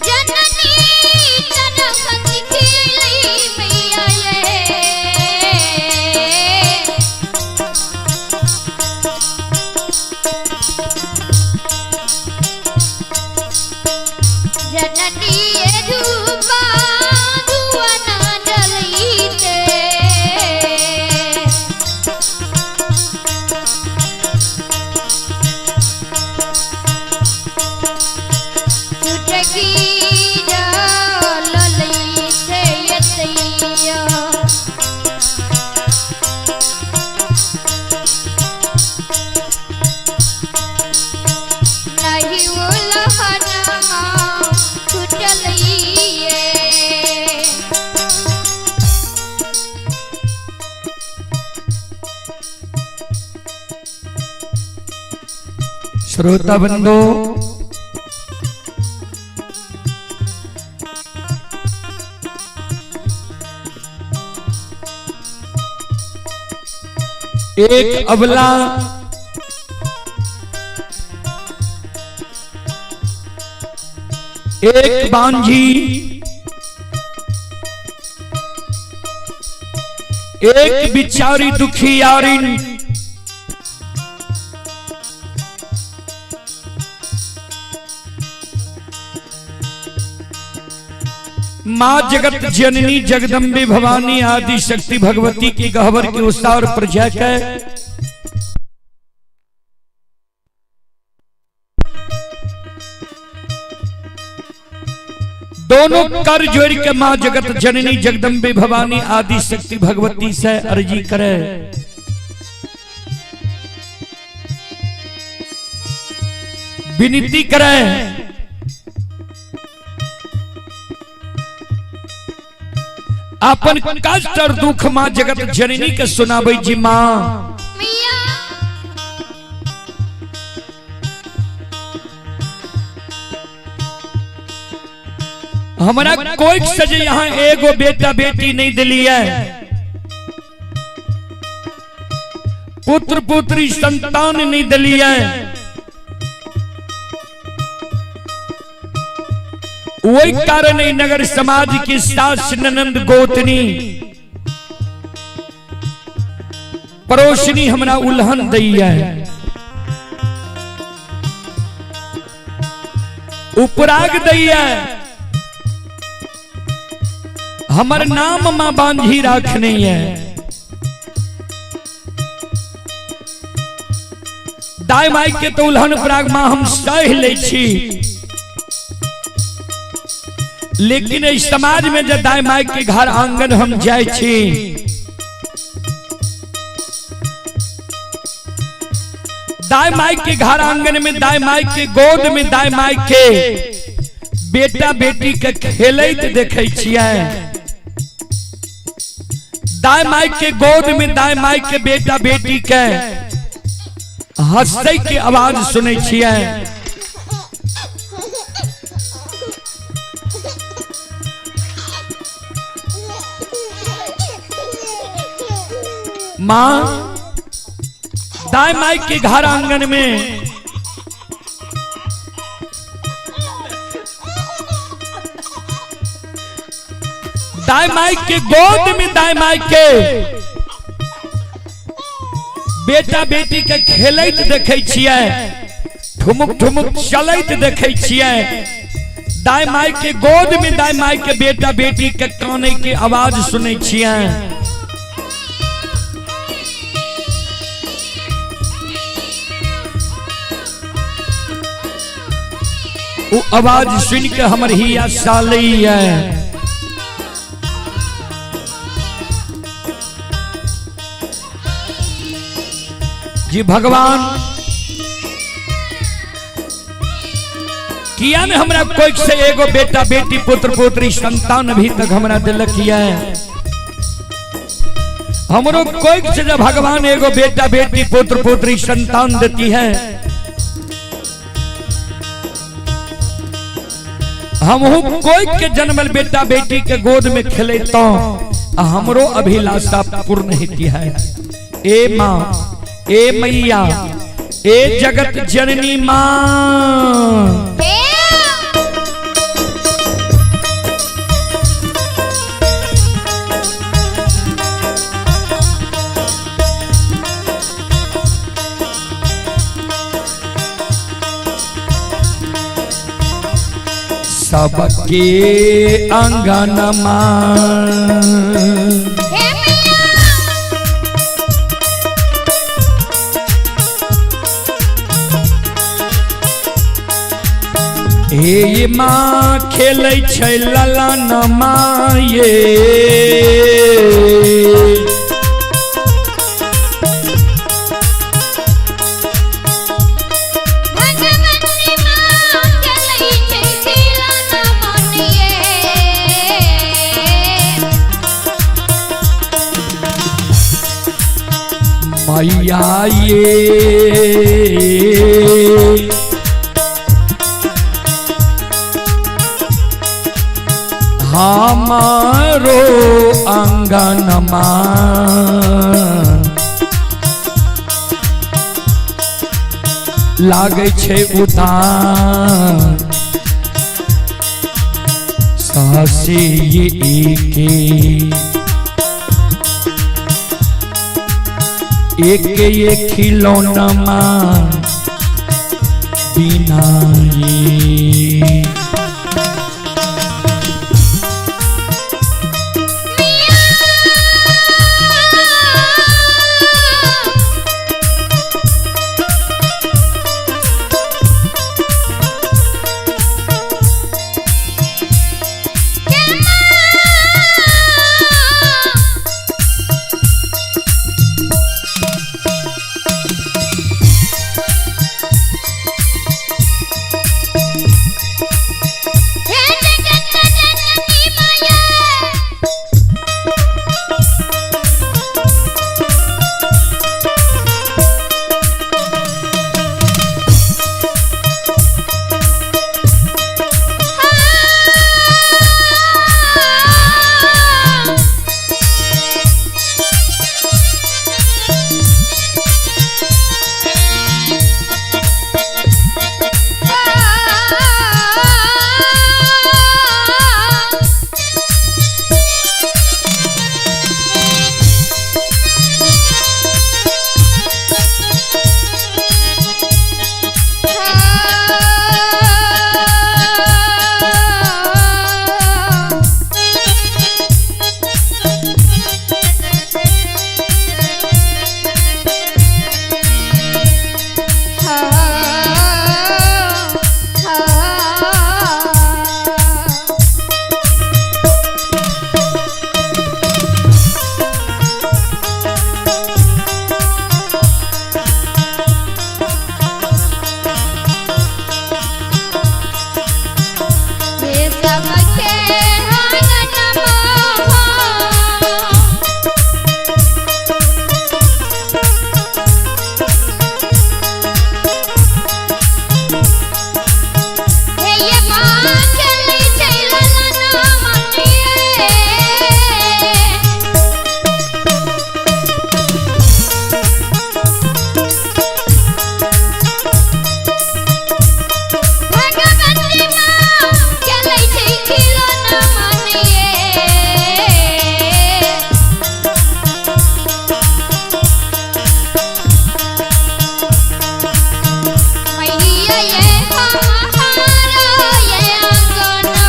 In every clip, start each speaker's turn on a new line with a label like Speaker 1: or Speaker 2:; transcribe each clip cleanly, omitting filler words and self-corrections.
Speaker 1: जननी तन हंस खेलई मैया ये। जननी ये धूपा धुआना जलईते। चुटकी जलई से यतैया। नहीं उलहनमा छुटलइए।
Speaker 2: श्रोता बंधु, एक अबला एक बांझी एक बिचारी दुखियारिन माँ जगत जननी जगदम्बे भवानी आदि शक्ति भगवती की गहवर की उसार प्रजा के दोनों कर जोड़ के माँ जगत जननी जगदम्बे भवानी आदि शक्ति भगवती से अर्जी करे। विनती करे। अपन कष्ट और दुख माँ जगत जननी के सुनाबै जी माँ।
Speaker 1: मैया
Speaker 2: हमरा कोई से जे यहाँ एगो बेटा बेटी नहीं दिलिए, पुत्र पुत्री संतान नहीं दिलिए, वही कारण ई नगर समाज की सास ननंद गोतनी पड़ोसनी हमरा उल्हन दैया, उपराग दैया, हमर नाम मां बांधी राखने है। दाई माई के तो उल्हन उपराग मां हम सह ले छी, लेकिन इस समाज में जब दाई माई के घर आंगन हम जाय छी, दाई माई के घर आंगन में, दाई माई के गोद में, दाई माई के बेटा बेटी के खेलैत देखै छियै, दाई माई के गोद में दाई माई के बेटा बेटी के हंसै के आवाज सुनै छियै। माँ दाई माई के घर आंगन में दाई माई के गोद में दाई माई के बेटा बेटी के खेलैत देखै छियै, ठुमुक ठुमुक चलैत देखै छियै, दाई माई के गोद में दाई माई के बेटा बेटी के कानै के आवाज सुनै छियै। वो आवाज सुन के हमर हिया सालैया। जी भगवान किया ने हमरा कोई से एगो बेटा बेटी पुत्र पुत्री संतान अभी तक हमरा दिलक किया है। हमरो कोई से जब भगवान एगो बेटा बेटी पुत्र पुत्री संतान देती है, हमहू कोई के जन्मल बेटा बेटी के गोद में खेले तो हमरो अभिलाषा पूर्ण होती है। ए माँ, ए मैया, ए जगत जननी माँ, सबके अंगनमा हे माँ खेलै छै ललनमा ये।
Speaker 1: भगवती माँ खेलै छै खिलौना मनिये।
Speaker 2: मैया ये हमारो अंगनमा लागै छै उदान सासे के एक ये खिलौनमा बिना ये।
Speaker 1: हे जगत जननी माया, हे सबके आंगनमा। हे ये माँ खेलै छै ललना मनिये। भगवती माँ खेलै छै खिलौना मनिये। मैया ये हमारो ये अंगना,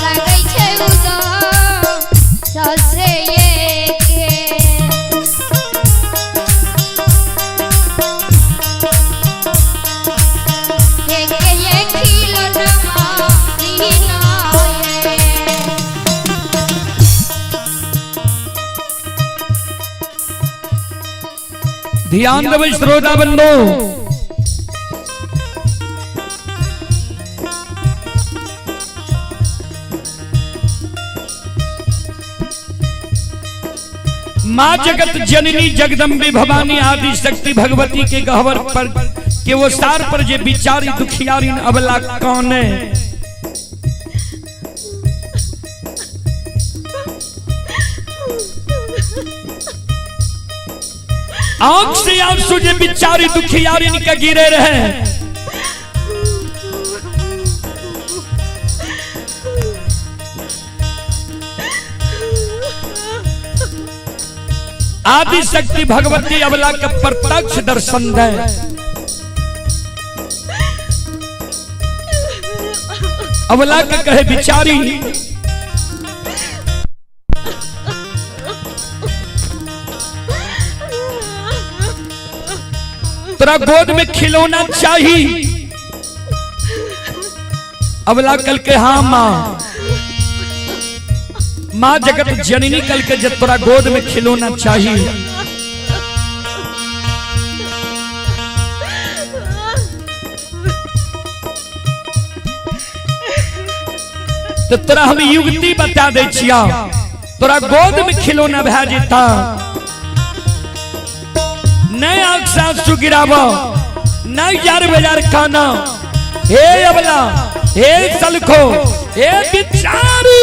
Speaker 1: लागै छै उदास ससरे के। हे के ये खिलौना बिना ये।
Speaker 2: ध्यान देबै श्रोता बंधु, माँ जगत जननी जगदम्बे भवानी आदि शक्ति भगवती के गहवर पर के वो सार पर जे बिचारी दुखियारी अबला कौन है। आंख से आंसू जे बिचारी दुखियारी इनके गिरे रहे। आदि शक्ति भगवती अबला के प्रत्यक्ष दर्शन दे। अबला के कहे बिचारी तोरा गोद में खिलौना चाहिए। अबला कल के हाँ माँ, माँ जगत जननी कल के जब तोरा गोद में खिलौना चाहिए। तो तोरा हम युक्ति बता दे छिया, तोरा गोद में खिलौना भए जेता। नहीं आंख से आंसू गिराब, नहीं जार बाजार खाना। हे अबला, हे सलखो, हे बिचारी,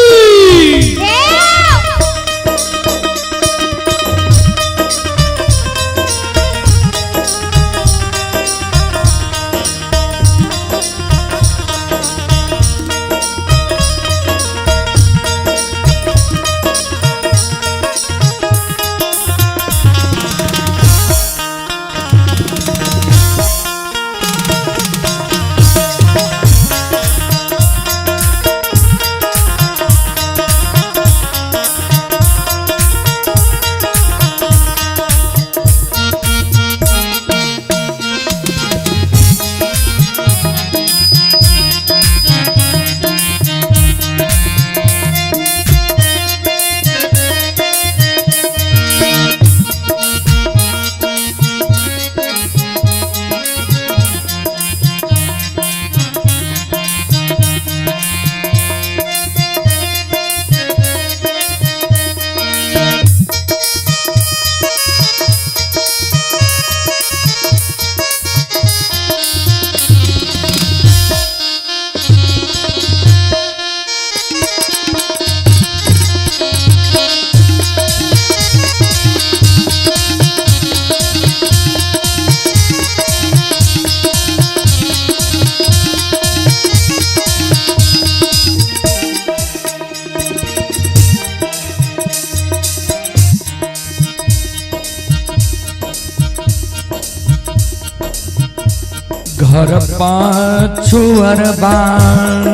Speaker 2: घर पाछुअर बाण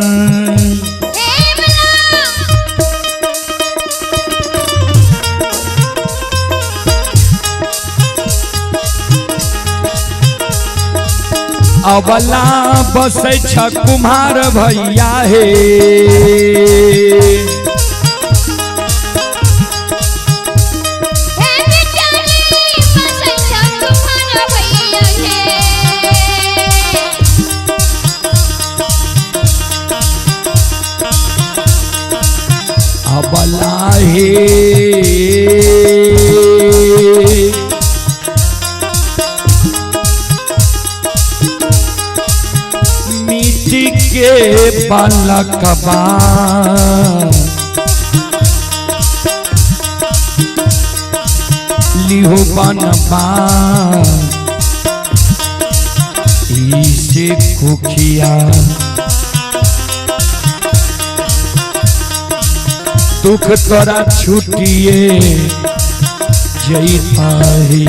Speaker 2: अबला बसै छ कुम्हार भैया हे। अबला हे मिट्टी के पलकबा लिहो बनबा इसे कुखिया दुख तोरा छुटिए जैताही।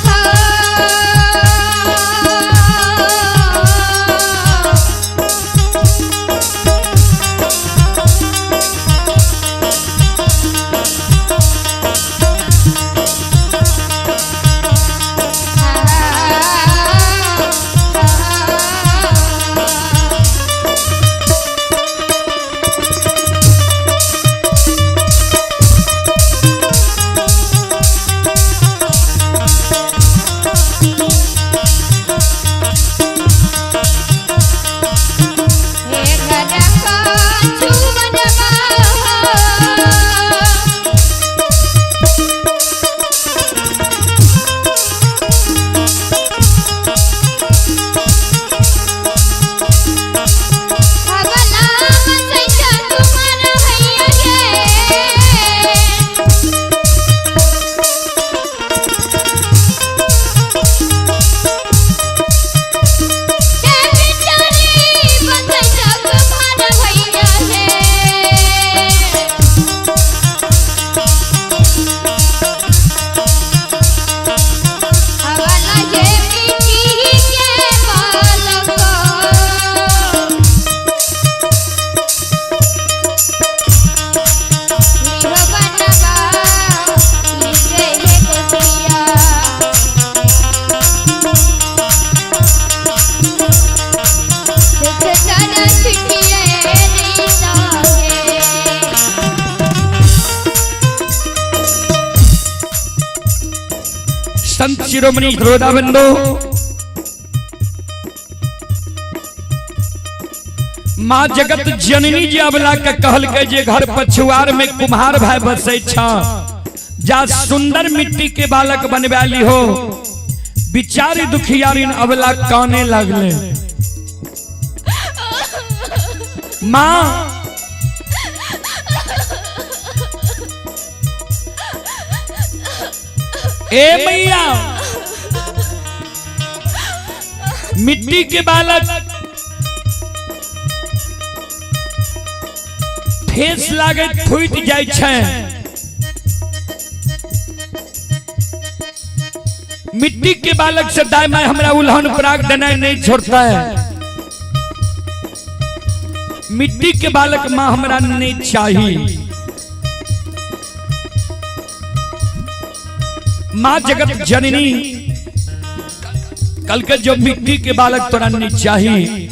Speaker 1: हा।
Speaker 2: संत शिरोमणि रोदाबंधु माँ जगत जननी जी अबला के कहल के जे घर पछुआर में कुम्हार भाई बसै छ, जा सुंदर मिट्टी के बालक बनवा ली हो। बिचारी दुखियारिन अबला काने लगले। माँ ए मैया, मिट्टी के बालक ठेस लागे फूट जाय छै। मिट्टी के बालक से दाई माई हमरा उल्हन पराग देना नहीं छोड़ता है। मिट्टी के बालक माँ हमरा नहीं चाहिए। माँ जगत जननी कल के जो मिट्टी के बालक तोरा नहीं चाहिए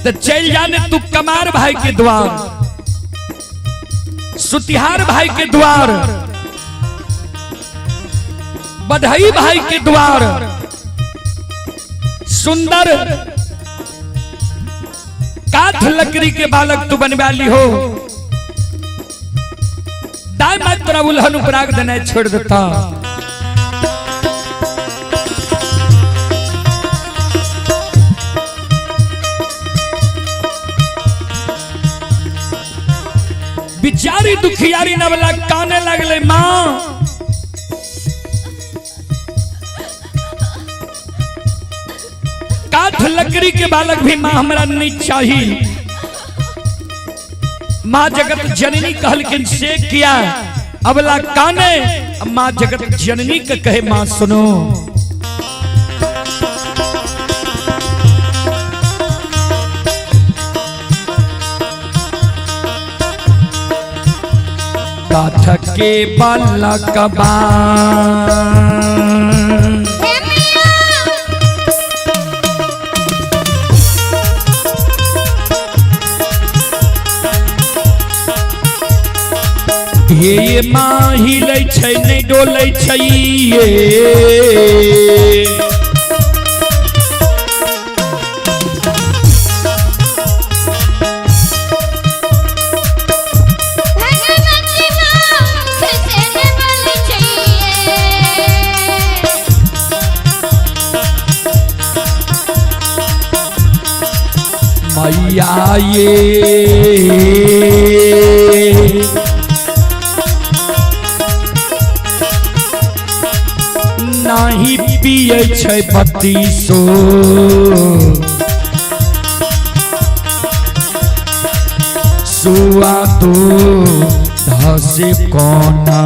Speaker 2: तो चल जाने तू कमार भाई के द्वार, सुतिहार भाई के द्वार, बधाई भाई के द्वार, सुंदर काठ लकड़ी के बालक तू बनवा ली हो। दाई माई तोरा उल्हन उपराग देना छोड़ देता। बिचारी दुखियारी नवला काने लगले, माँ काठ लकड़ी के बालक भी माँ हमरा नहीं चाहिए। माँ जगत जननी कहलखिन से किया अबला काने। माँ जगत जननी के कहे माँ सुनो, काठ के बालकबा हे माँ हिलै छै नहि डोलै छै ये। मैया ये नाही पिए छै बत्तीसो, सुआ दो धसे कोना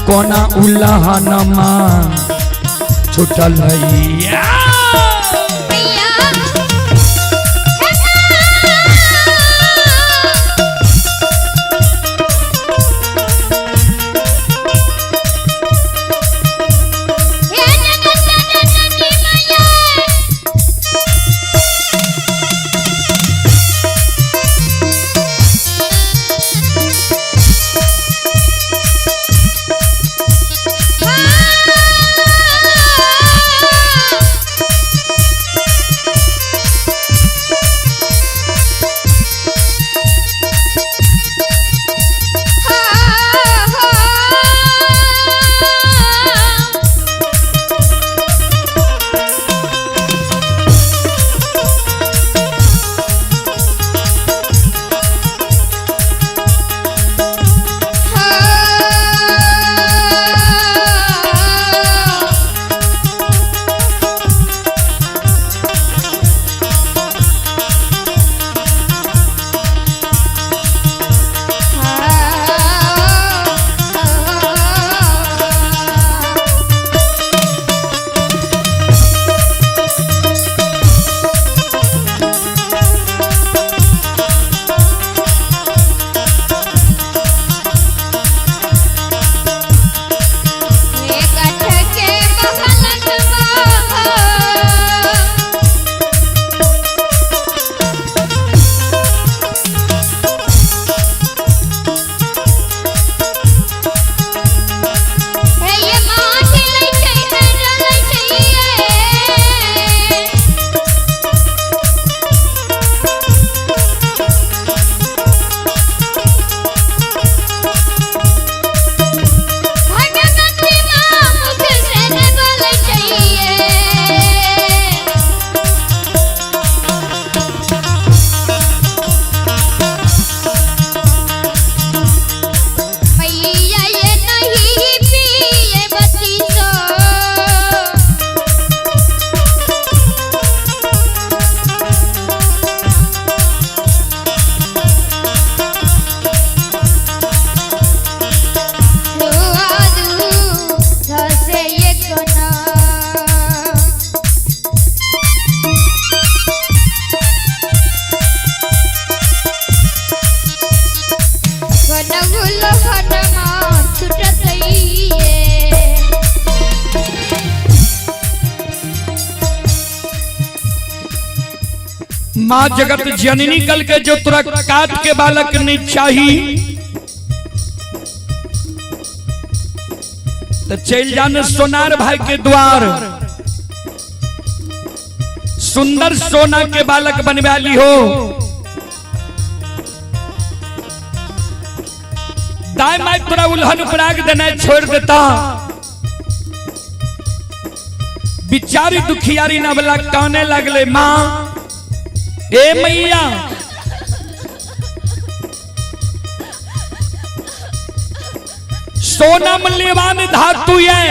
Speaker 2: कोना उल्लहनमा छुटल हैया। माँ जगत जननी कल के जो तोरा काट के बालक नहीं चाही तो चल जाने सोनार भाई के द्वार, सुंदर सोना के बालक बनवा ली हो। दाई माई तोरा उल्हन उपराग देना छोड़ देता। बिचारी दुखियारी नवला काने लगले, माँ ए मैया सोना मूल्यवान धातु है,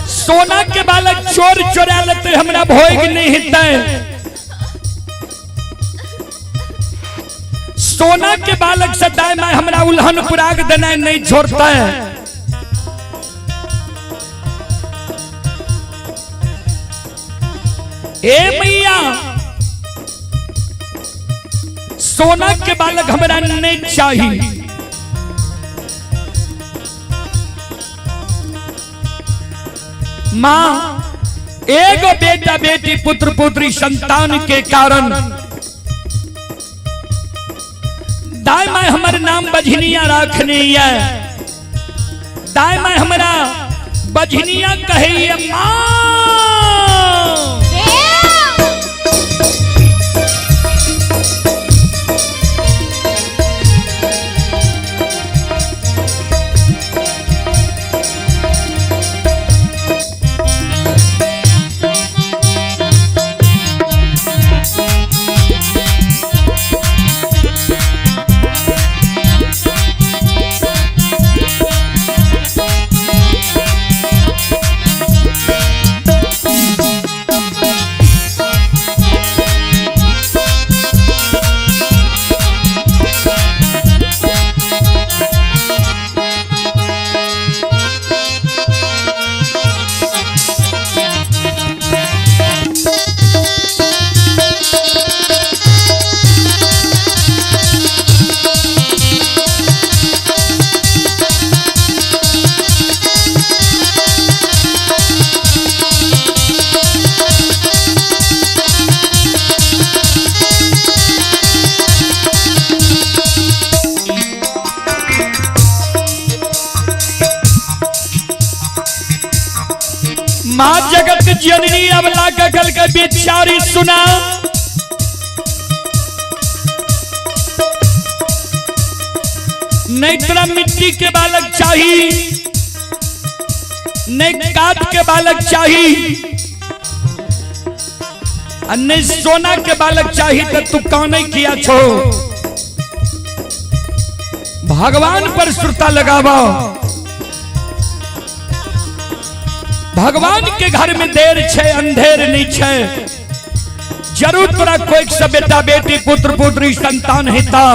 Speaker 2: सोना के बालक चोर चोरा लेते हमरा भोग नहीं हितै। सोना के बालक से दाई माई हमरा उल्हन पुराग देना नहीं छोड़ता है। ए मैया सोना के बालक हमरा नहीं चाहिए। माँ एगो बेटा बेटी पुत्र पुत्री संतान के कारण दाई माई हमर नाम बझनिया रखनी है, दाई माई हमरा बझनिया कहे माँ। माँ जगत जननी अबला गगल के बेचारी सुना, नहीं तोरा मिट्टी के बालक चाहिए, नहीं काट के बालक चाहिए, नहीं सोना के बालक चाहिए, तो तू काने किया छो। भगवान पर सुरता लगावा, भगवान के घर में देर छे अंधेर नहीं छे। जरूर तोरा कोई से बेटा बेटी पुत्र पुत्री संतान हेता।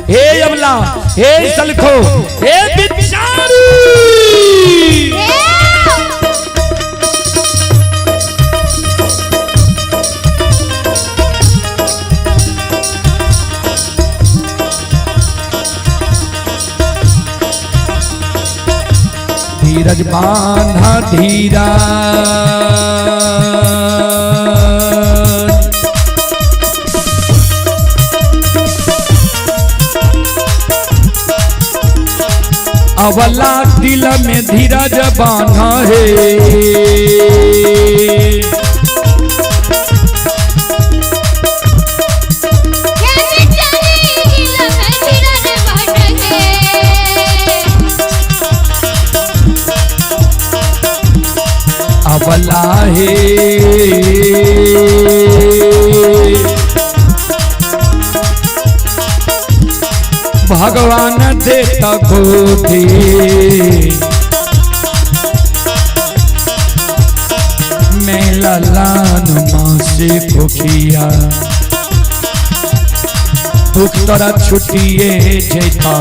Speaker 2: हे अमला, हे सलखो, हे बिचारी, धीरज बांधा धीरा, अवला दिल में धीरज बांधा है। अवला है भगवान देता गोदी, मैं ललान माँ से खोखिया दुख तोरा छुटिए जेता।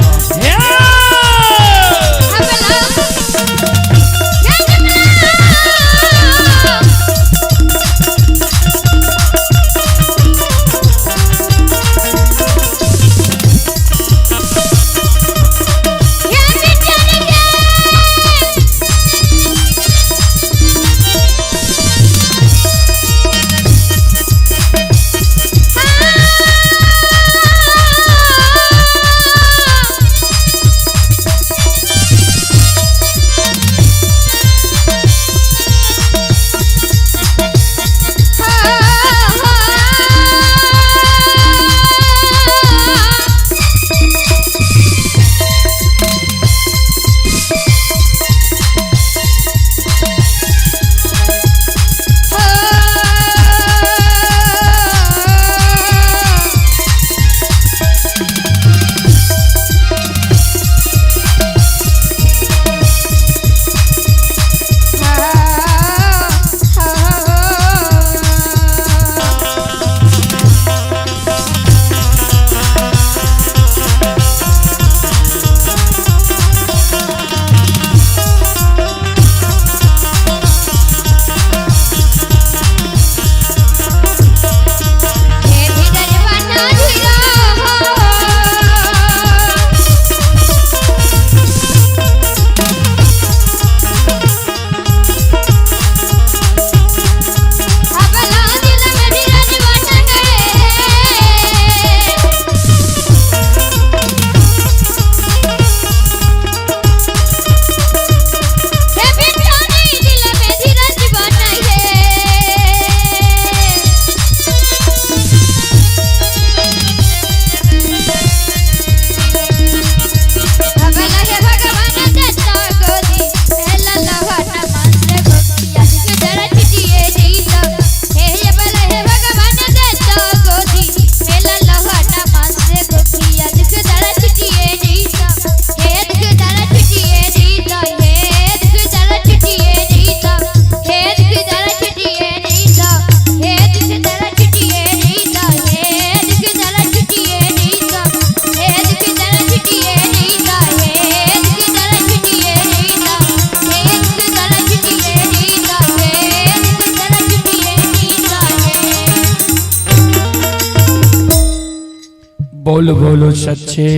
Speaker 2: बोल बोलो सच्चे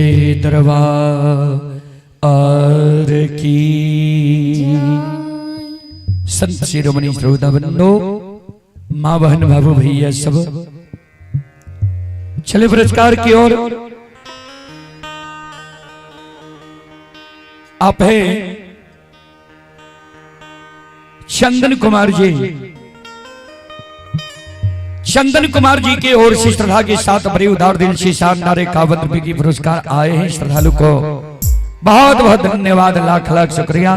Speaker 2: दरबार की। संत शिरोमणि श्रोता बंधो, माँ बहन बाबू भैया सब चले पुरस्कार की ओर। आप है चंदन कुमार जी, चंदन कुमार जी के ओर से श्रद्धा के साथ बड़े उदार दिल से शानदार 51 रुपए की पुरस्कार आए हैं। श्रद्धालु को बहुत बहुत धन्यवाद, लाख लाख शुक्रिया।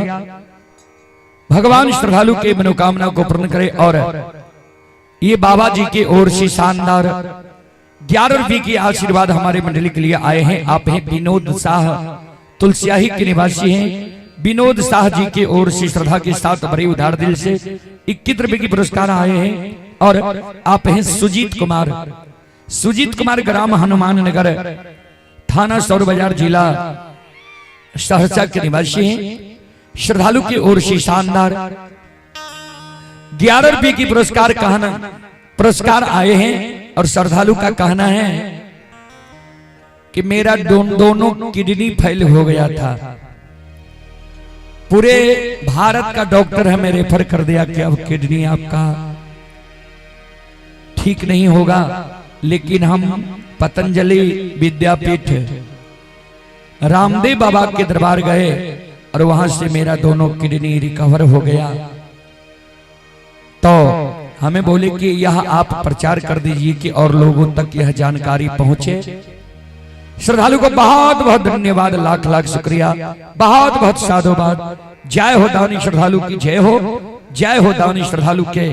Speaker 2: भगवान श्रद्धालु के मनोकामना को पूर्ण करे। और ये बाबा जी के ओर से शानदार 11 रुपए की आशीर्वाद हमारे मंडली के लिए आए हैं। आप हैं विनोद शाह, तुलसियाही के निवासी हैं। विनोद शाह जी के ओर से श्रद्धा के साथ बड़े उदार दिल से 21 रुपए की पुरस्कार आए हैं। और आप हैं सुजीत कुमार, सुजीत कुमार ग्राम हनुमान नगर, थाना सौर बाजार, जिला सहरसा के निवासी हैं। श्रद्धालु की ओर से शानदार 11 रुपए की पुरस्कार कहना पुरस्कार आए हैं। और श्रद्धालु का कहना है कि मेरा दोनों किडनी फेल हो गया था, पूरे भारत का डॉक्टर हमें रेफर कर दिया कि अब किडनी आपका ठीक नहीं होगा, लेकिन हम पतंजलि विद्यापीठ रामदेव बाबा के दरबार गए और वहां से मेरा दोनों किडनी रिकवर हो गया। तो हमें बोले कि यह आप प्रचार कर दीजिए कि और लोगों तक यह जानकारी पहुंचे। श्रद्धालु को बहुत बहुत धन्यवाद, लाख लाख शुक्रिया, बहुत बहुत साधुवाद। जय हो दानी श्रद्धालु की जय हो, जय हो दानी श्रद्धालु के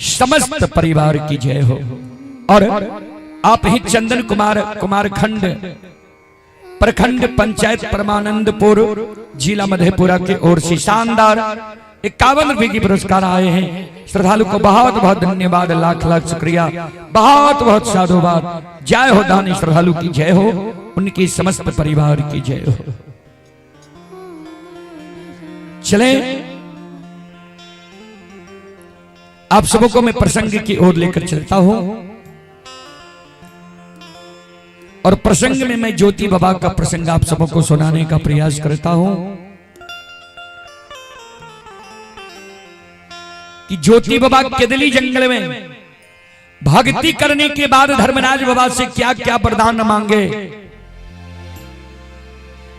Speaker 2: समस्त परिवार की जय हो। और आप ही चंदन कुमार, कुमारखंड, प्रखंड पंचायत परमानंदपुर, जिला मधेपुरा के ओर से शानदार 51 रुपए की पुरस्कार आए हैं। श्रद्धालु को बहुत बहुत धन्यवाद, लाख लाख शुक्रिया, बहुत बहुत साधुवाद। जय हो दानी श्रद्धालु की जय हो, उनकी समस्त परिवार की जय हो। चले आप सबको मैं प्रसंग की ओर लेकर चलता हूं और प्रसंग में मैं ज्योति बाबा का प्रसंग आप सबको सुनाने का प्रयास करता हूं कि ज्योति बाबा केदली जंगल में भक्ति करने के बाद धर्मराज बाबा से क्या क्या वरदान मांगे,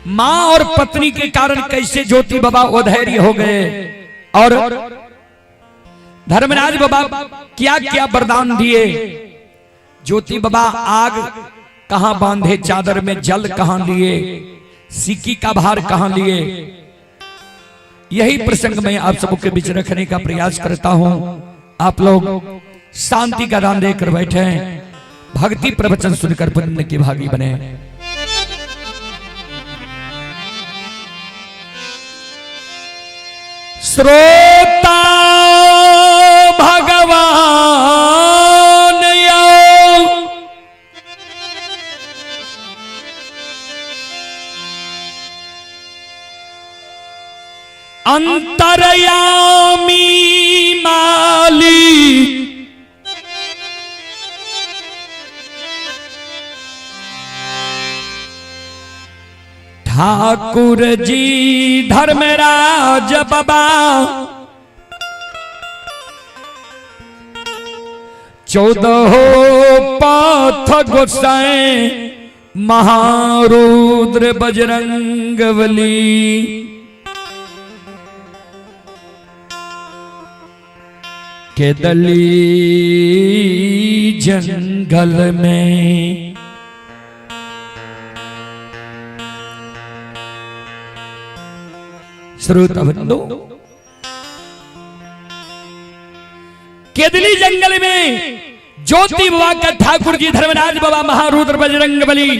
Speaker 2: मां और पत्नी के कारण कैसे ज्योति बाबा अधैर्य हो गए और धर्मराज बाबा क्या क्या वरदान दिए, ज्योति बाबा आग कहां बांधे, चादर में जल कहां लिए, सिक्की का भार कहां लिए। यही प्रसंग मैं आप सबके बीच रखने का प्रयास करता हूं। आप लोग शांति का दान देकर बैठे हैं, भक्ति प्रवचन सुनकर पुण्य के भागी बने। श्रोता भगवान यो अंतरयामी माली ठाकुर जी धर्मराज बाबा 14 पाथ गोसाए महारुद्र बजरंगबली। केदली जंगल में श्रोता बंधु, केदली जंगल में ज्योति बाबा का ठाकुर जी धर्मराज बाबा महारुद्र बजरंग बली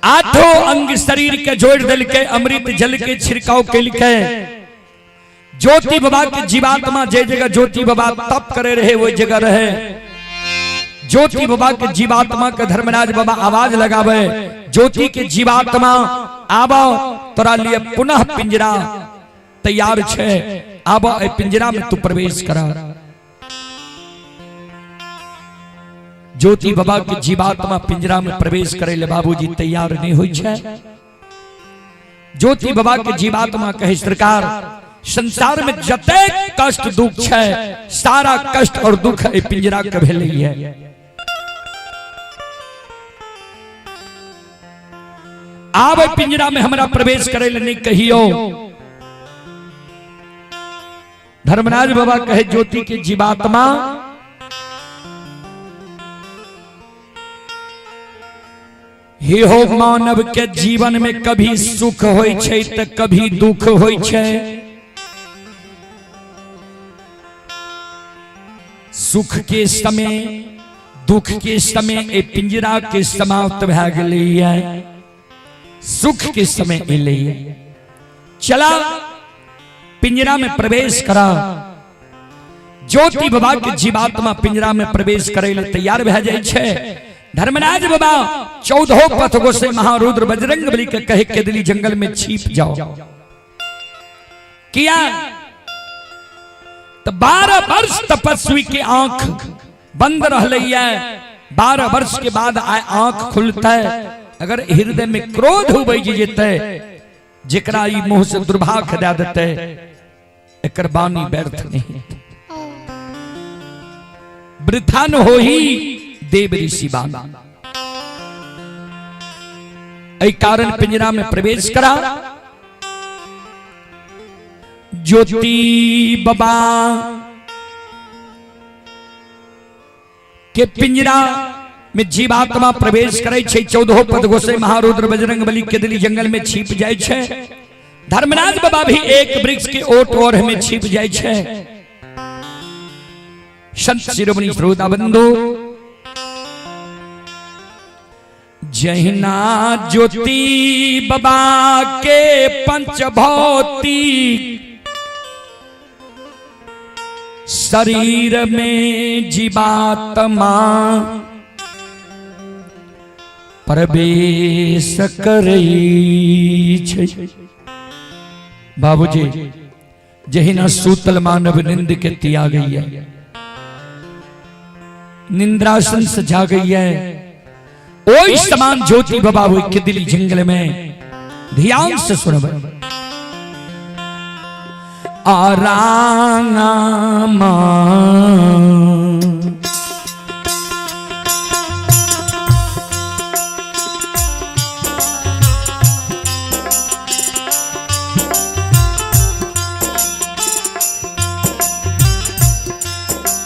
Speaker 2: आठों अंग शरीर के जोड़ दिल के अमृत जल के छिड़काव के लिखे ज्योति बाबा के जीवात्मा जे जगह ज्योति बाबा तप करे रहे वो जगह रहे। ज्योति बाबा के जीवात्मा के धर्मराज बाबा आवाज लगावे, ज्योति के जीवात्मा आबो तोरा लिए पुनः पिंजरा तैयार छे, आबो ए पिंजरा में तू प्रवेश करा। ज्योति बाबा के जीवात्मा पिंजरा में प्रवेश करे ले बाबूजी तैयार नहीं होई छै। ज्योति बाबा के जीवात्मा कहे सरकार संसार में जतेक कष्ट दुख छै सारा कष्ट और दुख ए पिंजरा के भेलै है। आब एहि पिंजरा में हमरा प्रवेश करे ले नहीं कहियो। धर्मराज बाबा कहे ज्योति के जीवात्मा हे हो मानव के जीवन में कभी सुख होई छै त कभी दुख होई छै। सुख के समय दुख के समय ए पिंजरा के समाप्त भए गेलैया, सुख के समय एलैया। चला पिंजरा में प्रवेश करा। ज्योति बाबा के जीवात्मा पिंजरा में प्रवेश करे ले तैयार भए जाइ छै। धर्मराज बाबा 14 पथ गोसे महारुद्र बजरंग बली के कहे के दिली जंगल में छिप जाओ। किया तो 12 वर्ष तपस्वी के आंख बंद रहलैया। 12 वर्ष के बाद आय आंख खुलता है, अगर हृदय में क्रोध उबैज जेतै, जेकरा ई मुंह से दुर्भाग्य दे देतै, एकर बानी व्यर्थ नहीं, वृथा न होही देव ऋषि बानी। एहि कारण पिंजरा में प्रवेश करा। ज्योति बाबा के पिंजरा में जीवात्मा प्रवेश करे छै। 14 पद गोसे महारुद्र बजरंग बली के दिली जंगल में छिप जाय छै। धर्मराज बाबा भी एक वृक्ष के ओट ओढ़ में छिप जाय छै। संत शिरोमणि श्रोता बंधु, जहिना ज्योति बाबा के पंचभौतिक शरीर में जीवात्मा प्रवेश करै छै। बाबूजी जहिना सूतल मानव निंद के त्यागैया, निंद्रासन से जागैया, ओहि समान ज्योति बाबा ओहि के दिली जंगल में। ध्यान से सुनबै। आरामा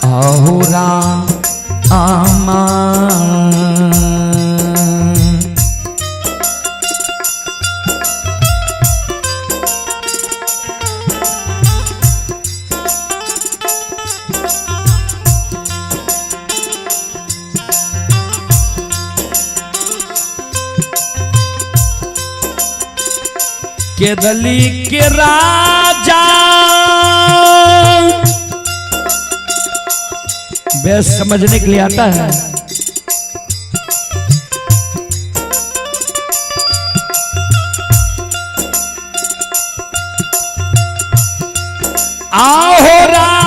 Speaker 2: आहुरा आमा केदली के राजा बेस समझने के लिए आता है। आहो रामा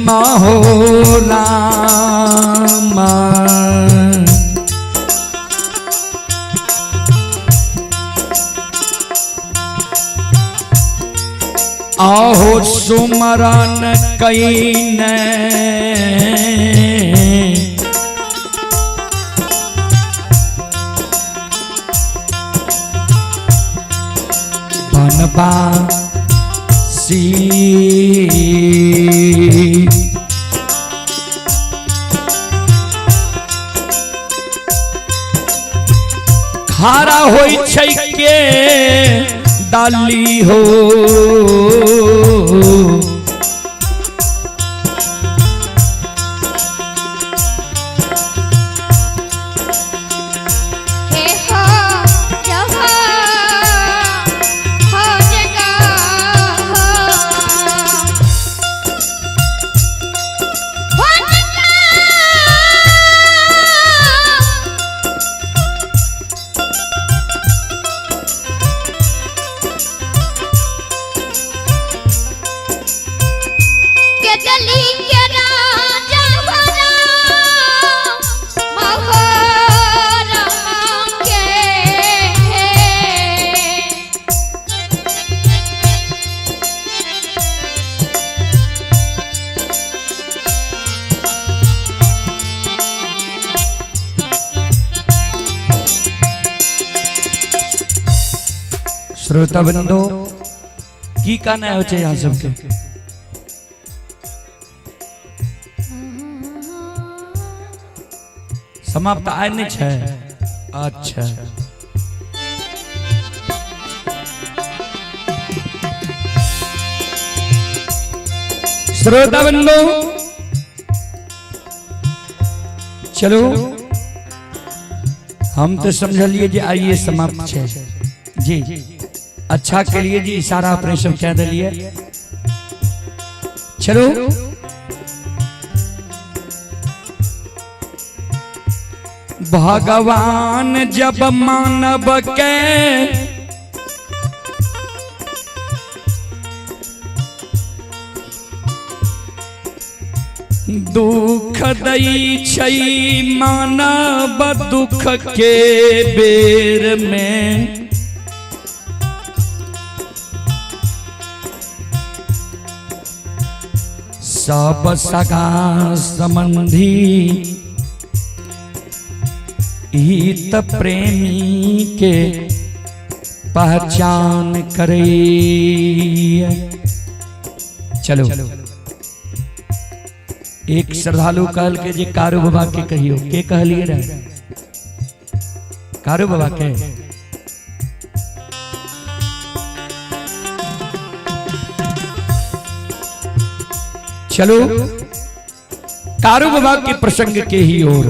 Speaker 2: माहो रामा आहो सुमरन कईन बनबा सी खारा होई छै के डाली हो
Speaker 1: हे हो जब हो जगह हो हो जगह। कली के राजा हो राम, हो राम के।
Speaker 2: श्रोता बंधु, की कहना हो छै यहाँ सबके? समाप्त आय नहीं छै? अच्छा, श्रोता बंधु, चलो हम तो समझलिए जे आइए समाप्त छै जी। अच्छा के लिए जी इशारा अपने सब कह दिलिए। चलो भगवान जब मानव के दुख दै छै, मानव दुख के बेर में सब सगा संबंधी हित प्रेमी के पहचान करे। चलो, एक श्रद्धालु कहल के जे कारू बाबा के कहियो। के कहलिए रहे कारू बाबा के? चलो, कारू बाबा के प्रसंग के ही ओर।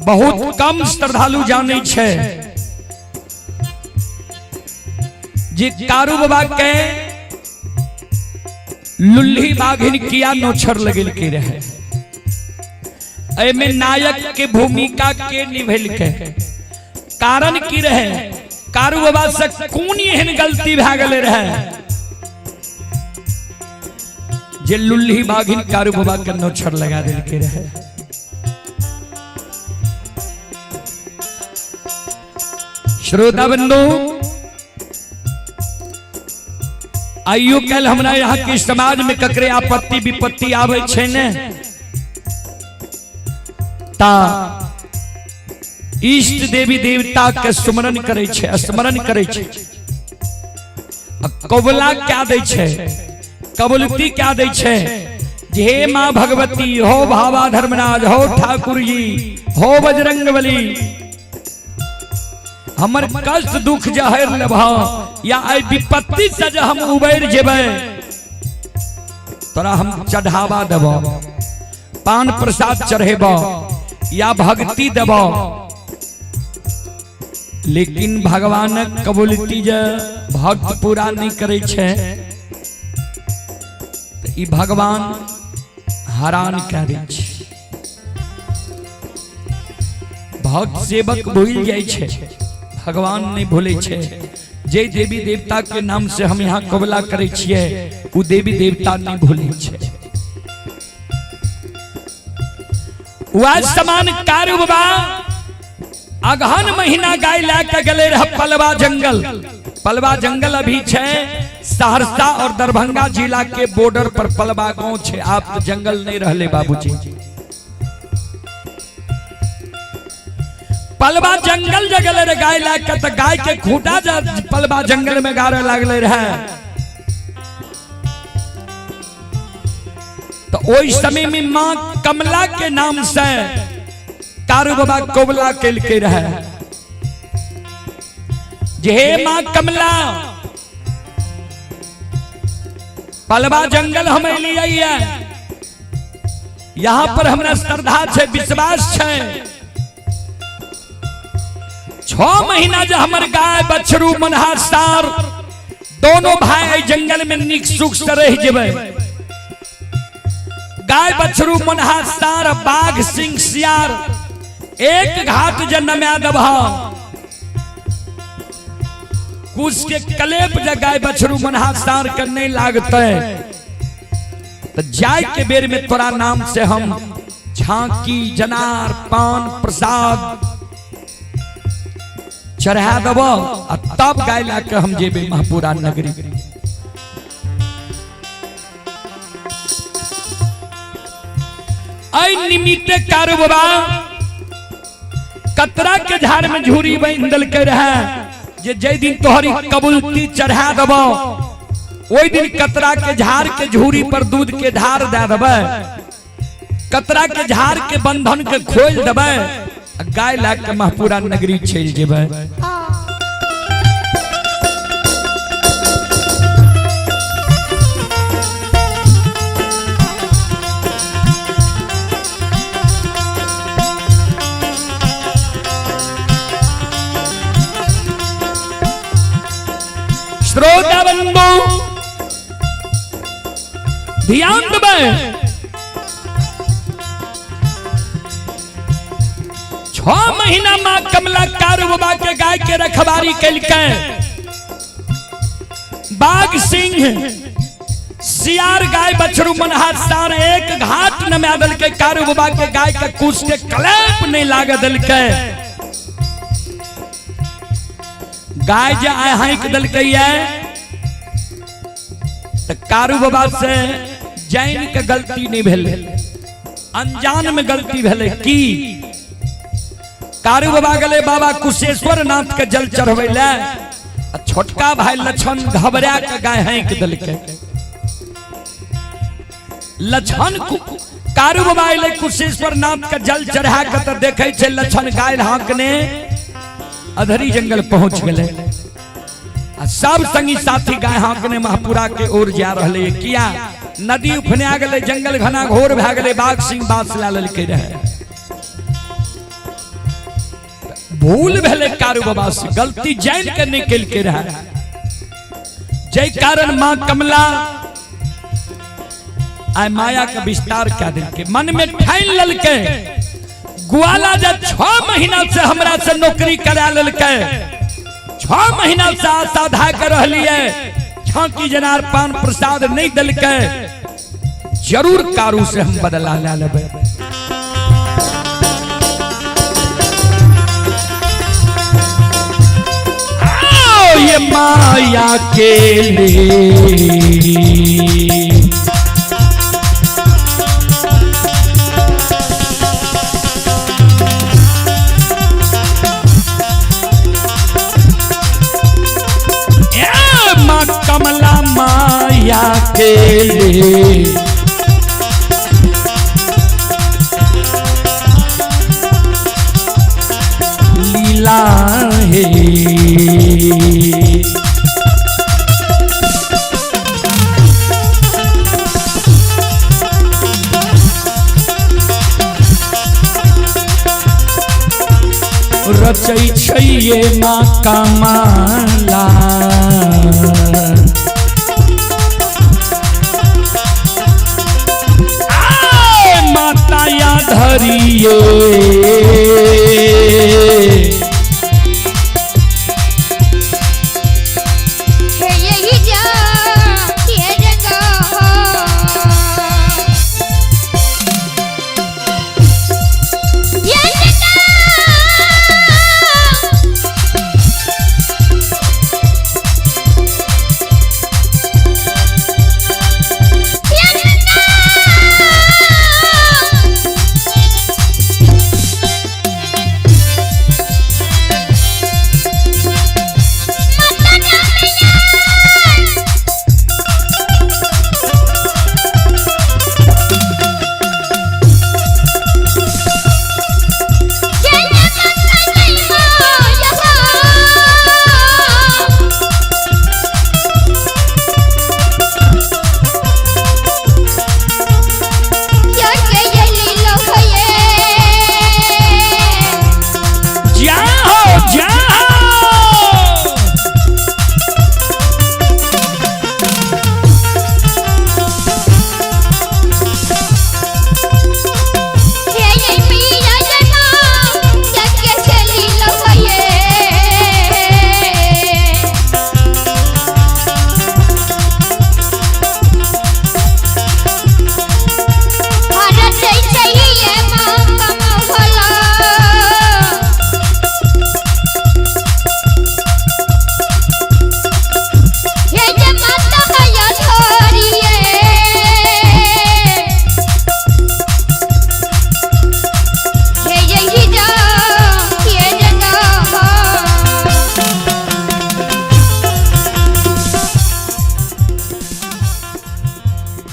Speaker 2: बहुत कम श्रद्धालु जानै छै जे कारू बाबा के लुल्ही बाघिन किया नोछर लगेल के रहे, एमे नायक के भूमिका के निभेल के, कारण की रहे, कारू बाबा से कोन एहन गलती भए गेले रहे जे लुल्ही बाघिन कारू बाबा के नोछर लगा देलके रहे। श्रोता बंधु, आइयो कल हमरा यहाँ के समाज में ककरे आपत्ति विपत्ति आवे छै ने, ता इष्ट देवी देवता के स्मरण करे छै, स्मरण करे छै, आ कबुला क्या दै छै, कबुलती क्या दै छै जे हे माँ भगवती, हो भावा धर्मराज, हो ठाकुर जी, हो बजरंगबली, हमर कष्ट दुख जहर लेबह या एहि विपत्ति से जे हम उबैर जेबै, तोरा हम चढ़ावा देब, पान प्रसाद चढ़ेब या भक्ति देब। लेकिन भगवानक कबूलती जे भक्त पूरा नहीं करे छै तऽ ई भगवान हरान कए दै छै। भक्त सेवक भूल जाइ छै, भगवान नहीं भूले छै। जे देवी देवता के नाम से हम यहाँ कबूला करे छियै, उ देवी देवता नहीं भूले छै। वह समान कारू बाबा अगहन महीना गाय ला के गले रह पलवा जंगल। पलवा जंगल अभी छै सहरसा और दरभंगा जिला के बॉर्डर पर पलवा गांव छै। आप तो जंगल नहीं रहले बाबूजी। पलवा जंगल जे गेले रे गाय ला के, तो गाय के खूंटा जा पलवा जंगल में गाड़े लागले रहे। तो ओहि समय में मां कमला के नाम से कारू बाबा कबला केलके रहे जे हे मां कमला, पलवा जंगल हम एलियै है, यहाँ पर हमरा श्रद्धा छै, विश्वास छै, 6 महीना जे हमर गाय बछरू मनहा सार दोनों भाई एहि जंगल में नीक सुख से रह जेबै। गाय बछरू मनहा सार बाघ सिंह सियार एक घाट जे नमा देबह, कुश के कलेप जे गाय बछरू मनहा सार के नहीं लागते, तो जाय के बेर में तोरा नाम से हम झांकी जनार पान प्रसाद चढ़ा देब आ तब गाय ला के हम जेबे महपुरा नगरी। ऐ निमित्ते कारू बाबा कतरा के झाड़ में झूरी बांध देलकै रहे जे जै दिन तोहरी कबूलती चढ़ा देब ओहि दिन कतरा के झाड़ के झूरी पर दूध के धार दे देबै, कतरा के झाड़ के बंधन के खोल देबै आ गाय ला के महपुरा नगरी चलि जेबै। श्रोता बंधु ध्यान देबै, 6 महीना मां कमला कारू बाबा के गाय के रखवारी केलकै। बाघ सिंह सियार गाय बछरू मनहा सार एक घाट नमा देलकै, कारू बाबा के गाय के कुश के कलेप नहीं लाग देलकै। गाय जे आय हाँक देलकै तो कारू बाबा से जैन के गलती नहीं भेलै, अनजान में गलती भेलै। की कारू बाबा गेलै बाबा कुशेश्वर नाथ के जल चढ़बै ले, छोटका भाई लक्षण घबरा के गाय हाँक देलकै। लक्षण कारू बाबा अयलै कुशेश्वर नाथ के जल चढ़ा के तो देखै छै लक्षण गाय हाँकने अधरी जंगल पहुंच गए आ सब संगी साथी गाय हाँकने महपुरा के ओर जा रहे। किया नदी उफना गेलै, जंगल घना घोर भए गेलै, बाघ सिंह बास ला लेलकै रहे। भूल भेलै कारू बाबा से, गलती जान के नहीं केलकै रहे, जै कारण मां कमला आय माया के विस्तार कए देलकै। मन में ठानि लेलकै ग्वाला जे 6 महीना से हमरा से नौकरी करा लेलकै, 6 महीना से आशा धा के रहलियै, झांकी जनार पान प्रसाद नहीं देलकै, जरूर कारू से हम बदला ले लेबै। आओ ये माया के लिए कमला माया के लिए लीला है। रचै छै ये माँ कमला माता या धरिए
Speaker 1: यही जा ये जगह ये जगह ये जगह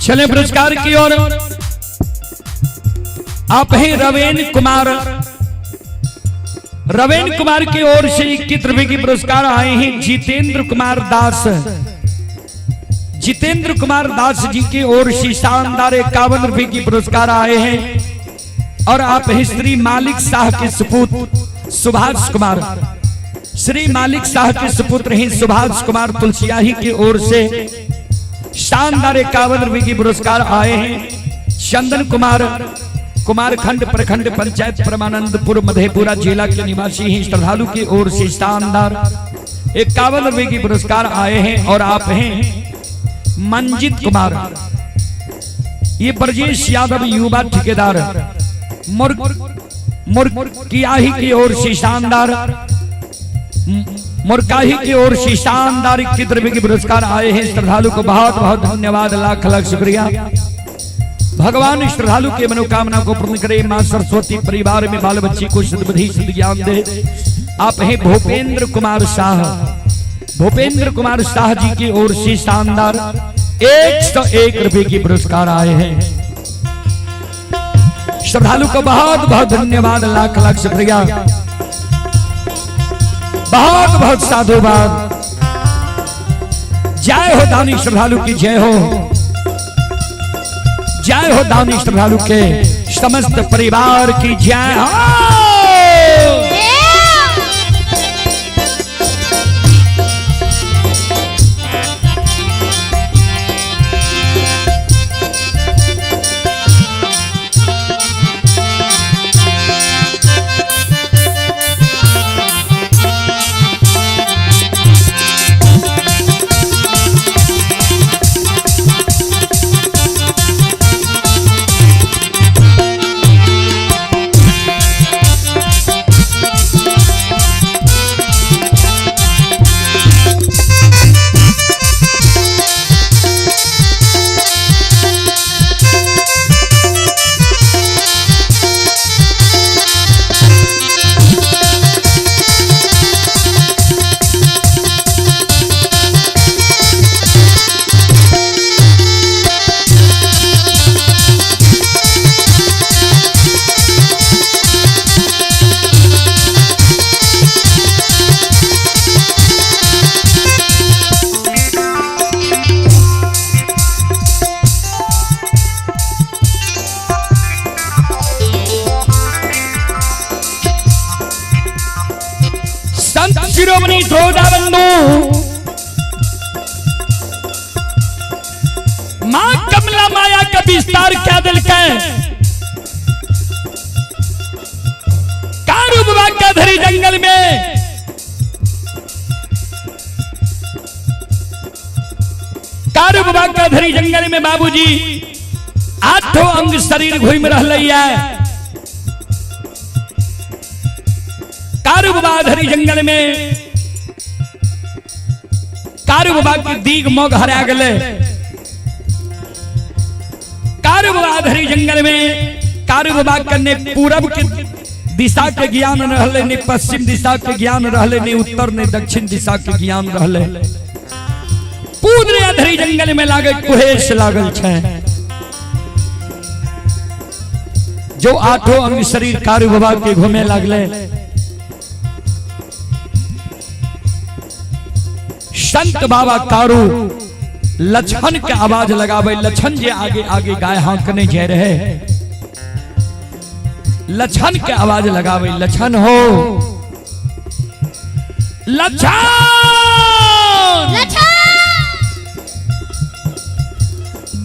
Speaker 2: चले पुरस्कार की ओर। आप हैं रवेन कुमार, रवेन कुमार की ओर से 21 रुपए की पुरस्कार आए हैं। जितेंद्र कुमार दास, जितेंद्र कुमार दास जी की ओर से शानदार 51 रुपए की पुरस्कार आए हैं। और आप हैं श्री मालिक शाह के सुपुत्र सुभाष कुमार, श्री मालिक शाह के सुपुत्र हैं सुभाष कुमार तुलसियाही की ओर से शानदार 51 रुपए की पुरस्कार आए हैं। चंदन कुमार, कुमारखंड प्रखंड पंचायत परमानंदपुर मधेपुरा जिला के निवासी हैं, श्रद्धालु की ओर से शानदार 51 रुपए की पुरस्कार आए हैं। और आप हैं मंजित कुमार, ये ब्रजेश यादव युवा ठेकेदार मुर्कियाही की ओर से शानदार, मुरकाही की ओर से शानदार 21 रुपए के पुरस्कार आए हैं। श्रद्धालु को बहुत बहुत धन्यवाद, लाख लाख शुक्रिया। भगवान श्रद्धालु के मनोकामना को पूर्ण करे। मां सरस्वती परिवार में बाल बच्ची को सद्बुद्धि सद्ज्ञान दे। आप हैं भूपेंद्र कुमार शाह, भूपेंद्र कुमार शाह जी की ओर से शानदार 101 रुपए की पुरस्कार आए हैं। श्रद्धालु को बहुत बहुत धन्यवाद, लाख लाख शुक्रिया, बहुत बहुत साधुवाद। जय हो दानी श्रद्धालु की जय हो, जय हो दानी श्रद्धालु के समस्त परिवार की जय हो। संत शिरोमणि बंधु मां कमला माया का विस्तार क्या दिल के कारू बाबा का धरी जंगल में कारू बाबा का धरी जंगल में बाबूजी आठों अंग शरीर घूम रहा है। कारू बाबा धरी जंगल में कारू बाबा के दीग मोग हरा गले। कारू बाबा धरी जंगल में कारू बाबा के पूरब के दिशा के ज्ञान रहले, ने पश्चिम दिशा के ज्ञान रहले, ने उत्तर ने दक्षिण दिशा के ज्ञान रहले। पूरे धरी जंगल में लागे कुहेस लागल छै। जो आठों अंग शरीर कारू बाबा के घूमे लागले। संत बाबा कारू लछन के आवाज लगावे, लछन जे आगे आगे गाय हाँकने जे रहे, लछन के आवाज लगावे, लछन हो लछन,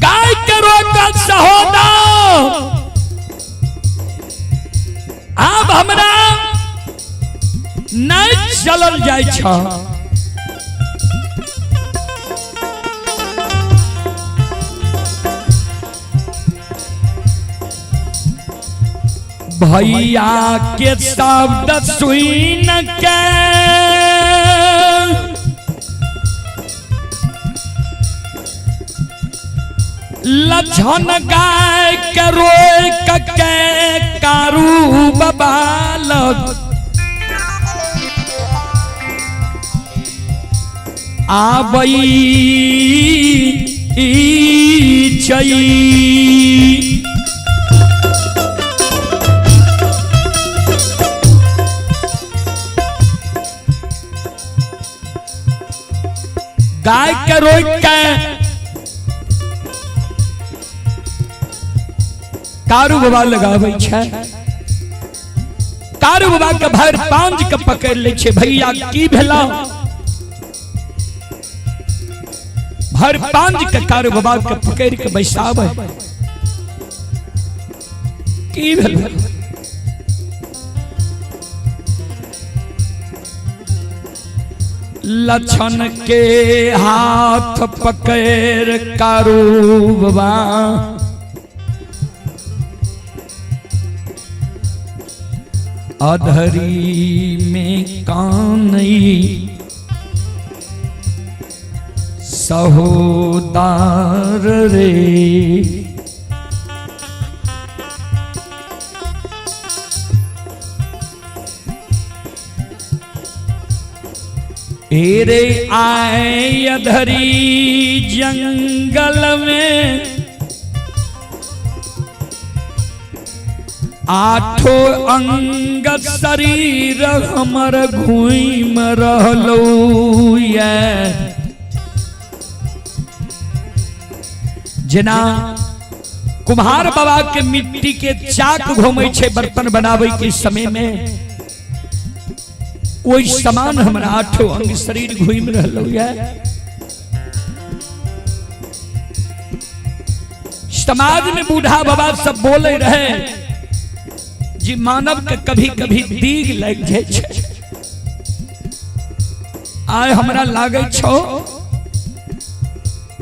Speaker 2: गाय के रोकल सहोदा, अब हमरा नहीं चलल जाय छ। भैया के शब्द सुन के लछन गाय के रोक के कारू बाबा लग आबई खींचई। गाय के रोक के कारू बाबा लगाबै छै। कारू बाबा के भर पांज के पकड़ लै छै, भैया की भेला? भर पांज के कारू बाबा के पकड़ के बैसाबै, की भेला? लक्षण के हाथ पकड़ कारू बाबा अधरी में कानई सहोदार रे। रे आए अधरी जंगल में आठो अंग शरीर हमर घूम रहलो ये। जेना कुम्हार बाबा के मिट्टी के चाक घूमै छै बर्तन बनाबै के समय में, ओहि समान हमरा आठो अंग शरीर घूम रहलो ये। समाज में बूढ़ा बाबा सब बोले रहे जी मानव के कभी कभी दीग लग जाए छै। आय हमरा लागै छो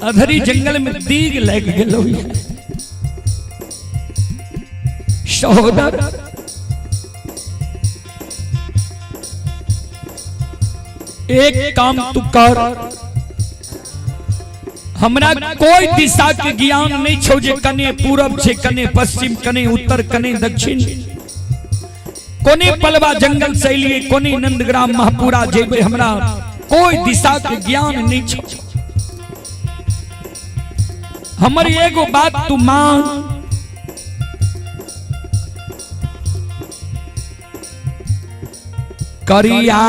Speaker 2: अधरी जंगल में दीग लग गेलो। सहोदर एक काम तू कर, हमरा कोई दिशा के ज्ञान नहीं छो जे कने पूरब छे कने पश्चिम कने उत्तर कने दक्षिण, कोने पलवा जंगल से लिए कोने नंदग्राम महपुरा जेबे, हमरा कोई दिशा के ज्ञान नहीं छो। हमर एगो बात तू मान, करिया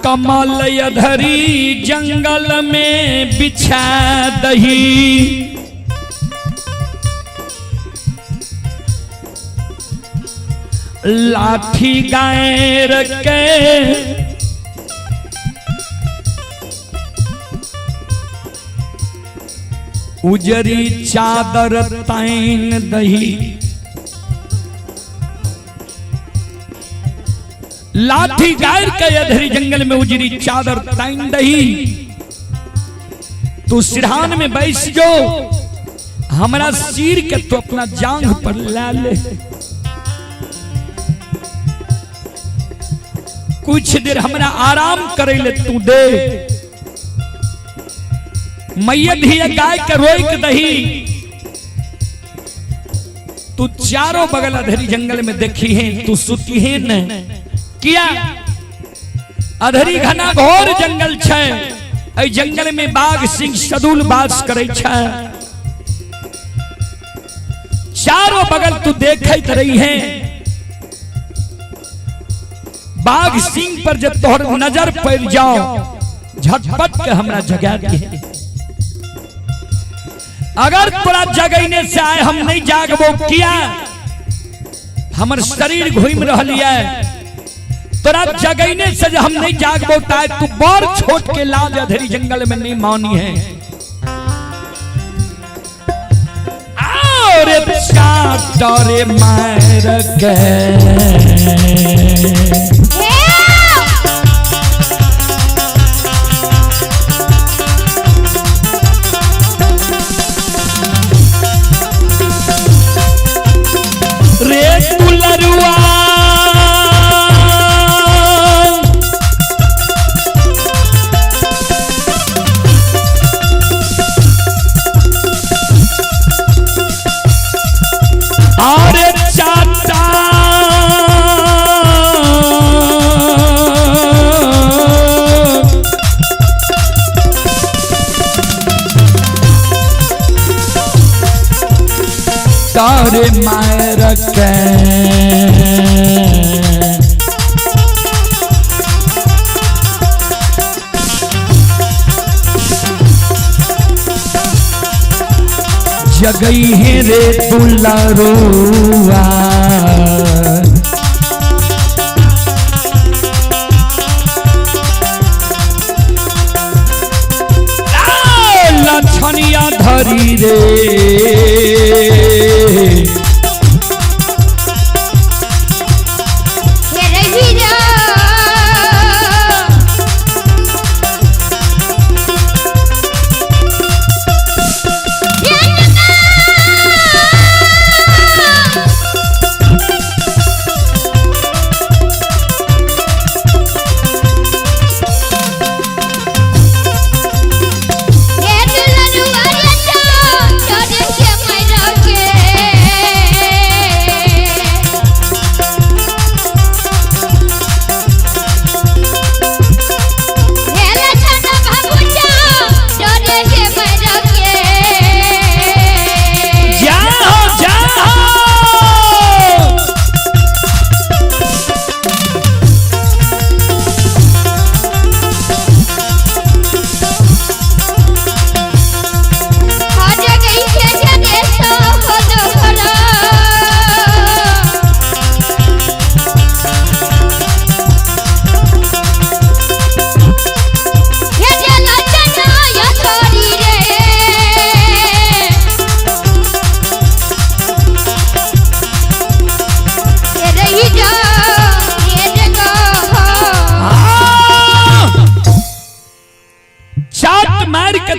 Speaker 2: कमल अधरी जंगल में बिछा दही, लाठी गायर के उजरी चादर ताइन दही। लाठी गायर के अधरी जंगल में उजरी चादर ताइन दही। तू सिरहान में बैस जो, हमरा सिर के तो अपना जांघ पर ला ले। कुछ देर हमरा आराम करे ले तू दे। मैया धिया गाय के रोक दही। तू चारों बगल अधरी जंगल में देखी है, तू सुती है न किया? अधरी घना घोर जंगल छै, एहि जंगल में बाघ सिंह सदुल वास करे छै। चारों बगल तू देखत रही है, बाघ सिंह पर जब तोहर नजर पड़ जाओ झटपट के हमरा जगा दे। अगर तोरा जगैने से आए हम नहीं जागबो किया? हमर शरीर घूम रहल है, तोरा जगैने से हम नहीं जागबो ताए तू बड़ छोट के लाज अधेरी जंगल में नहीं मानी है। और चाटरे मार के रे दुलरुआ अरे चाचा डर मार के। जगई है रे दुलारुआ। लछनिया धरी रे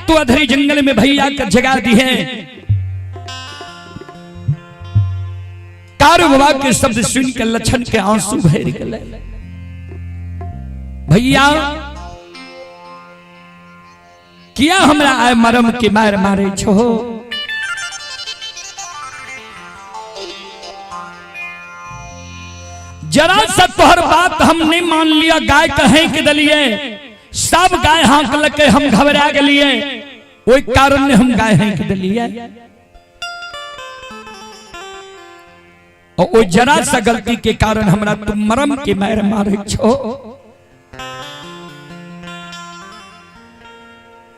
Speaker 2: तू अधरी जंगल में भैया का जगा दी है। कारू बाबा के शब्द सुन के लक्षण के आंसू भर गए। भैया किया हमरा आय मरम के मार मारे छो, जरा सा तोहर बात हम नहीं मान लिया, गाय कहे के दलिए सब गाय हाँक लके हम घबरा गलिए, ओई कारण ने हम गाय हाँक दिलिए। और ओ जरा सा गलती के कारण हमरा तुम मरम के मार मारे छो।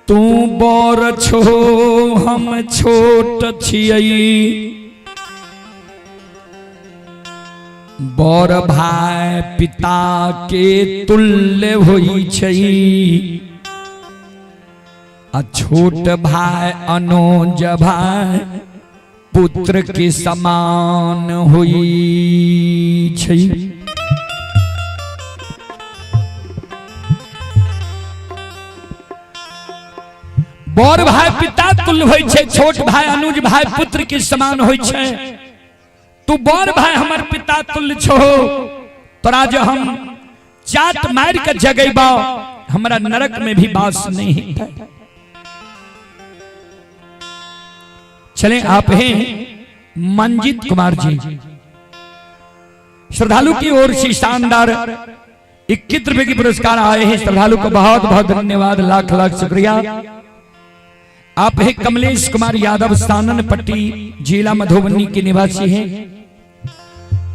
Speaker 2: तू बोर छो हम छोट छियई, बड़ भाई पिता के तुल्य होई छै, आ छोट भाई अनुज भाई पुत्र के समान होई छै। बड़ भाई पिता तुल्य होई छै, छोट भाई अनुज भाई पुत्र के समान होई छै। तू बड़ भाई हमर पिता तुल्य छो, तोरा जो हम चाट मार के जगेबा हमरा नरक में भी बास नहीं है। चले आप हैं मंजीत कुमार जी, श्रद्धालु की ओर से शानदार 21 रुपए की पुरस्कार आए हैं। श्रद्धालु को बहुत बहुत धन्यवाद, लाख लाख शुक्रिया। आप हैं कमलेश कुमार यादव, सानन पट्टी जिला मधुबनी के निवासी हैं।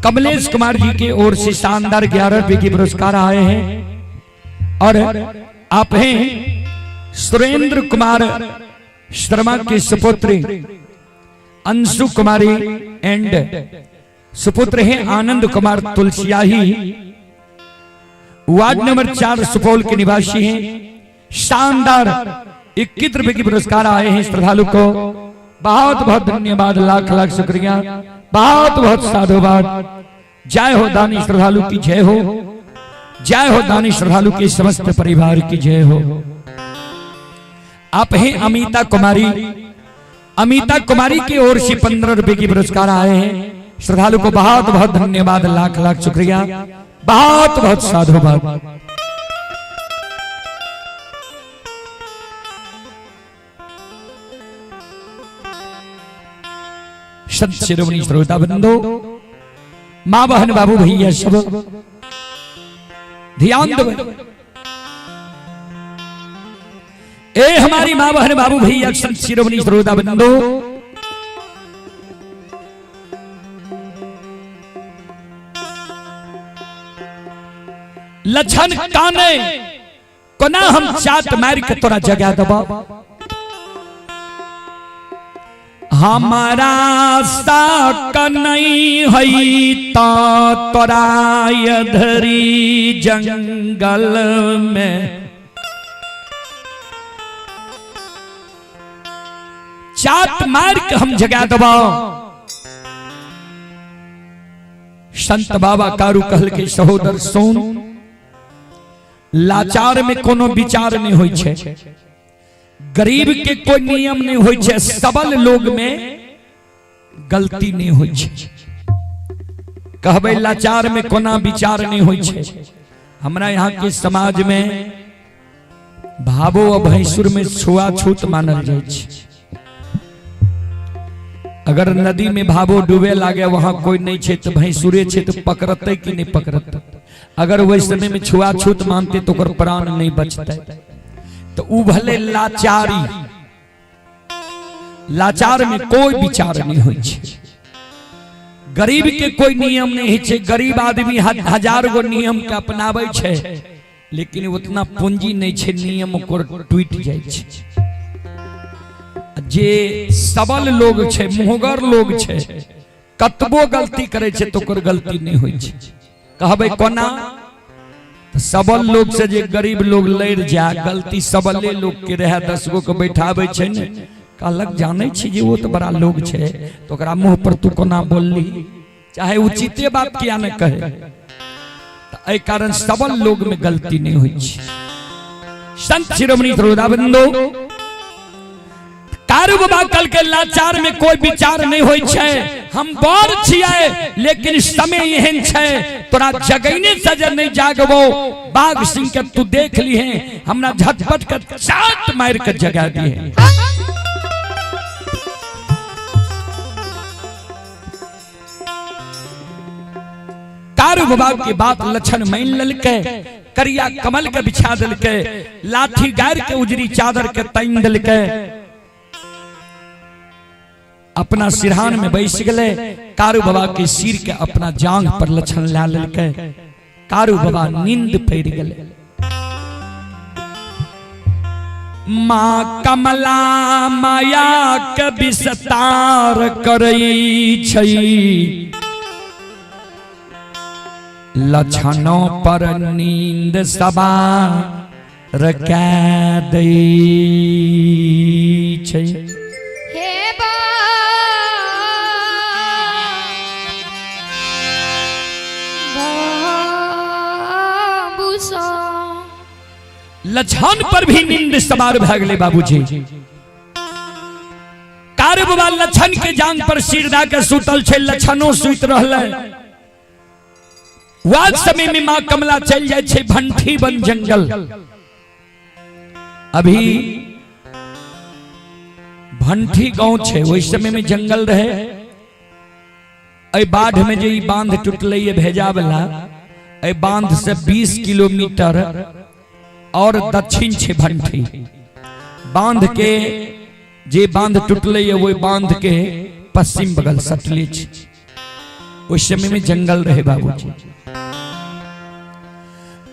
Speaker 2: कमलेश कुमार जी के ओर से शानदार 11 रुपए के पुरस्कार आए हैं। और आप हैं सुरेंद्र कुमार शर्मा के सुपुत्र अंशु कुमारी एंड सुपुत्र हैं आनंद कुमार तुलसियाही, वार्ड नंबर 4 सुपौल के निवासी हैं। शानदार 21 रुपए के पुरस्कार आए हैं। श्रद्धालु को बहुत बहुत धन्यवाद, लाख लाख शुक्रिया, बहुत बहुत साधुवाद। जय हो दानी श्रद्धालु की जय हो, जय हो दानी श्रद्धालु के समस्त परिवार की जय हो। आप हैं अमिता कुमारी, अमिता कुमारी की ओर से 15 रुपए की पुरस्कार आए हैं। श्रद्धालु को बहुत बहुत धन्यवाद, लाख लाख शुक्रिया, बहुत बहुत साधुवाद। संत शिरोमणि श्रोता बंधु, मां बहन बाबू भैया सब ध्यान दो। ए हमारी मां बहन बाबू भैया संत शिरोमणि श्रोता बंधु, लछन काने, कोना हम चाट मार के तोरा जगा देबो। हमारा साक नहीं हई ता तोरा धरी जंगल में चाट मार के हम जगा देबो। संत बाबा कारू कहल के सहोदर सुन, लाचार में कोनो विचार नहीं होई छे, गरीब के कोई नियम नहीं होई छे, सबल लोग में गलती नहीं होई छे। कहबे लाचार में कोना विचार नहीं होई छे। हमरा यहाँ के समाज में भावो और भैंसुर में छुआछूत मानल जाय छे। अगर नदी में भावो डूबे लागे, वहां कोई नहीं छे तो भैंसुरे छे तो पकड़ते कि नहीं पकड़ते? अगर वही समय में छुआछूत मानते तो ओकर प्राण नहीं बचते। तो उ भले लाचारी, लाचार में कोई विचार नहीं होई छे। गरीब के कोई नियम नहीं होई छे। गरीब आदमी हजार गो नियम के अपनाबै छे, लेकिन उतना पूंजी नहीं छे, नियम ओकर टूटि जाइ छे। जे सबल लोग छे, मुहगर लोग छे, कतबो गलती करे छे तो ओकर गलती नहीं होई छे। कहबै कोना? तो सबल लोग से जे गरीब लोग लड़ जाए, गलती सबले लोग के रहे, 10 गो के बैठाबै छे ने, कहलक जानै छी जे वो तो बड़ा लोग छे, तो ओकरा मुंह पर तू कोना बोलली, चाहे उचिते बात किया न कहे। तो एहि कारण सबल लोग में गलती नहीं होई छे। संत शिरोमणि श्रोताबंधु, कारू बाबा कल के लाचार में कोई विचार नहीं होई छे। हम बड़ छियै लेकिन समय एहन छे, तोरा जगैने से जे नहीं जागबो, बाघ सिंह के तू देख लीहे, हमरा झटपट के चाट मार के जगा दिए। कारू बाबा के बात लक्षण मान ललके, करिया कमल के बिछा दिलके, लाठी गार के उजरी चादर के तैन दिलके, अपना सिरहान में बैस गए। कारू बाबा के सिर के अपना जांघ पर लक्षण ला ललके। कारू बाबा नींद पड़ गए। माँ कमला माया के विस्तार करई छई, लक्षणों पर नींद सवार कै दै छै।
Speaker 1: हे बाबू सा
Speaker 2: लक्षण पर भी नींद सवार भए गेलै बाबूजी। कारू बाबा लक्षण के जांग पर सिर दा के सुतल छै, लक्षणों सुति रहलै। वह समय में माँ कमला चल जाय छै भंठी वन जंगल। अभी भंठी गांव छै, ओहि समय में जंगल रहे। एहि बाढ़ में जे ई बांध टूटलै ये भेजा वाला, एहि बांध से 20 किलोमीटर और दक्षिण छै भंठी। बांध के जे बांध टूटलै ये ओहि बांध के पश्चिम बगल सटले छै। ओहि समय में जंगल रहे बाबूजी।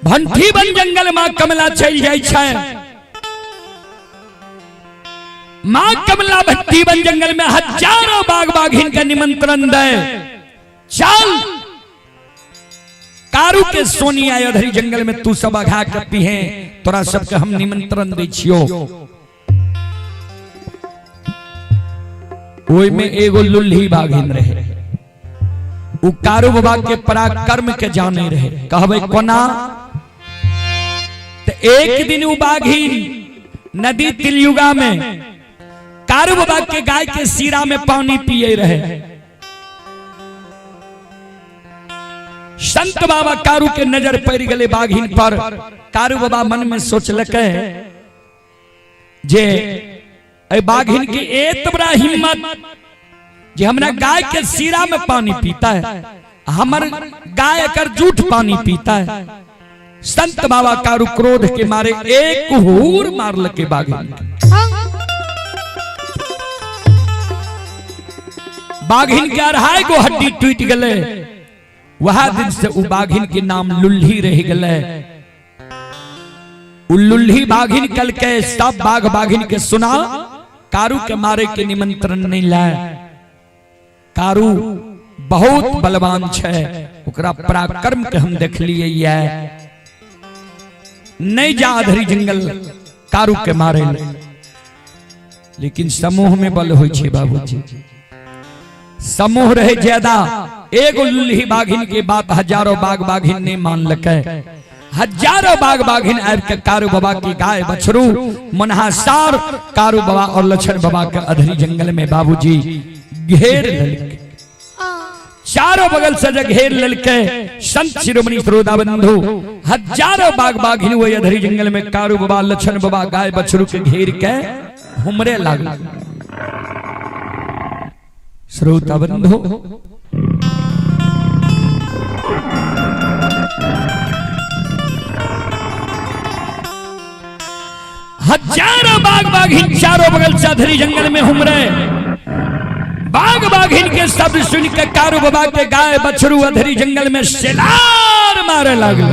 Speaker 2: भंठी वन जंगल माँ कमला चल जाय छै। माँ कमला भंठी वन जंगल में हजारों बाघ बाघिन के निमंत्रण दे, चल कारू के सोनी आयो धरी जंगल में तू सब अघा के पीहे, तोरा सबके हम निमंत्रण दै छियो। ओहि में एगो लुल्ही बाघिन रहे, उ कारू बाबा के पराक्रम के जाने रहे। कहबै कोना? तो एक दिन उ बाघिन नदी तिलयुगा में कारू बाबा के गाय के सीरा में पानी पिए रहे। संत बाबा कारू के नजर पड़ गए बाघिन पर। कारू बाबा मन में सोचलकै जे ए बाघिन के एत बड़ा हिम्मत जे हमरा गाय के सीरा में पानी पीता है, हमर गाय एकर जूठ पानी पीता है। संत बाबा कारू क्रोध के मारे एक हूर मारलके बाघिन के। बाघिन के अढ़ाई गो हड्डी टूट गए। वह दिन से उ बाघिन के नाम लुल्ही रह गए। उल्लुल्ही बाघिन कल के सब बाघ बाघिन के सुना, कारू के मारे के निमंत्रण नहीं लाए। कारू बहुत बलवान छै, ओकरा पराक्रम के हम देख लिए ये। नहीं जा अधरी जंगल कारू के मारे ले। लेकिन समूह में बल होइ छै बाबूजी, समूह रहे ज्यादा। एगो लुल्ही बाघिन के बात हजारों बाघ बाघिन ने मान लके। हजारों बाघ बाघिन आबि के कारू बाबा की गाय बछरू मनहा सार कारू बाबा और लक्षण बाबा के अधरी जंगल में बाबूजी घेर लेलकै। चारों बगल से जब घेर लेलकै संत शिरोमणि श्रोता बंधु, हजारों बाघ बाघिन वही अधरी जंगल में कारू बाबा लक्षण बाबा गाय बछरू के घेर के हुमरे लागल। श्रोता बंधु, हजारों बाघ बाघिन चारों बगल से अधरी जंगल में हुमरे। बाघ बाघिन के शब्द सुन के कारू बाबा के गाय बछरू अधरी जंगल में सेलार मारे लागल।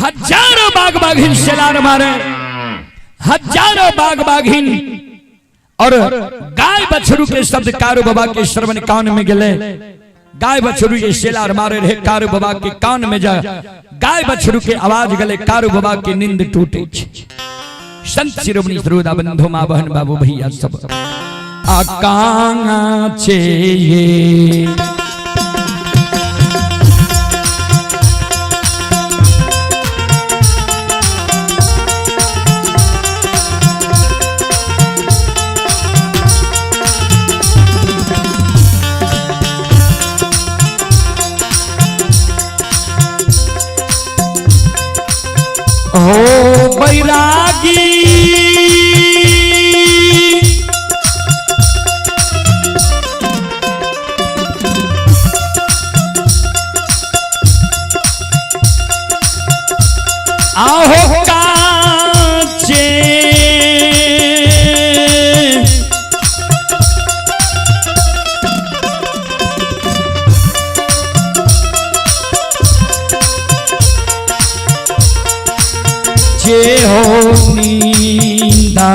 Speaker 2: हजारों बाघ बाघिन सेलार मारे, हजारों बाघ बाघिन और गाय बछरू के शब्द कारू बाबा के श्रवण कान में गले। गाय बछरू के सेलार मारे रहे कारू बाबा के कान में जा गाय बछरू के आवाज गले, कारू बाबा के नींद टूटे। संत शिरोमणि श्रोता बंधु माँ बहन बाबू भैया सब आकांक्षे ये हो बैरागी आहो काचे जे हो नींदा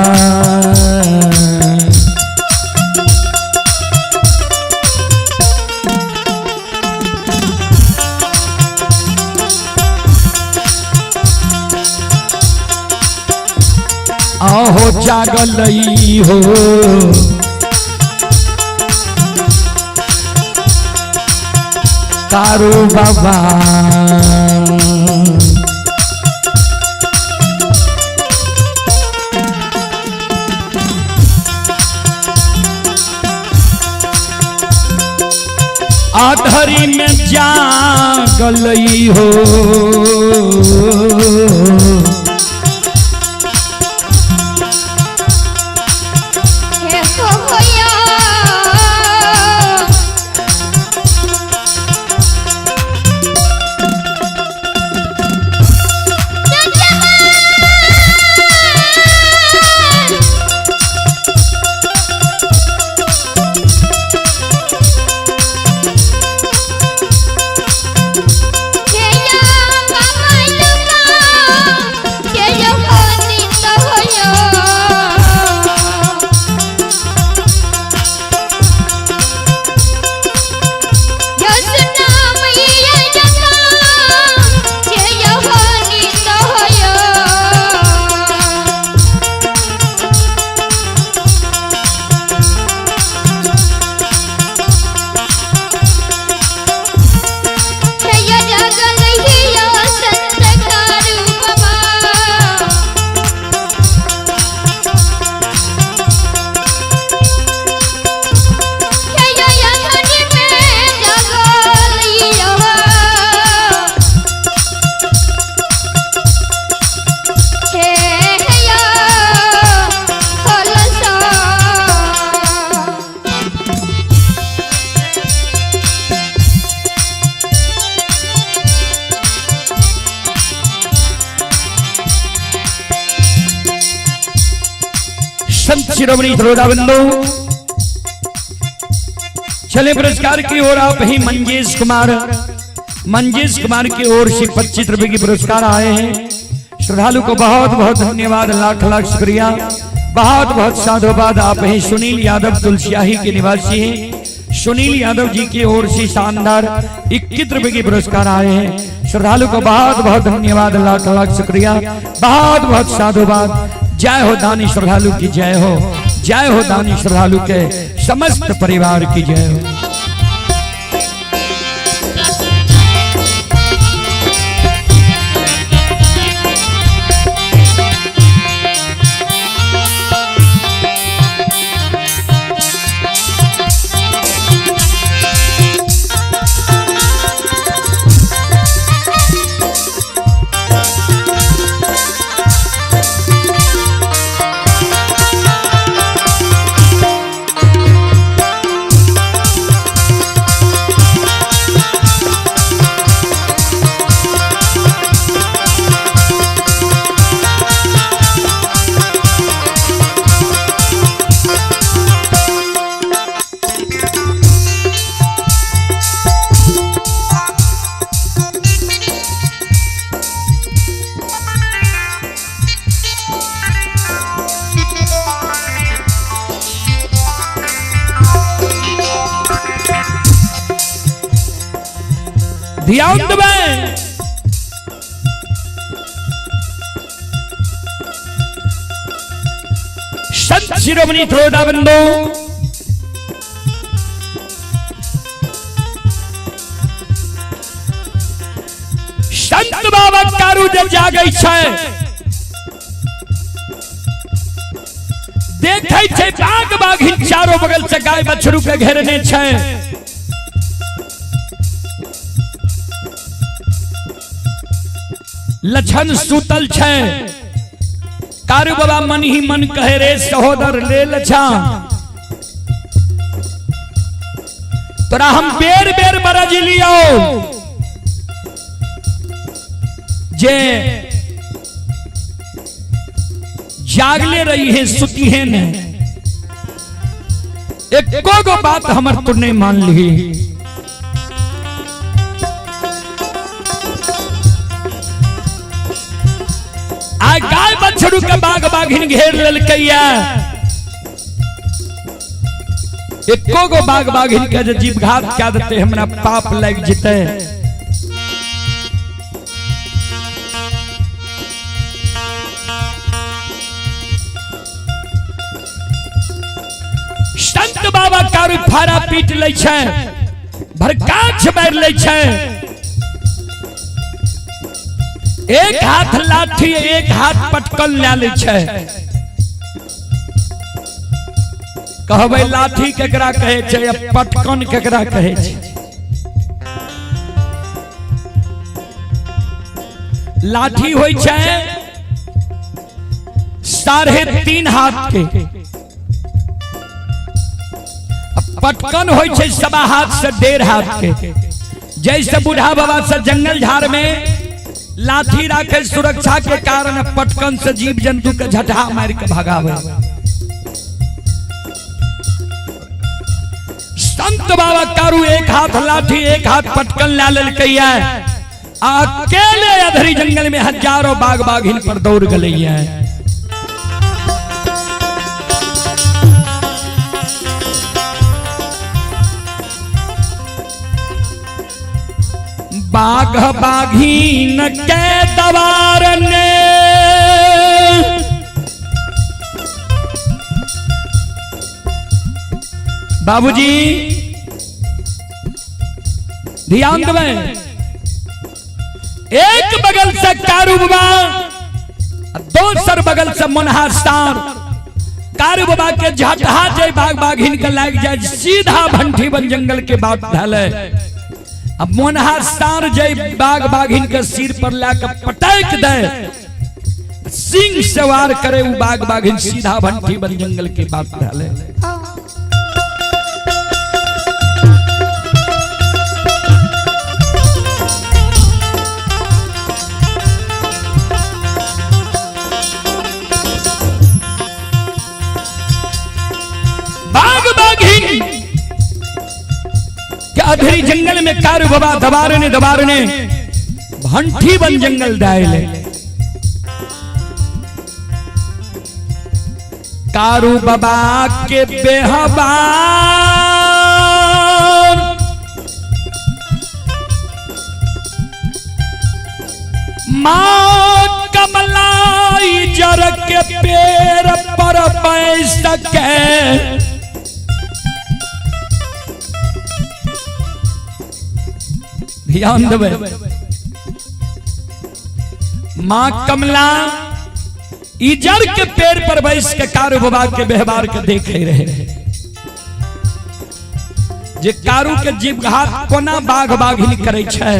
Speaker 2: आहो जागलई हो कारू बाबा। आधरी में जागलई हो
Speaker 1: हे हो होया हे या बाबा
Speaker 2: शिरोमणि श्रोता बंधु, चले पुरस्कार की ओर आप ही मंजेश कुमार, मंजेश कुमार की ओर से 25 रुपए की पुरस्कार आए हैं। श्रद्धालु को बहुत बहुत धन्यवाद, लाख लाख शुक्रिया, बहुत बहुत साधुवाद। आप ही सुनील यादव तुलसियाही के निवासी हैं। सुनील यादव जी की ओर से शानदार 21 रुपए की पुरस्कार आए हैं। श्रद्धालु को बहुत बहुत धन्यवाद, लाख लाख शुक्रिया, बहुत बहुत साधुवाद। जय हो दानी श्रद्धालु की जय हो, जय हो दानी श्रद्धालु के समस्त परिवार की जय हो। ध्यान देबै, संत शिरोमणि श्रोता बंधु, संत बाबा कारू जे जागै छै, देखै छै बाघ बाघिन चारो बगल से गाय बछरू के घेरने छै। लछन सुतल छै, कारू बाबा मन ही मन कहे रे सहोदर ले लछा, तोरा हम बेर बेर बरज लियो जे जागले रही है सुती है ने, एको गो बात हमर तू नहीं मान ली। आइ गाय बछड़ू के बाघ बाघिन घेर लेलकैया, एको गो बाघ बाघिन के जे जीवघात कए देते हमरा पाप लागि जेतै। संत बाबा कारू फाड़ा पीट लै छै, भरकाछ मारि लै छै, एक हाथ लाठी एक हाथ पटकन लै लै छै। कहबै लाठी केकरा कहै छै आ पटकन केकरा कहै छै? लाठी होइ छै 3.5 हाथ के, पटकन होइ छै 1.25 हाथ से 1.5 हाथ के। जैसे बूढ़ा बाबा से जंगल झाड़ में लाठी राखे सुरक्षा के कारण, पटकन से जीव जंतु के झटहा मार के भगावे। संत बाबा कारू एक हाथ लाठी एक हाथ पटकन ला लेलकैया, अकेले अधरी जंगल में हजारों बाघ बाघिन पर दौड़ गलैया। बाघ बाघीन के दवार ने बाबूजी ध्यान देबै, एक बगल से कारू बाबा, दोसर बगल से मोनहा सार। कारू बाबा के झटहा जे बाघ बाघिन के लाग जाए सीधा भंठी बन जंगल के बात ढले। अब मोनहा सार जय बाघ बाघिन के सिर पर लाके पटक दे, सिंह सवार करे उ बाघ बाघिन सीधा भंठी बन जंगल के बात ढले। अधरी जंगल में कारू बाबा दबारने दबारने भंठी बन जंगल दायले। कारू बाबा के बेहबार माँ कमलाई जर के पेड़ पर बैस सके। ध्यान देबै, माँ कमला इजर के पेड़ पर बैस के कारू बाबा के व्यवहार के देखे रहे जे कारू के जीव घात कोना बाघ बाघिन करे छै।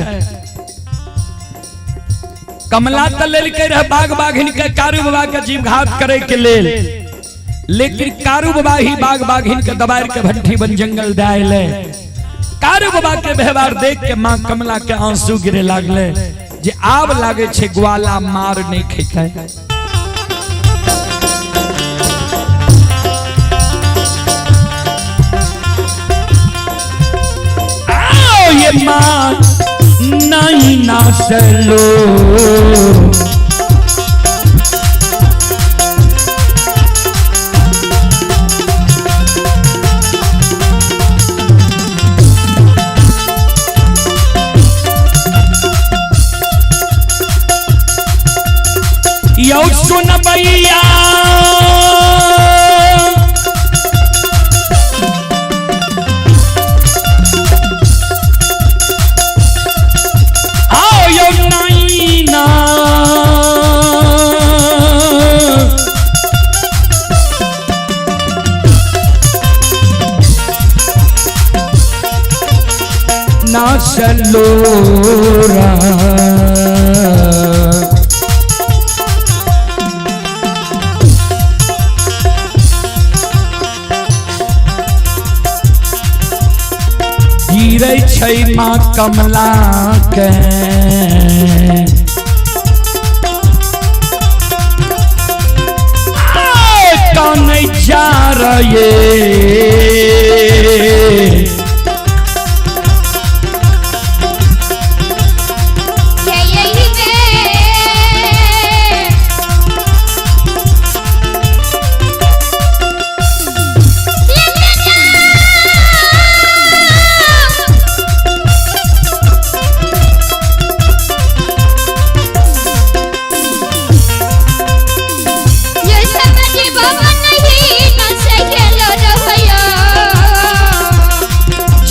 Speaker 2: कमला त लेलकै रहे बाघ बाघिन के कारू बाबा के जीव घात करे के लेल, लेकिन कारू बाबा ही बाघ बाघिन के दबार के भट्ठी बन जंगल दायले। कारू बाबा के व्यवहार देख के माँ कमला के आंसू गिरे लागले जे आब लागे छै ग्वाला मार नहीं खेतै। आओ ये माँ नहीं ना सलो यौ सुन भैया आओ यौ नैना ना सलोरा गिरै छै माँ कमला के कानै जा रहे।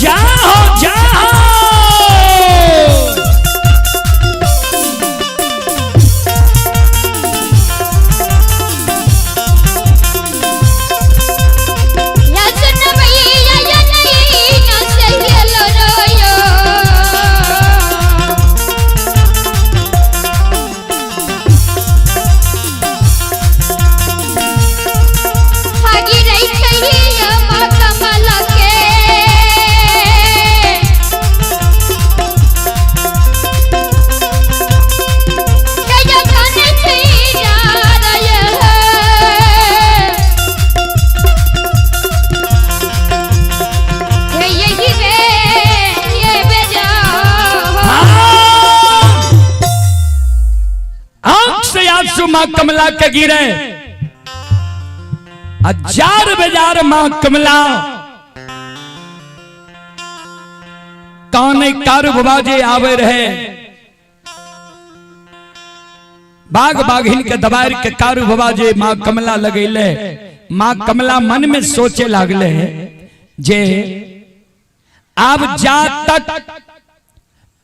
Speaker 2: जाओ जाओ आंख से आंसू मां कमला के गिरे, हजार बेजार मां कमला काने कारू बाजे आवे रहे। बाघ बाघिन के दबार के कारू बाजे मां कमला लगैले। मां कमला मन में सोचे लागले जे आब जा तक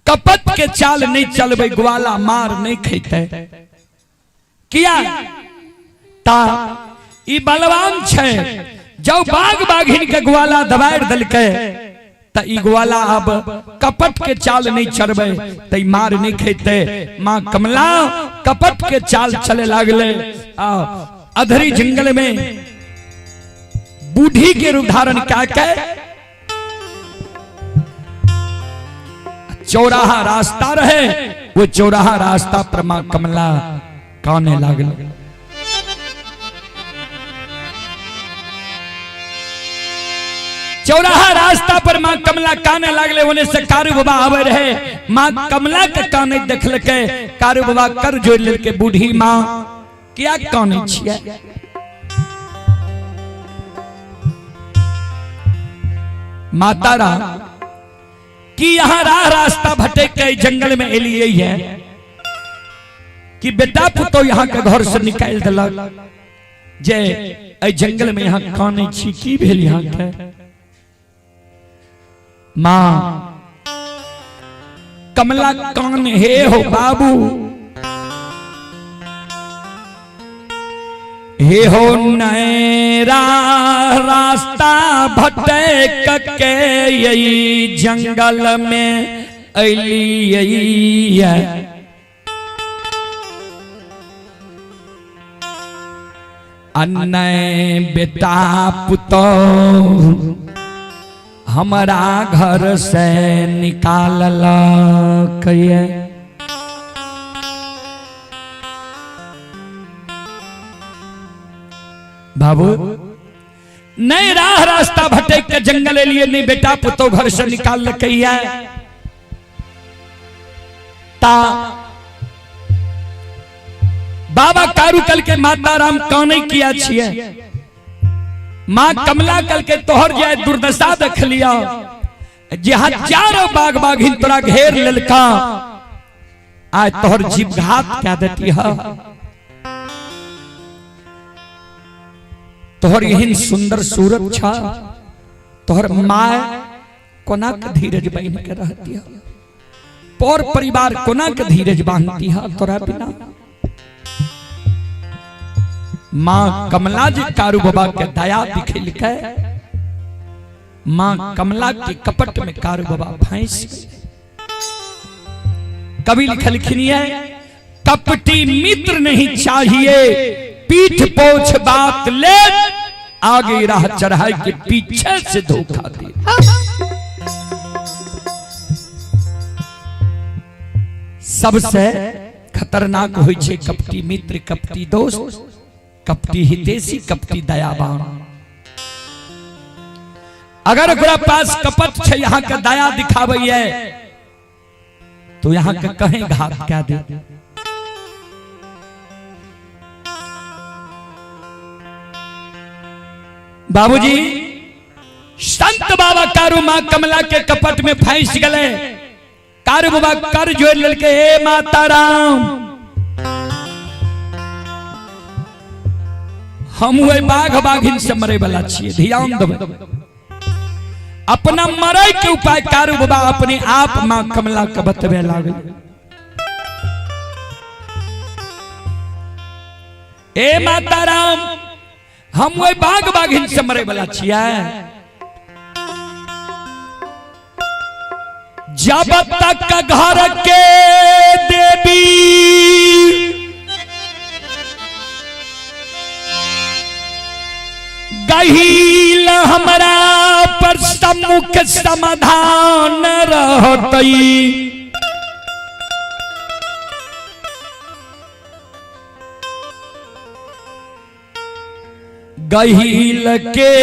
Speaker 2: कपट के चाल नहीं चलबे ग्वाला मार नहीं खेते। किया ता ई बलवान छै, जब बाघ बाघिन के ग्वाला दबार दलकै त ई ग्वाला अब कपट के चाल नहीं चढ़बे त ई मार नहीं खेते। मां कमला कपट के चाल चले लागले। आ अधरी जंगल में बूढ़ी के रूप धारण क्या के चौराहा रास्ता रहे, वो चौराहा रास्ता पर मां कमला काने लागल। चौराहा रास्ता पर माँ कमला काने लागले, ओने से कारू बाबा आवे रहे। माँ कमला के काने देखलके, कारू बाबा कर जोड़ लेलके, बूढ़ी माँ क्या काने छियै? माता राम कि यहाँ राह रास्ता भटक के जंगल में एलिए है कि बेटा पुतो यहाँ के घर से निकाल दिलक जे एहि जंगल में यहाँ काने छी, की भेल यहाँ के? माँ कमला कान हे हो बाबू, हे हो नैरा रास्ता भटक के यही जंगल में अलियै। अन्नय बेटा पुतोह हमरा घर से निकाललक ये। बाबू नहीं राह रास्ता भटक के जंगल लिए नहीं बेटा पुतो घर से निकाल लकैया ता बाबा कारू कल के माता राम काने किया छिए। माँ कमला कल के तोहर जाए दुर्दशा देख लिया, जे हजारों बाघ बाघिन तोरा घेर ललका, आज तोहर जीवघात क्या देती है। तोहर एहन सुंदर सूरत छा, तोहर माँ कोना के धीरज बांध के रहती है, पर परिवार कोना के धीरज बांधती है तोरा बिना। माँ कमला जी कारू बाबा के दया दिखेलकै, माँ कमला के कपट में कारू बाबा फंस गए। कवि लिखलखिन है, कपटी मित्र नहीं चाहिए, पीठ पोछ बात ले, आगे राह चढ़ाई के पीछे से धोखा दे। सबसे खतरनाक होई छे कपटी मित्र, कपटी दोस्त, कपटी हितेशी, कपटी दयावान। अगर ओकरा पास कपट छे यहाँ के दया दिखावे है तो यहाँ के कहीं घात क्या दे। बाबूजी संत बाबा कारू मां कमला के कपट में फंस गए। कारू बाबा कर जोड़ ललके, हे माता राम हम वही बाघ बाघिन से मरे वाला छिए, ध्यान देबै। अपना मरे के उपाय कारू बाबा अपने आप मां कमला के बतबे लागल। ए माता राम हम वही बाघ बाघिन से मरे वाला छिए, जब तक घर के देवी गहील हमरा पर सम्मुख समाधान रहतई, गहील के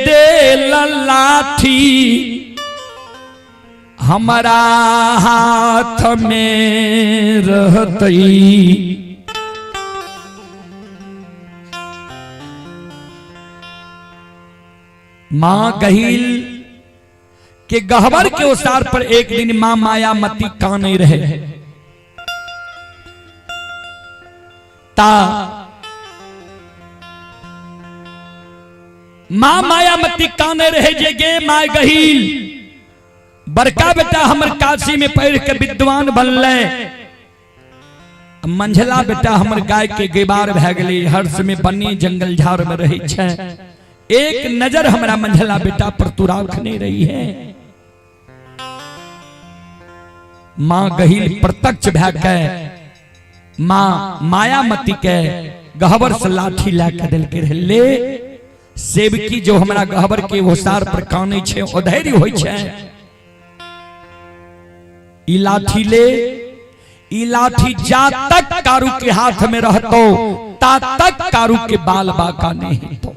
Speaker 2: देल लाठी हमारा हाथ में रहतई। मां गहील के गहवर के ओसार पर एक दिन मां मायामती काने रहे, ता मां मायामती काने रहे जे गे मां गहील बड़का बेटा हमर काशी में पढ़ के विद्वान बनले, मंझला बेटा हमर गाय के गेबार भए गेलै, हर्ष में बनी जंगल झाड़ में रहे छै, एक नजर हमरा मंझला बेटा पर तू राख नहीं रही है। मां गहील प्रत्यक्ष भए के मां मायामती के गहबर से लाठी ला के देलकै रहे, ले सेवकी जो हमरा गहबर के ओसार पर कानै छै ओधैर्य होइ छै, ई लाठी ले, ई लाठी जा तक कारू के हाथ में रहतो ता तक कारू के बाल बाका नहीं हेतो।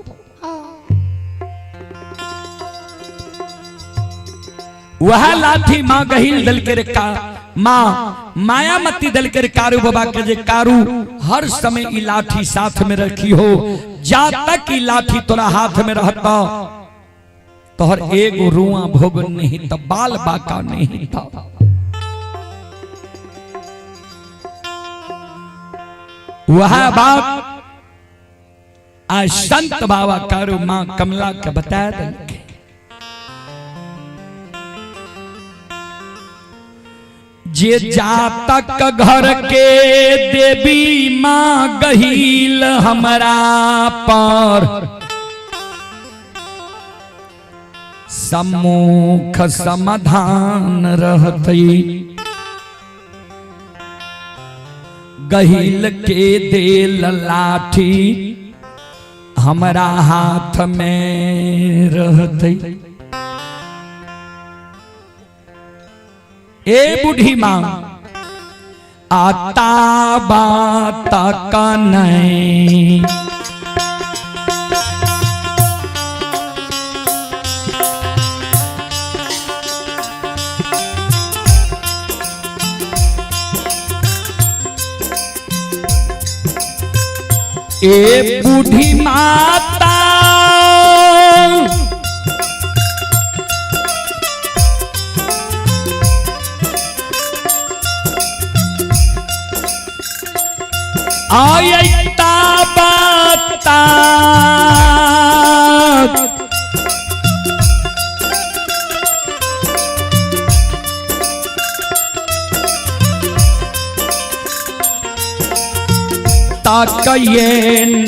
Speaker 2: वह लाठी माँ गहिल दल के रे का माँ मायामती दल के रे कारू बाबा के जे कारू हर समय ई लाठी साथ में रखी हो, जा तक ई लाठी तोरा हाथ में रहता तोहर एगो रुआ भोग नहीं त बाल बाका नहीं था। वह बात आज संत बाबा कारू माँ कमला के बता देंगे। जे जातक घर के देवी माँ गहील हमरा पर सम्मुख समाधान रहतई, गहील के देल लाठी हमरा हाथ में रहतई। ए बूढ़ी माँ आता बात नहीं ए बूढ़ी माता आयता बाता ताकये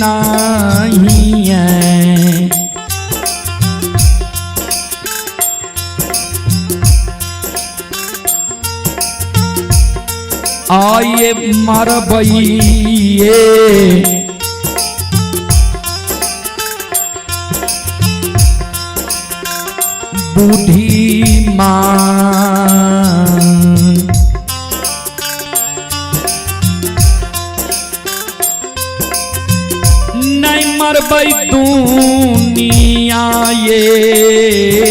Speaker 2: नहीं है। आये मरबइये बूढ़ी माँ नहीं मरबई दुनिया ये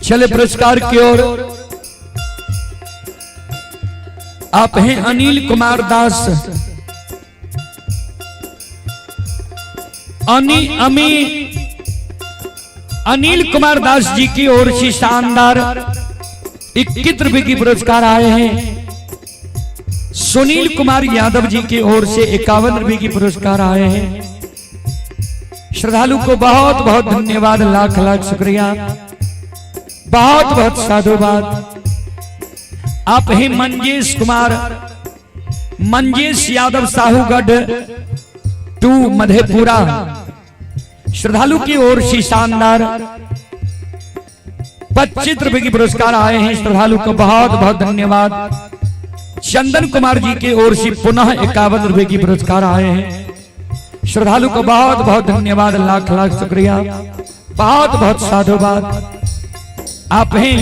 Speaker 2: चले पुरस्कार की ओर। आप हैं अनिल कुमार दास, अनी अमी अनिल कुमार दास जी की ओर से शानदार 21 रुपए की पुरस्कार आए हैं। सुनील कुमार यादव जी की ओर से 51 रुपए की पुरस्कार आए हैं। श्रद्धालु को बहुत बहुत धन्यवाद, लाख लाख शुक्रिया, बहुत बहुत साधुवाद। आप ही मंजेश कुमार, मंजेश यादव साहूगढ़ टू मधेपुरा, श्रद्धालु की ओर से शानदार 25 रुपए की पुरस्कार आए हैं। श्रद्धालु को बहुत बहुत धन्यवाद। चंदन कुमार जी की ओर से पुनः 51 रुपए की पुरस्कार आए हैं। श्रद्धालु को बहुत बहुत धन्यवाद, लाख लाख शुक्रिया, बहुत बहुत साधुवाद। आप हैं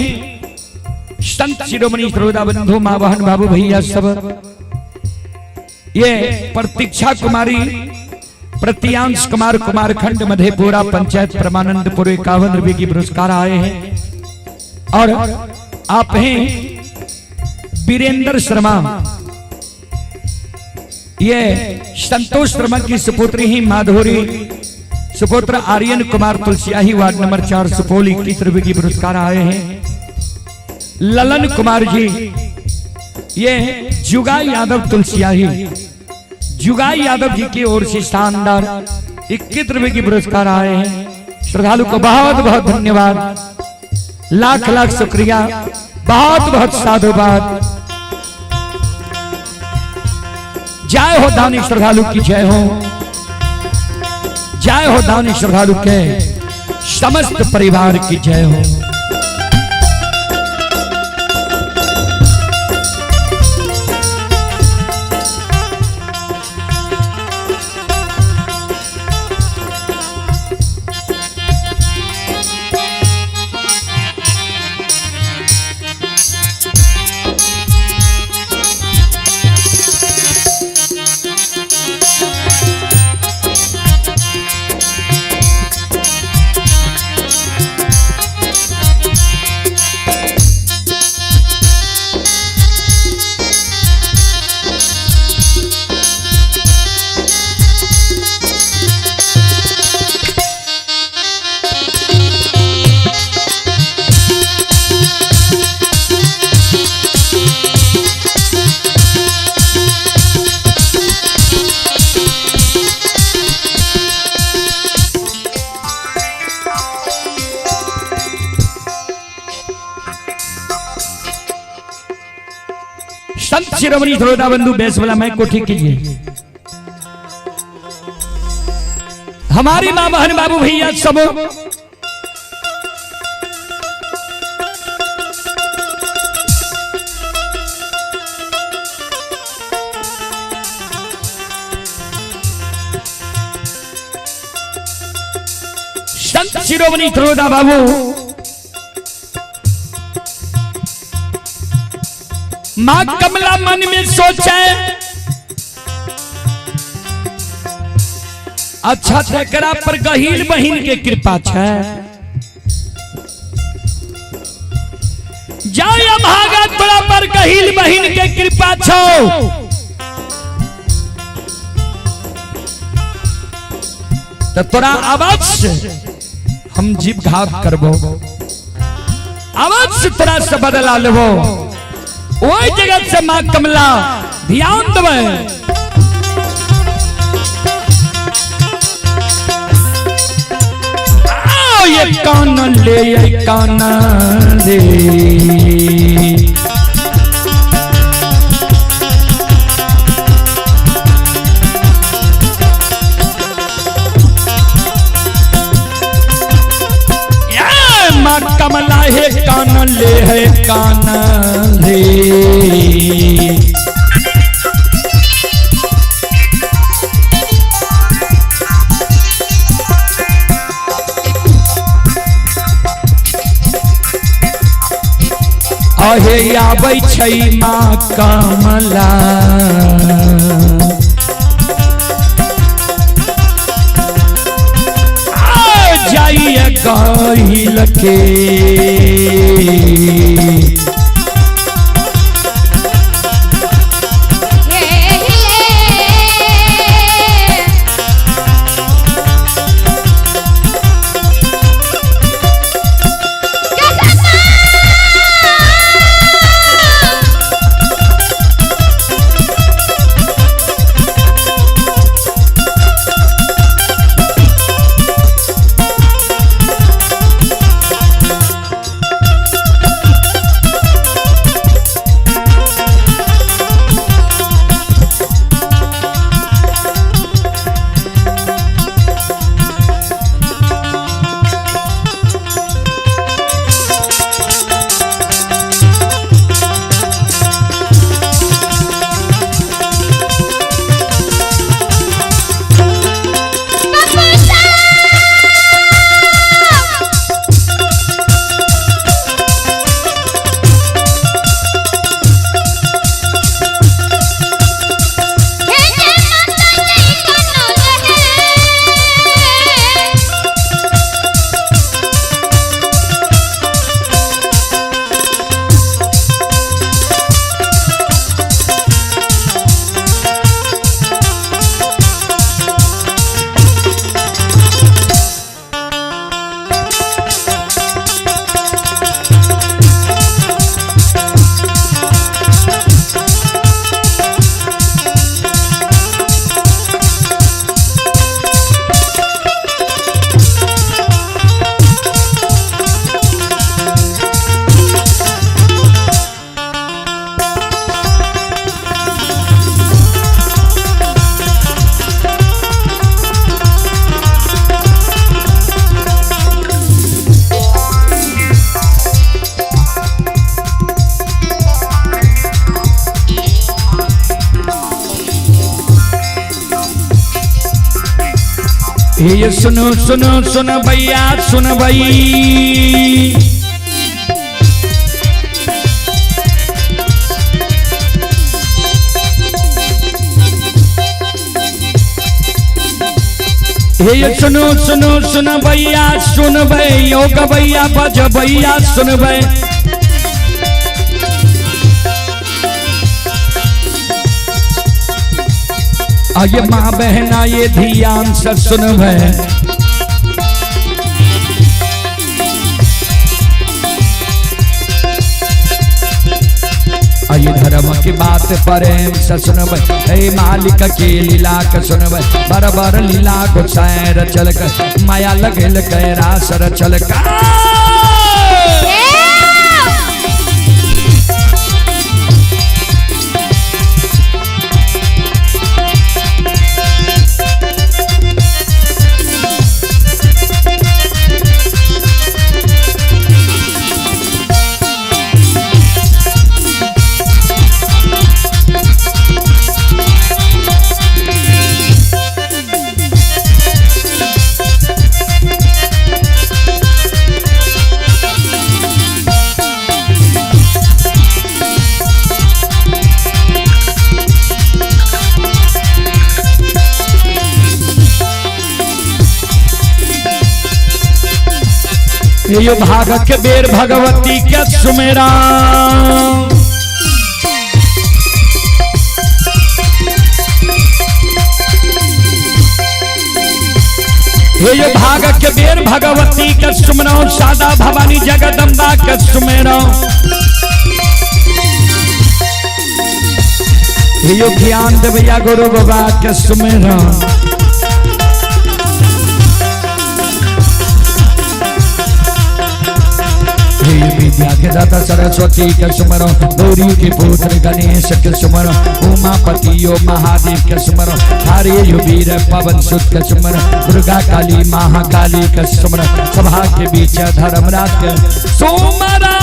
Speaker 2: संत शिरोमणि श्रोता बंधु, माँ बहन बाबू भैया सब। ये प्रतीक्षा कुमारी, प्रत्यांश कुमार, कुमारखंड मधेपुरा पंचायत परमानंदपुर 51 रुपए की पुरस्कार आए हैं। और आप हैं वीरेंद्र शर्मा, ये संतोष शर्मा की सुपुत्री ही माधुरी, सुपुत्र आर्यन कुमार तुलसियाही, वार्ड नंबर 4 सुपौल 21 रुपए की पुरस्कार आए हैं। ललन कुमार जी, ये जुगा यादव तुलसियाही, जुगा यादव जी की ओर से शानदार 21 रुपए की पुरस्कार आए हैं। श्रद्धालु को बहुत बहुत धन्यवाद, लाख लाख शुक्रिया, बहुत बहुत साधुवाद। जय हो दानी श्रद्धालु की जय हो, जय हो दानी श्रद्धालु के समस्त परिवार की जय हो। संत शिरोमणि श्रोता बंधु, बेस वाला माइक को ठीक कीजिए। हमारी माँ बहन बाबू भैया सब संत शिरोमणि श्रोता बाबू, मां कमला मन में सोचे, अच्छा तेकरा पर गहील बहिन के कृपा छै, जाय भागा तोरा पर गहील बहिन के कृपा छौ, तो तोरा अवश्य हम जीव घात करबो, अवश्य तोरा से बदला लेबो। ओहि जगह से मां कमला ध्यान देबै, आओ ये कान ले, ये कान ले, ये मां कमला हे कान ले, है कान ले। अहे आबै छै माँ कमला, आ जाइए कहिलके। ये सुनो सुनो सुन भैया सुन भाई, हे सुनो सुनो सुन भैया सुन भाई, योग भैया बज भैया सुन भाई। आये माँ बहना ये ध्यान से सुन भाई, आये धर्म की बात प्रेम से सुन भाई, हे मालिक के लीला के सुन भाई, बराबर लीला गोसाई रचल कर, माया लगेल कैरा सर चल का। ये भाग के बेर भगवती के सुमेरा, ये भाग के बेर भगवती के सुमरो, सादा भवानी जगदम्बा के सुमेरो, यो ज्ञान देवैया गुरु बाबा के सुमेरो। विद्या के दाता सरस्वती के सुमरो, गौरी के पुत्र गणेश के सुमरो, उमापति यो महादेव के सुमरो, हरे यो वीर पवन सुत के सुमरो, दुर्गा काली महाकाली के सुमरो, सभा के बीच धर्मराज के सुमरा।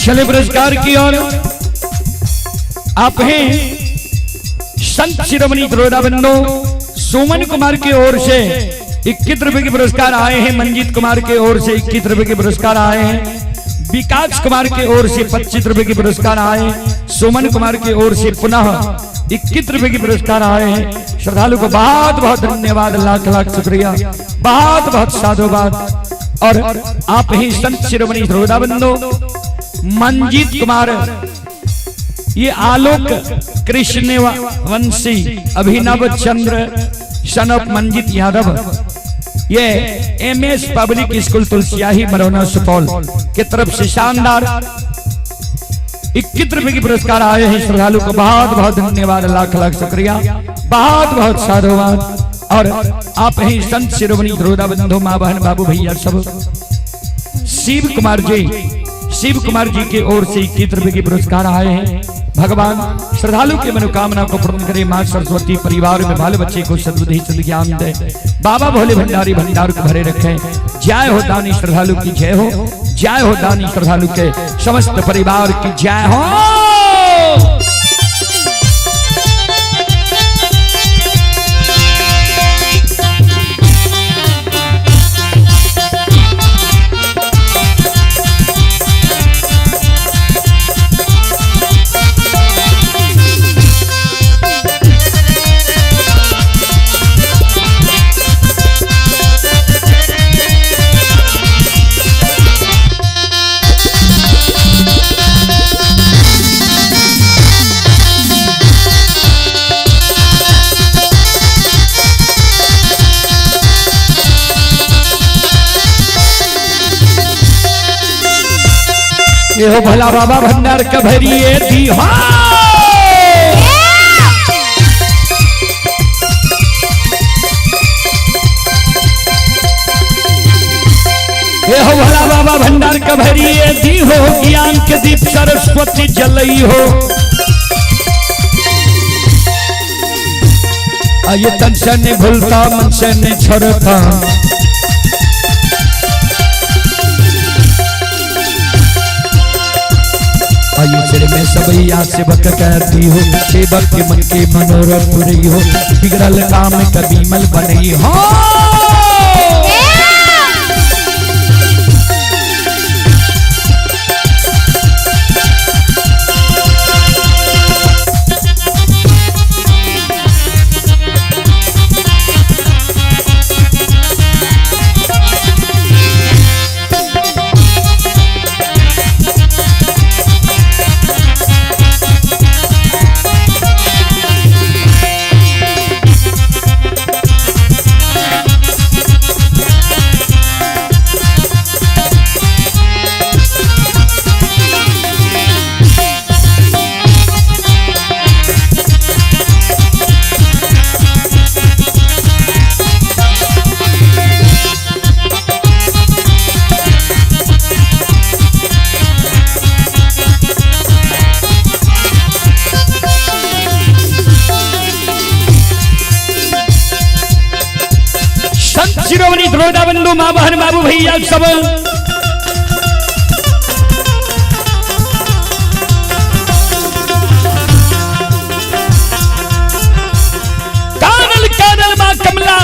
Speaker 2: चले पुरस्कार की ओर। आप हैं संत शिरोमणि द्रोड़ा बंधु सुमन कुमार की ओर से 21 रुपए के पुरस्कार आए हैं। मंजीत कुमार की ओर से 21 रुपए के पुरस्कार आए हैं। विकास कुमार की ओर से 25 रुपए के पुरस्कार आए। सुमन कुमार की ओर से पुनः 21 रुपए के पुरस्कार आए हैं। श्रद्धालु को बहुत बहुत धन्यवाद, लाख लाख शुक्रिया, बहुत बहुत साधुवाद। और आप ही संत शिरोमणि द्रोड़ा बंधु मंजीत कुमार, ये आलोक कृष्ण वंशी, अभिनव चंद्र सनप मंजीत यादव, ये MS public school Tulsiyahi Marauna Supaul के तरफ से शानदार 21 रुपए के पुरस्कार आए हैं। श्रद्धालु को बहुत बहुत धन्यवाद, लाख लाख शुक्रिया, बहुत बहुत साधुवाद। और आप ही संत शिरोमणि द्रोड़ा बंधु माँ बहन बाबू भैया सब, शिव कुमार जी, शिव कुमार जी की ओर से 21 रुपए के पुरस्कार आए हैं। भगवान श्रद्धालु के मनोकामना को पूर्ण करे। माँ सरस्वती परिवार में बाल बच्चे को सद्बुद्धि सद्ज्ञान दे। बाबा भोले भंडारी भंडार को भरे रखें। जय हो दानी श्रद्धालु की जय हो, जय हो दानी श्रद्धालु के समस्त परिवार की जय हो। ये हो भला बाबा भंडार का भरिए दी हो। ये हो भला बाबा भंडार का भरिए दी हो, ज्ञान के दीप सरस्वती जलई हो। ये तन से नहीं भूलता, मन से नहीं छोड़ता। आयु में सबैया सेवक कहती हो, सेवक के मन के मनोरथ पुरई हो, बिगड़ल काम कभी मल बनई हो। संत शिरोमणि द्रोड़ा बंधु माँ बहन बाबू भैया सब, कानल कानल माँ कमला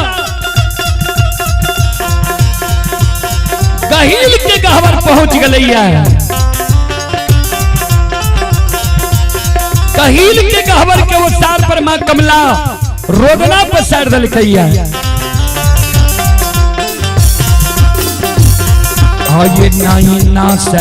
Speaker 2: गहील के गहवर पहुंच गलैया। गहील के गहवर के वो सार पर माँ कमला रोदना पसार दलकैया। ये नाई ना से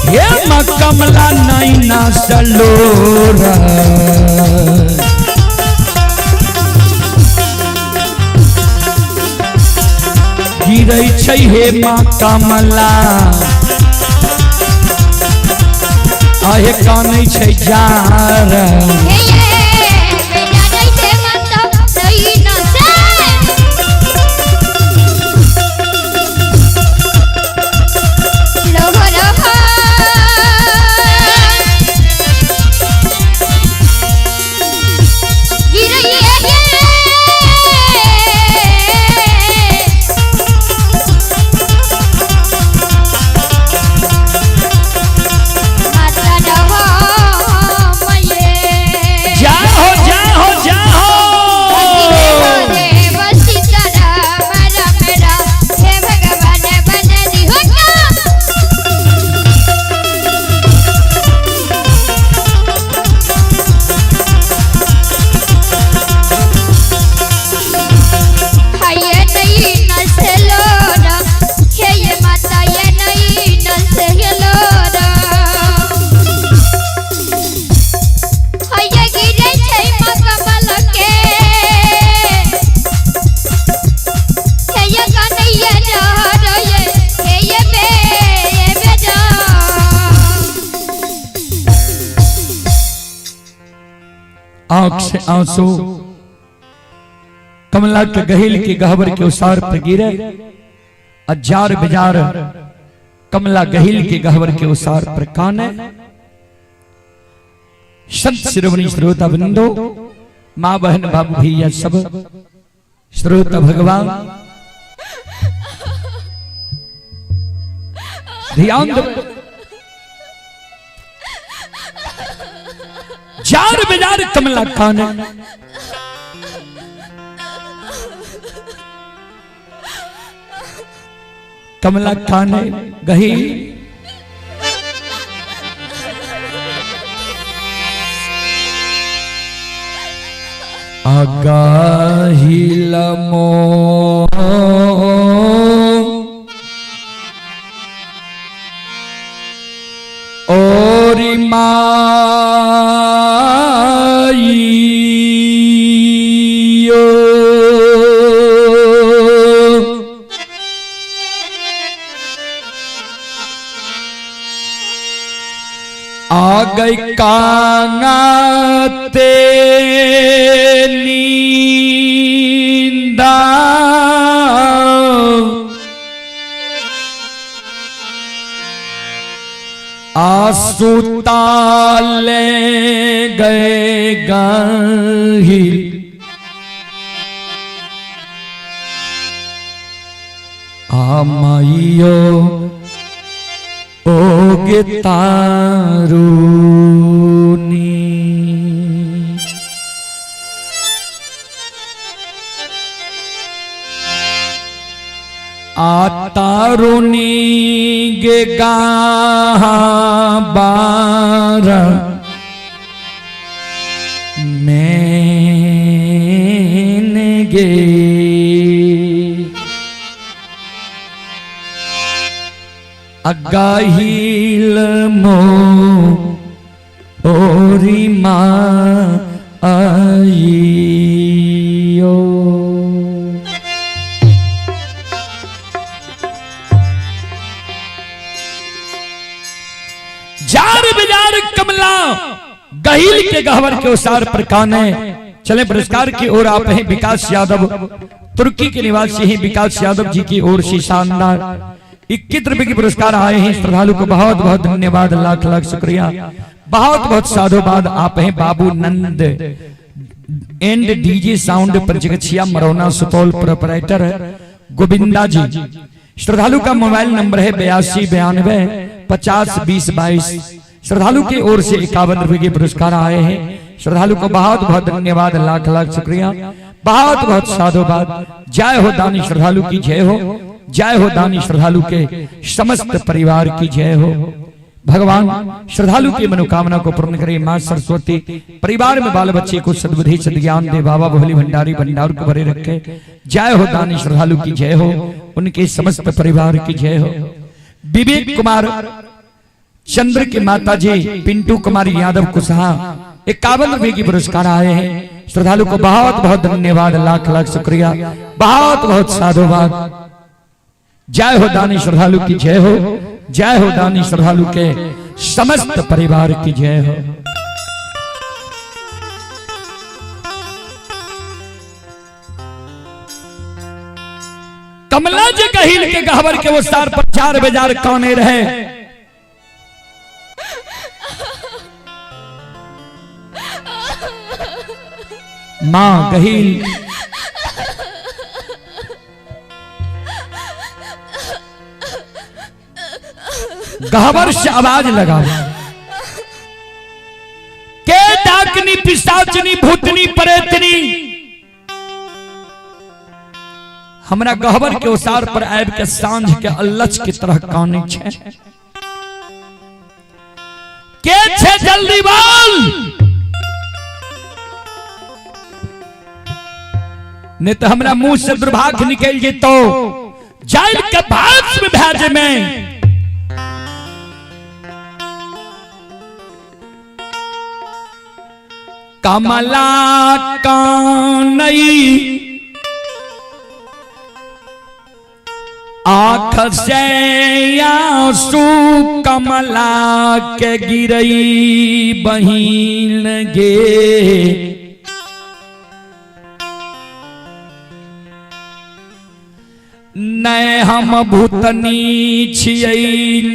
Speaker 2: हे माँ कमला नाई ना सलोरा। गिरै छै हे माँ कमला, आहे कानै छै जार। आंख से आंसू कमला के गहिल के गहबर के उसार पर गिरे, अजार बिजार कमला गहिल के गहबर के उसार पर काने। संत शिरोमणि श्रोता बिंदो, माँ बहन बाबू भैया सब श्रोता भगवान ध्यान दो। जार बिजार कमला काने, कमला खाने गही आगाही लमो और माई आ गई कांगाते नींदा आंसू ताले गए गाही आमाइयो ओगे तारूनी। आ तारुणी गे गाहा बार मैन गे अगाहिल मो ओरी माँ आइयो। जार बिजार कमला गहिल के गहवर के उसार पर काने। चले पुरस्कार की ओर आप हैं विकास यादव, तुर्की के निवासी हैं विकास यादव जी की ओर से शानदार 21 रुपए के पुरस्कार आए हैं। श्रद्धालु को बहुत बहुत धन्यवाद, लाख लाख शुक्रिया, बहुत बहुत साधुवाद। आप हैं Babu Nand and DJ sound Panchgachhiya Marauna Supaul proprietor Govinda ji. श्रद्धालु का मोबाइल नंबर है 82 92 50 20 22। श्रद्धालु की ओर से 51 रुपए के पुरस्कार आए हैं। श्रद्धालु को बहुत बहुत धन्यवाद, लाख लाख शुक्रिया, बहुत बहुत साधुवाद। जय हो दानी श्रद्धालु की जय हो, जय हो दानी श्रद्धालु के समस्त परिवार की जय हो। भगवान श्रद्धालु की मनोकामना को पूर्ण करे। माँ सरस्वती परिवार में बाल बच्चे को सद्बुद्धि सद्ज्ञान दे। बाबा भोली भंडारी भंडार को भरे रखे। जय हो दानी श्रद्धालु की जय हो, उनके समस्त परिवार की जय हो। विवेक कुमार चंद्र के माता जी पिंटू कुमार यादव कुशहा 51 रुपए की पुरस्कार आए हैं। श्रद्धालु को बहुत बहुत धन्यवाद, लाख लाख शुक्रिया, बहुत बहुत साधुवाद। जय हो दानी श्रद्धालु की जय हो, जय हो दानी श्रद्धालु के समस्त परिवार की जय हो। कमला जी गहिल के गहवर के वो सार पर चार बाजार काने रहे। मां गहिल गहवर से आवाज लगा के डाकनी पिशाचनी भूतनी परेतनी हमरा गहवर के ओसार पर आबि के सांझ के अल्लच की तरह कानै छै। के छे जल्दी बोल, नहीं तो हमरा मुंह से दुर्भाग्य निकल जेतो, जाइल के भास में भए में। कमला कानई आँख से आंसू कमला के गिरई बहिन गे। नै हम भूतनी छियै,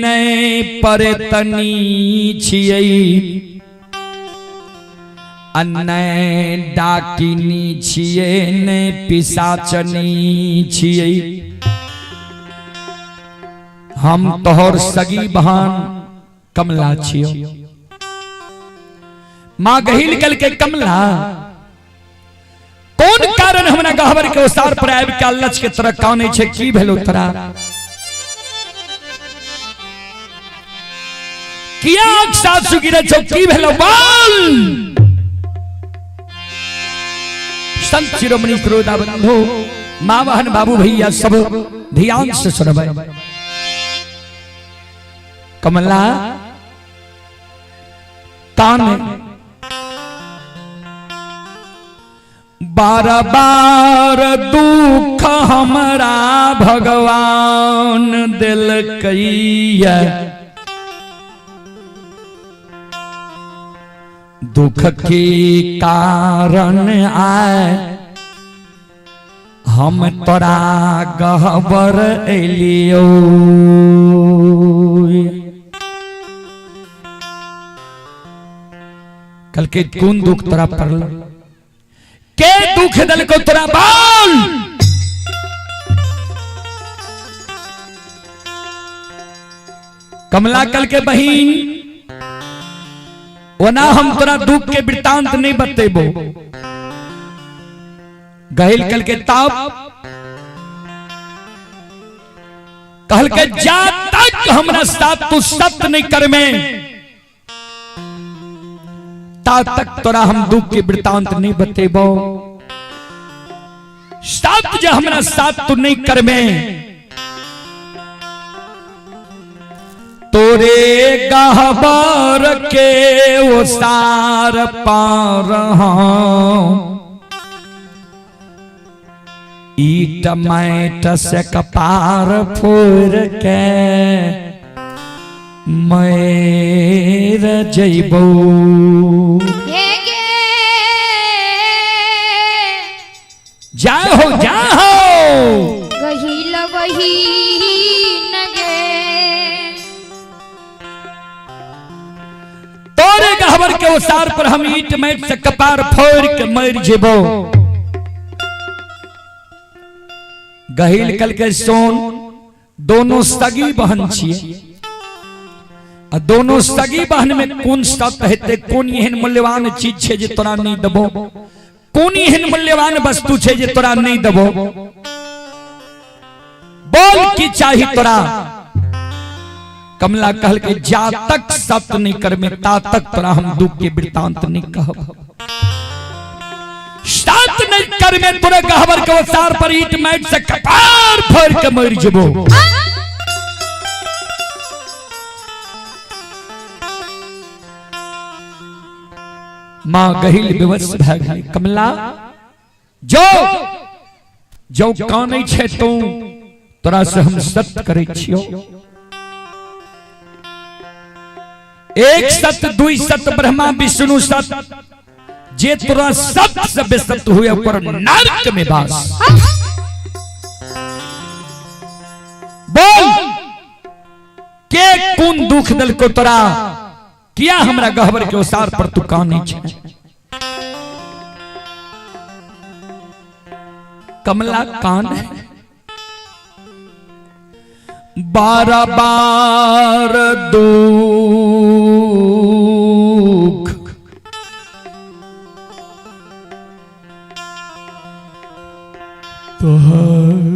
Speaker 2: नै परेतनी छियै, आ नै डाकिनी छियै, नै पिशाचनी छियै। हम तोहर सगी बहन कमला छियो। माँ गहिल कल के कमला कोन कारण हमरा गहबर के ओसार पर आबि के अल्लच के तरह कानै छै, की भेलो तोरा? किया आँख सासु गिरे छौ, की भेलो बोल? संत शिरोमणि श्रोता बंधु, माँ बहन बाबू भैया सब ध्यान से सुनबै। कमला कान बार बार दुख हमरा भगवान दिलकैया, दुख के कारण आए हम तोरा गहबर एलियो। कल के कोन दुख तोरा पड़ल, के दुख दिलको तोरा बाल? कमला कल के बहिन ओना हम तोरा दुख के वृत्तांत नहीं बतेबो। गहिल कल के ताप कहल के जा तक हमरा साथ तू सत्य नहीं करमे ता तक तोरा हम दुख के वृत्तांत नहीं बतेबो। साथ जे हमरा साथ तू नहीं करमे तोरे गहबर के ओसार पार हम ईट मैट से कपार फोड़ के मैर जैबो।
Speaker 1: हे गे
Speaker 2: जय हो जय हो।
Speaker 1: गहिल बहिन गे
Speaker 2: तोरे गहबर के ओसार पर हम ईट मैट से कपार फोड़ के मर जेबो। गहिल कल के सोन दोनों सगी बहन छिए आ दोनों सगी बहन में कोन सत्य हेतै, कोन एहन मूल्यवान चीज छै जे तोरा नहीं देबो, कोन एहन मूल्यवान वस्तु छै जे तोरा नहीं देबो, बोल की चाही तोरा? कमला कहल के जा तक सत्य नहीं करमे ता तक तोरा हम दुख के वृत्तांत नहीं कहब। सत्य नहीं करमे तोरे गहबर के ओसार पर ईट मैट से कपार फोड़ के मर जेबो। मां गहिल विवश भए गेल। कमला जो जो कानै छै तू तोरा से हम सत्य करै छियो। एक सत्य दुई सत्य ब्रह्मा विष्णु सत्य, जे तोरा सत्य से बेसत्य हुए ओकर नरक में वास। बोल के कोन दुख दिलको तोरा, किया हमरा गहबर के ओसार पर तू कानै छै? कमला कान है बार बार दुख तोहर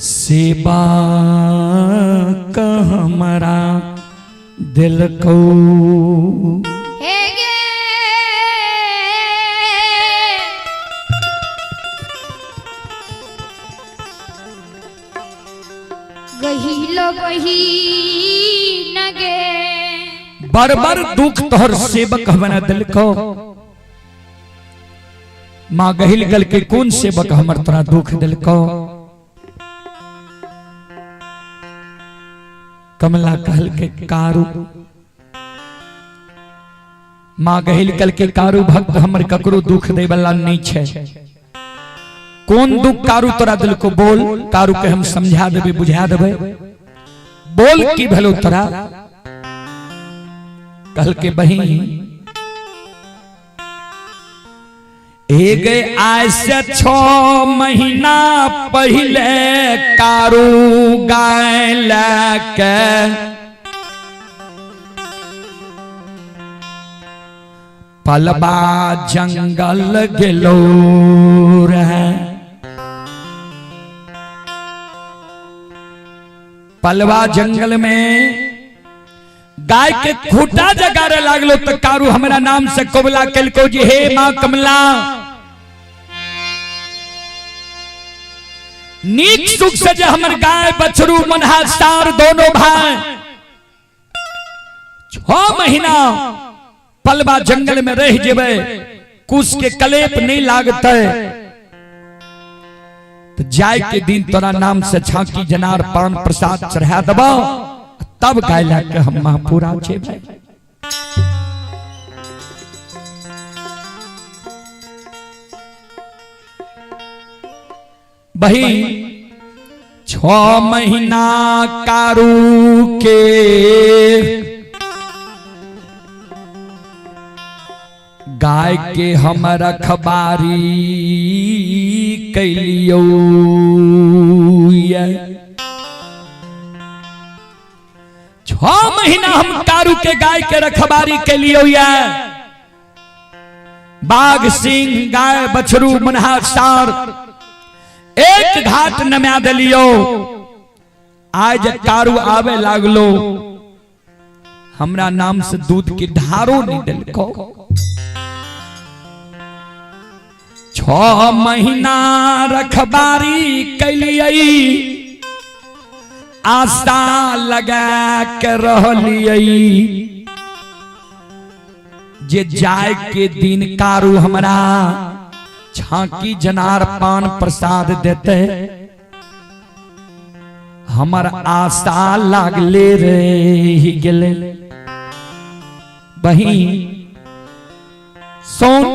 Speaker 2: सेवा हमरा दिल को।
Speaker 1: हे गे गहिल बहिन गे
Speaker 2: बार बार दुख तोहर सेवक हमरा दिल को। माँ गहिल गल के कौन सेवक हमर तोरा दुख दिल को? कमला कहल के कारू। माँ गहिल कल के कारू भक्त हमर ककरो दुख दे वाला नहीं छे। कोन दुख कारू तोरा दिल को बोल, कारू के हम समझा देबे बुझा देबे, बोल की भलो तोरा। कल के बहिन एक आज से 6 महीना पहले कारू गाय लेके पलबा जंगल गेलो रहे। पलवा जंगल में गाय के खूटा जगारे लागलो तो कारू हमरा नाम से कबला कलको जी हे मां कमला, नीक सुख से जे हमर गाय बछरू मनहा सार दोनों भाई 6 महीना पलवा जंगल में रह जेबे, कुश के कलेप नहीं लागते, तो जाय के दिन तोरा नाम से झांकी जनार पान प्रसाद चढ़ा दबा, तब गाय लाके हम महापुरा जेबे। बही 6 महीना कारू के गाय के हम रखबारी कैलियो। 6 महीना हम कारू के गाय के रखबारी कैलियो। बाघ सिंह गाय बछरू मनहा सार एक घाट नमा दिलियो। आज कारू आवे लागलो हमरा नाम से दूध के धारो नहीं दिलको। 6 महीना रखबारी कैलियै, आशा लगा के रहलियै जे जाय के दिन कारू हमरा झांकी जनार पान प्रसाद देते, हमर आशा लागले रह गेले। बहिन सुन,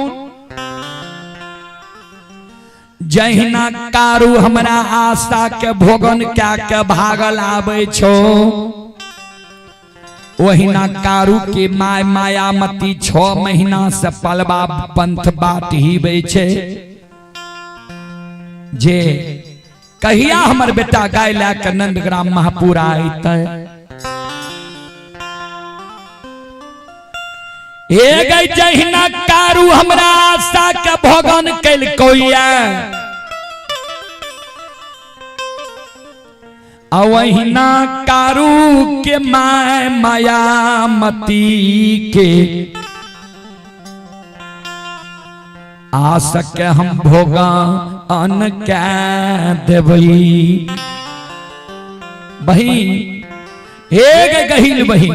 Speaker 2: जहिना कारू हमरा आशा के भोगन क्या के भागल आबै छो, ओहिना कारू के my Mayamati 6 महीना से पलवा पंथ बाट हिबै छे जे कहिया हमर बेटा गाय ला के नंदग्राम महापुरा अइतै। हे गई जहिना कारू हमरा आशा के भोगन कैलकैया, अवहिना कारू के my Mayamati के आस के हम भोगा अन के देबई। बहिन हे गहिल बहिन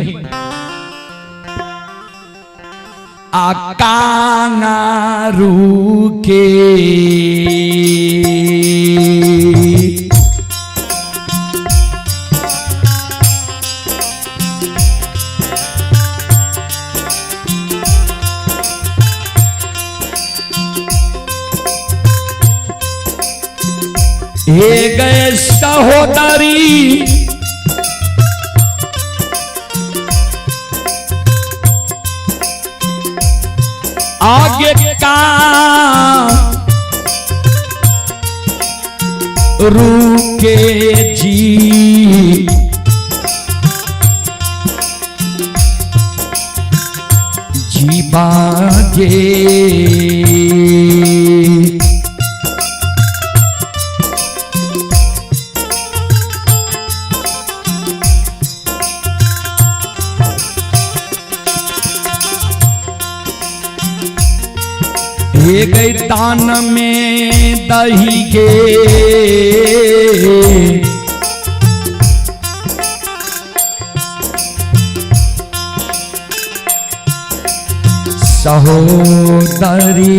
Speaker 2: आ कांगारू के हे गए सहोदरी आगे का रुके जी जीवागे। हे गई तान में दही के सहोदरी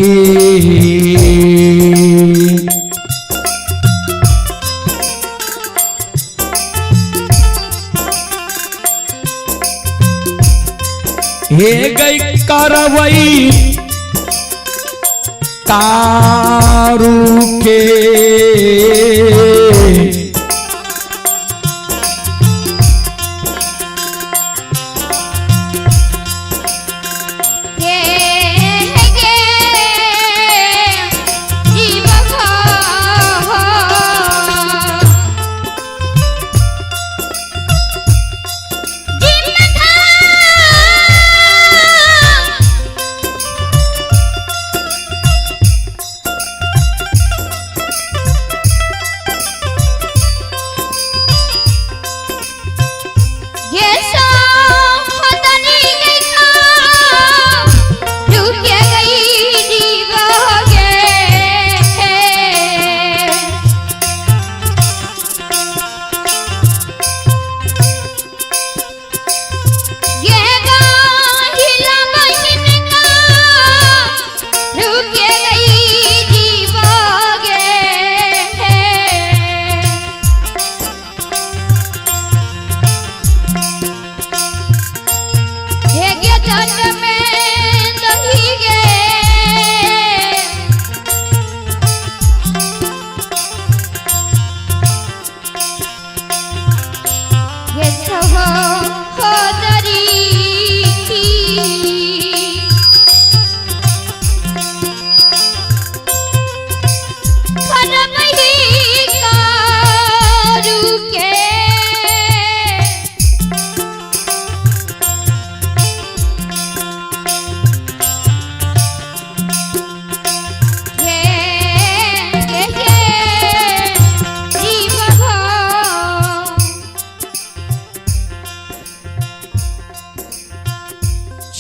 Speaker 2: हे गई करवई कारू के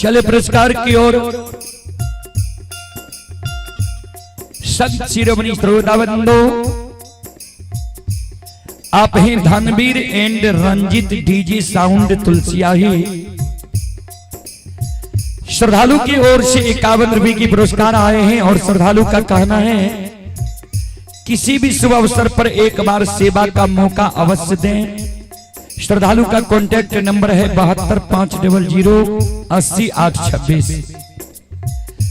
Speaker 2: चले पुरस्कार की ओर। संत शिरोमणि श्रोताबंधु, आप ही Dhanveer and Ranjit DJ sound Tulsiyahi श्रद्धालु की ओर से 51 रुपए की पुरस्कार आए हैं। और श्रद्धालु का कहना है किसी भी शुभ अवसर पर एक बार सेवा का मौका अवश्य दें। श्रद्धालु का कॉन्टैक्ट नंबर है 7250080826।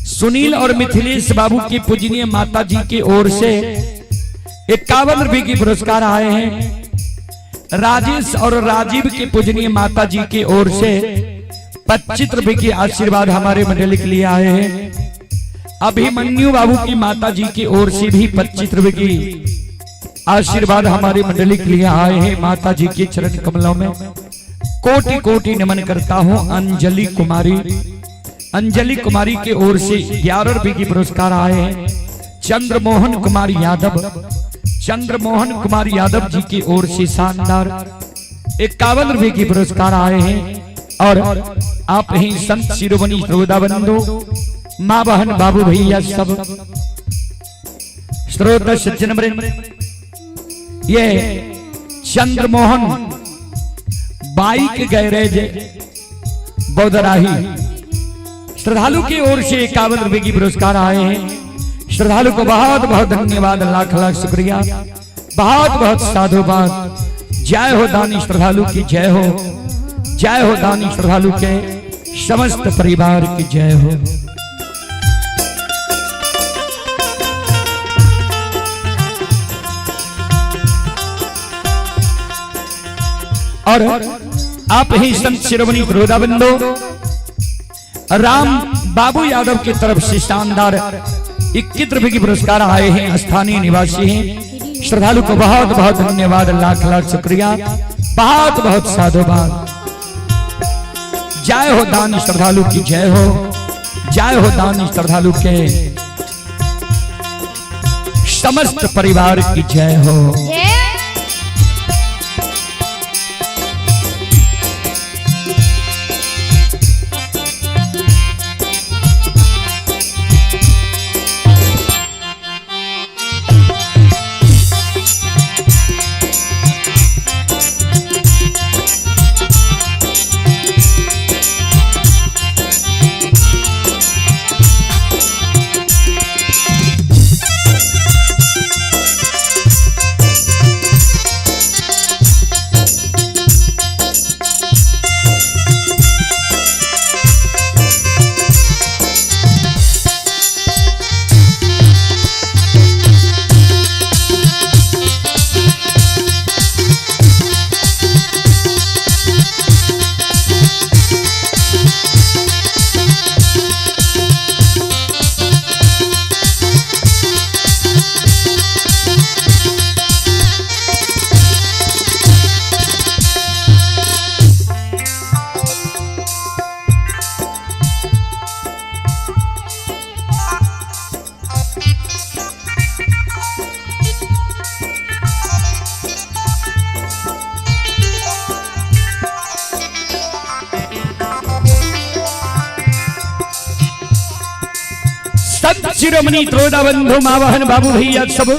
Speaker 2: सुनील और मिथिलेश बाबू की पूजनीय माता जी की ओर से 51 रुपए की पुरस्कार आए हैं। राजेश और राजीव की पूजनीय माता जी की ओर से 25 रुपए की आशीर्वाद हमारे मंडली के लिए आए हैं। अभिमन्यु बाबू की माता जी की ओर से भी 25 रुपए की आशीर्वाद हमारी मंडली के लिए आए हैं। माता जी के चरण कमलों में कोटि कोटि नमन करता हूं। अंजलि कुमारी, अंजलि कुमारी की ओर से 11 रुपए की पुरस्कार आए हैं। चंद्रमोहन कुमार यादव, चंद्रमोहन कुमार यादव जी की ओर से शानदार 51 रुपए की पुरस्कार आए हैं। और आप ही संत शिरोमणि श्रोता बंधु, माँ बहन बाबू भैया सब श्रोता सज्जन वृंद, ये चंद्रमोहन बाइक गैरेज बौदराही श्रद्धालु की ओर से 51 रुपए की पुरस्कार आए हैं। श्रद्धालु को बहुत बहुत धन्यवाद, लाख लाख शुक्रिया, बहुत बहुत साधुवाद। जय हो दानी श्रद्धालु की जय हो, जय हो दानी श्रद्धालु के समस्त परिवार की जय हो। और आप ही संत शिरोमणि श्रोताबंधु राम बाबू यादव की तरफ से शानदार 21 रुपए की पुरस्कार आए हैं। स्थानीय निवासी हैं। श्रद्धालु को बहुत बहुत धन्यवाद, लाख लाख शुक्रिया, बहुत बहुत साधुवाद। जय हो दानी श्रद्धालु की जय हो, जय हो दानी श्रद्धालु के समस्त परिवार की जय हो। संत शिरोमणि त्रोदा बंधु माँ बहन बाबू भैया सब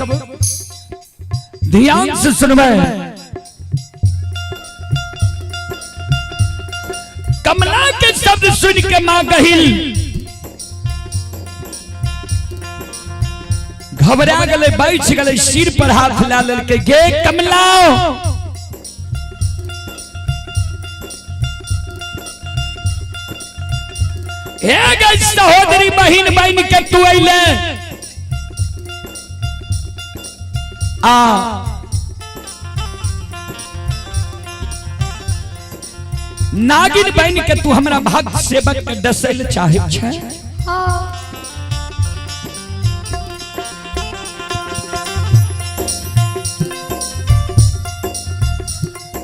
Speaker 2: ध्यान से सुनबै। कमला के शब्द सुन के मां गहिल घबरा गए, बैठ गए, सिर पर हाथ ला लेलकै। गे कमला, हे गे सहोदरी बहिन बन के तू अइले आ नागिन बन के तू हमरा भक्त सेवक के डसै लए चाहै छै।
Speaker 1: हाँ।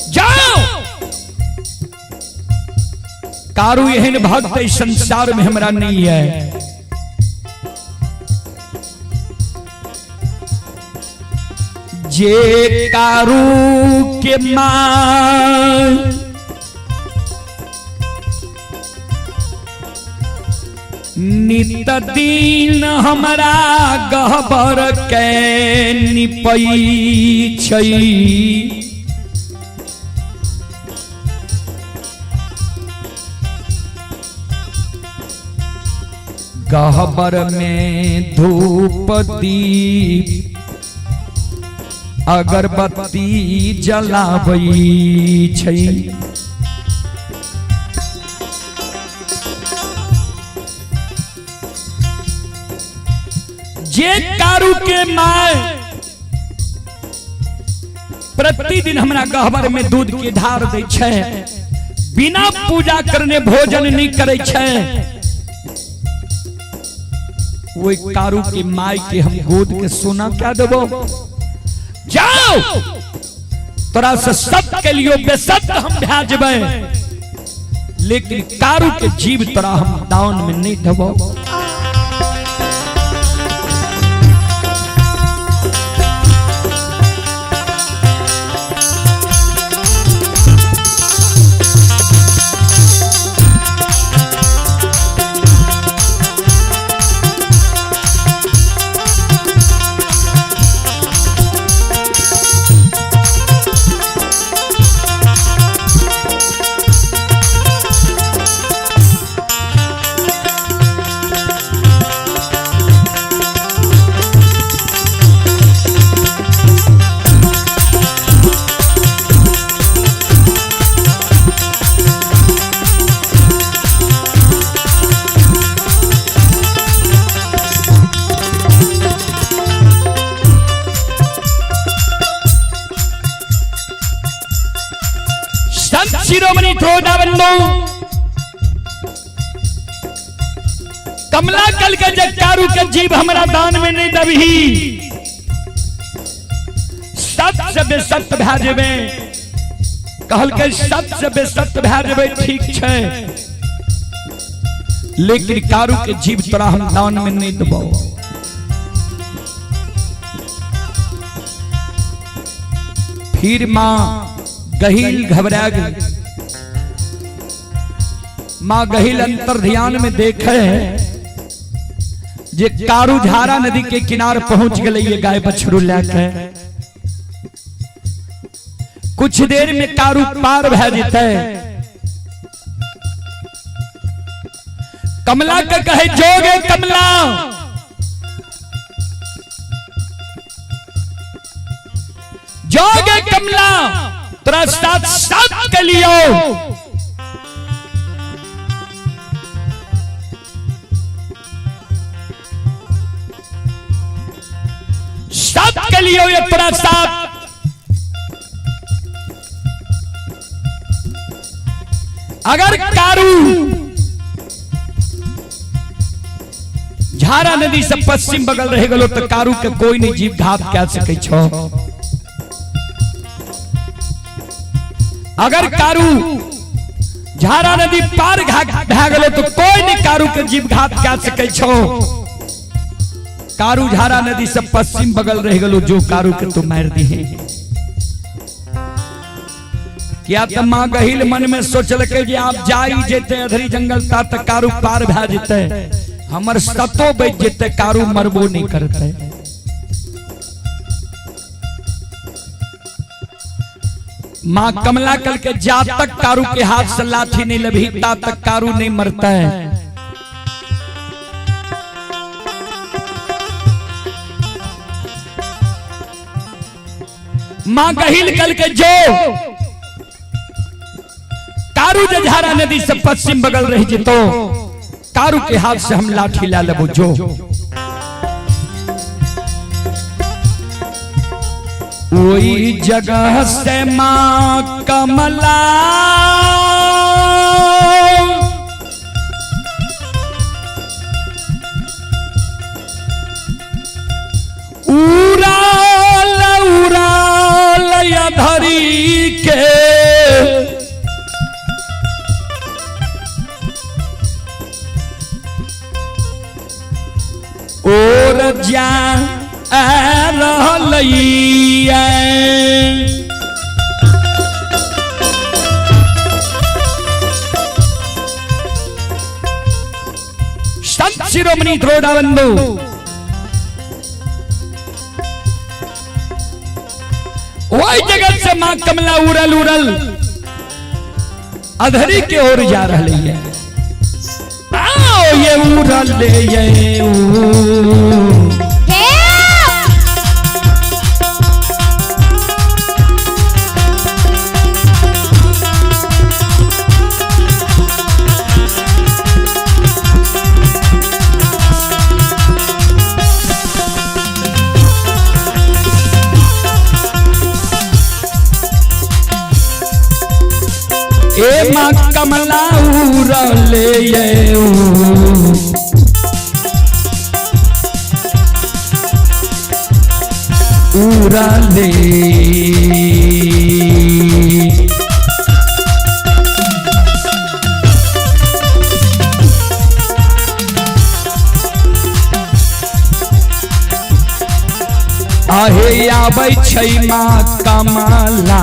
Speaker 2: जाओ, कारू एहन भक्त इस संसार में हमरा नहीं है। जे कारू के मां नित दिन हमरा गहबर के निपई छै, गहबर में धूप दीप अगरबत्ती जलाबै छै। जे कारू के my प्रतिदिन हमरा गहबर में दूध के ढार दै छै, बिना पूजा करने भोजन नहीं करै छै, ओहि कारू के my के हम गोद के सोना क्या देबो? जाओ, तोरा से सब के लिए बेसत हम भए जेबै, लेकिन कारू के जीव तोरा हम दान में नहीं देबो। संत शिरोमणि बंधु कमला कल के जे कारू के जीव हमरा दान में नहीं दबही, सत से बेसत भए जेबै। कहलकै सत से बेसत भए जेबै, ठीक छै, लेकिन कारू के जीव तोरा हम दान में नहीं देबो। फिर मां गहिल घबरा गई। मां गहिल अंतर ध्यान में देखे जे कारू झारा नदी के किनार पहुंच गए ये गाय बछरू लेके। कुछ देर में कारू पार भए जेतै। कमला के कहे जोगे कमला, जोगे कमला, तोरा साथ साथ के लियो सब के लियो ये तोरा साथ। अगर कारू झारा नदी से पश्चिम बगल रह गलो तो कारू के कोई नहीं जीव घात कह सकै छो। अगर कारू झारा नदी पार भए गेलो तो कोई नहीं कारू के जीव घात कह सकै छो। कारू झारा नदी से पश्चिम बगल रह गलो, जो कारू के तू मार दी है। क्या त मां गहिल मन में सोचलकै जे आप जाई जेते अधरी जंगल ता तक कारू पार भए जेते। हमर सतो बच जेतै, कारू मरबो नहीं करतै। माँ कमला कल के जा तक कारू के हाथ से लाठी नहीं लभी ता तक कारू नहीं मरता है। माँ गहिल कल के जो कारू जझारा नदी से पश्चिम बगल रह जितो, कारू के हाथ से हम लाठी ला लेबो। जो वही जगह से माँ कमला उड़ाल उड़ाल धरी के और जा रहलैया। संत शिरोमणि द्रोणाबंधु वही जगह से मां कमला उड़ल उड़ल अधरी के ओर जा रही है। आओ ये उड़ल ये उ।
Speaker 1: हे
Speaker 2: ए माँ कमला उड़ल ये उ। उड़ले आहे आबै छै माँ कमला।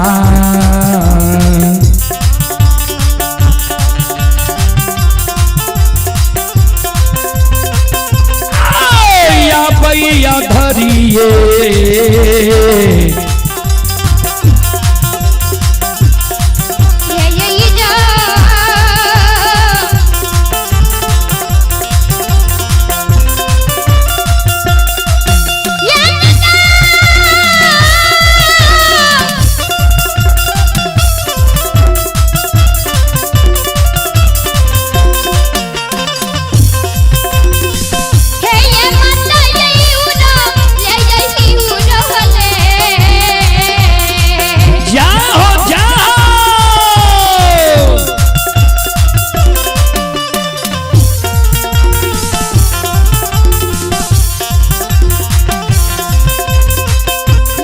Speaker 2: आबै धरिए
Speaker 1: ये ये जा हे ये माता ये उनो ये ये उनो हले।
Speaker 2: जाओ जाओ।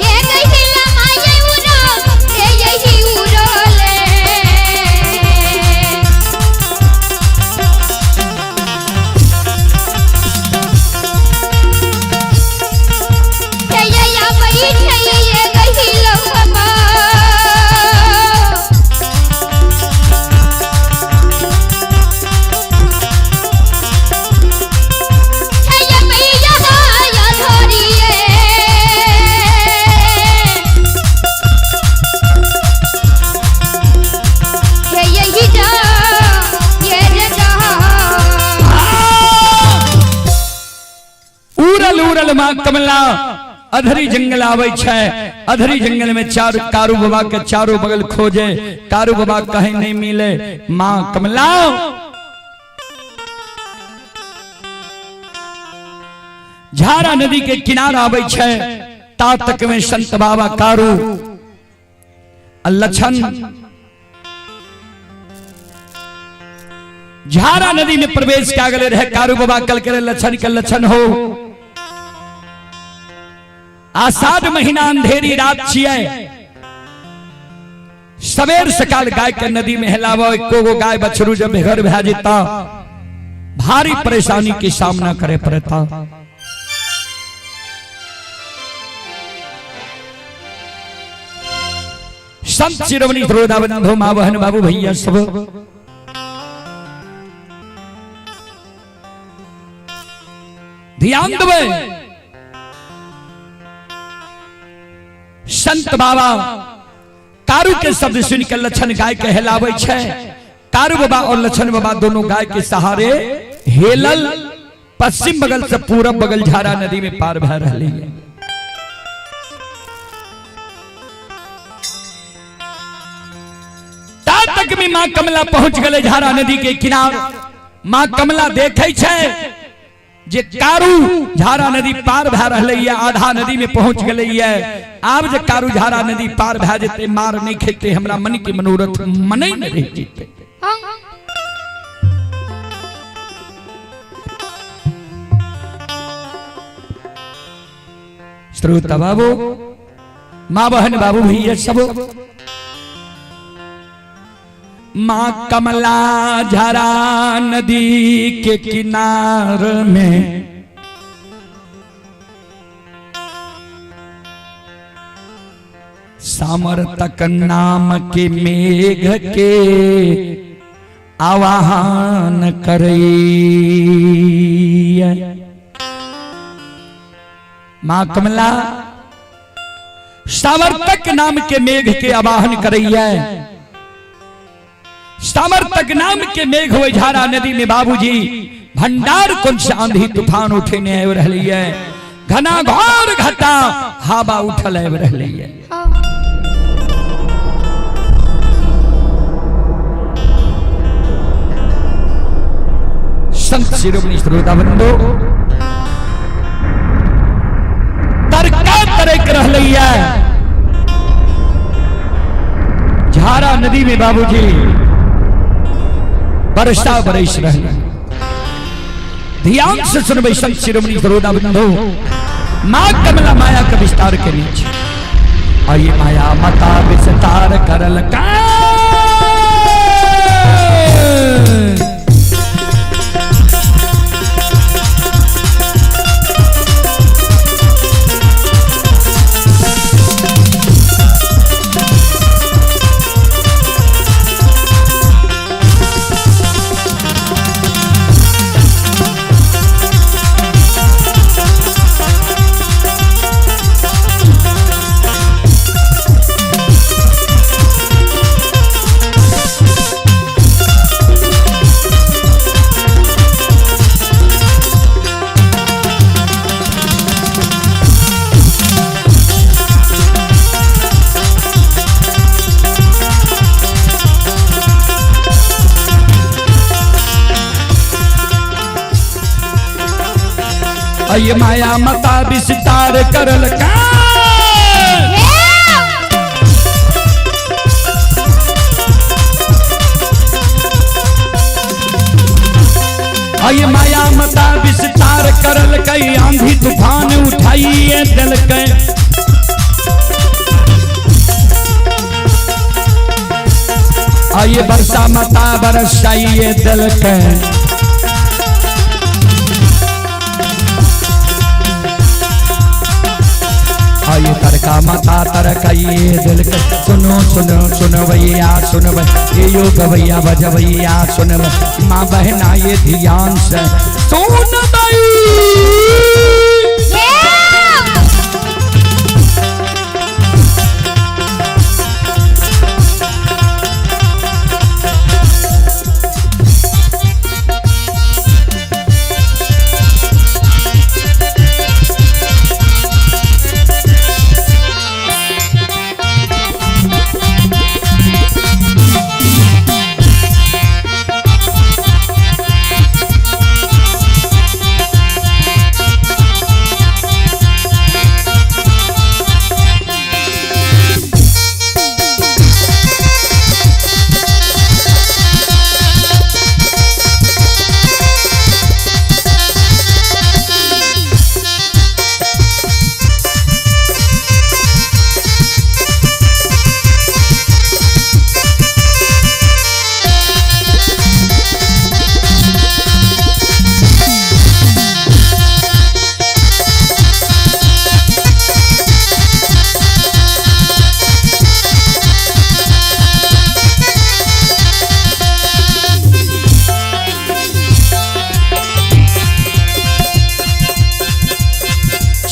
Speaker 1: ये गहिला माये उनो ये ये उनो ले। हे ये या बैठ ये गहिला हमा। हे ये मैया या धरिए। हे यही जा ये रे जा।
Speaker 2: उड़ल उड़ल माँ कमला अधरी जंगल आवे छै। अधरी जंगल में चार कारू बाबा के चारों बगल खोजे, कारू बाबा कहीं नहीं मिले। माँ कमला झारा नदी के किनारा आवे छै। ता तक में संत बाबा कारू लक्षण झारा नदी में प्रवेश क्या गले रहे। कारू बाबा कल करे लक्षण के लक्षण हो। आषाढ़ महीना अंधेरी रात छियै, सवेर सकाल गाय के नदी में हेलाबो, एको गो गाय बछरू जब बेघर भए जेता भारी परेशानी के सामना करे पड़ता। संत शिरोमणि द्रोणाबंधु माँ बहन बाबू भैया सब ध्यान देबै। संत बाबा कारू के शब्द सुन के लक्षण गाय के हेलाबै छै। कारू बाबा और लक्षण बाबा दोनों गाय के सहारे हेलल पश्चिम बगल से पूरब बगल झारा नदी में पार भै रही है। ता तक में मां कमला पहुंच गए झारा नदी के किनार। मां कमला देखे छै जे कारू झारा नदी पार भै रहलै है, आधा नदी में पहुंच गए है। आब जे कारू झारा नदी पार भै जेतै, मार नहीं खेतै, हमरा मन के मनोरथ मने नहीं रह जेतै। श्रोता बाबू, माँ बहन बाबू भैया सब, माँ कमला झरा नदी के किनार में सामर तक नाम के मेघ के आवाहन करैया। माँ कमला सावर्तक नाम के मेघ के आवाहन करैया। सावर्तक नाम के मेघ हो झारा नदी में बाबूजी भंडार कौन से आंधी तूफान उठेने आबि रहलै है, घना घोर घटा हवा उठल आबि रहलै है। संत शिरोमणि श्रोता बंधु, तरका तरक रहलै है झारा नदी में बाबूजी बरसा बरस रहे। ध्यान से सुनबै संत शिरोमणि श्रोता बंधु, मां कमला माया का विस्तार के नीचे आई माया माता विस्तार करल का। अय माया माता विस्तार करल का। अय माया माता विस्तार करल कई आंधी तूफान उठाइए दिल के। अय बरसा माता बरसाइए दिल के। आये तरका माता तरकाइए दिल के। सुनो सुनो सुनो भैया सुनो ये यो गवैया बजवैया सुनो माँ बहना ये ध्यान से सुन भाई।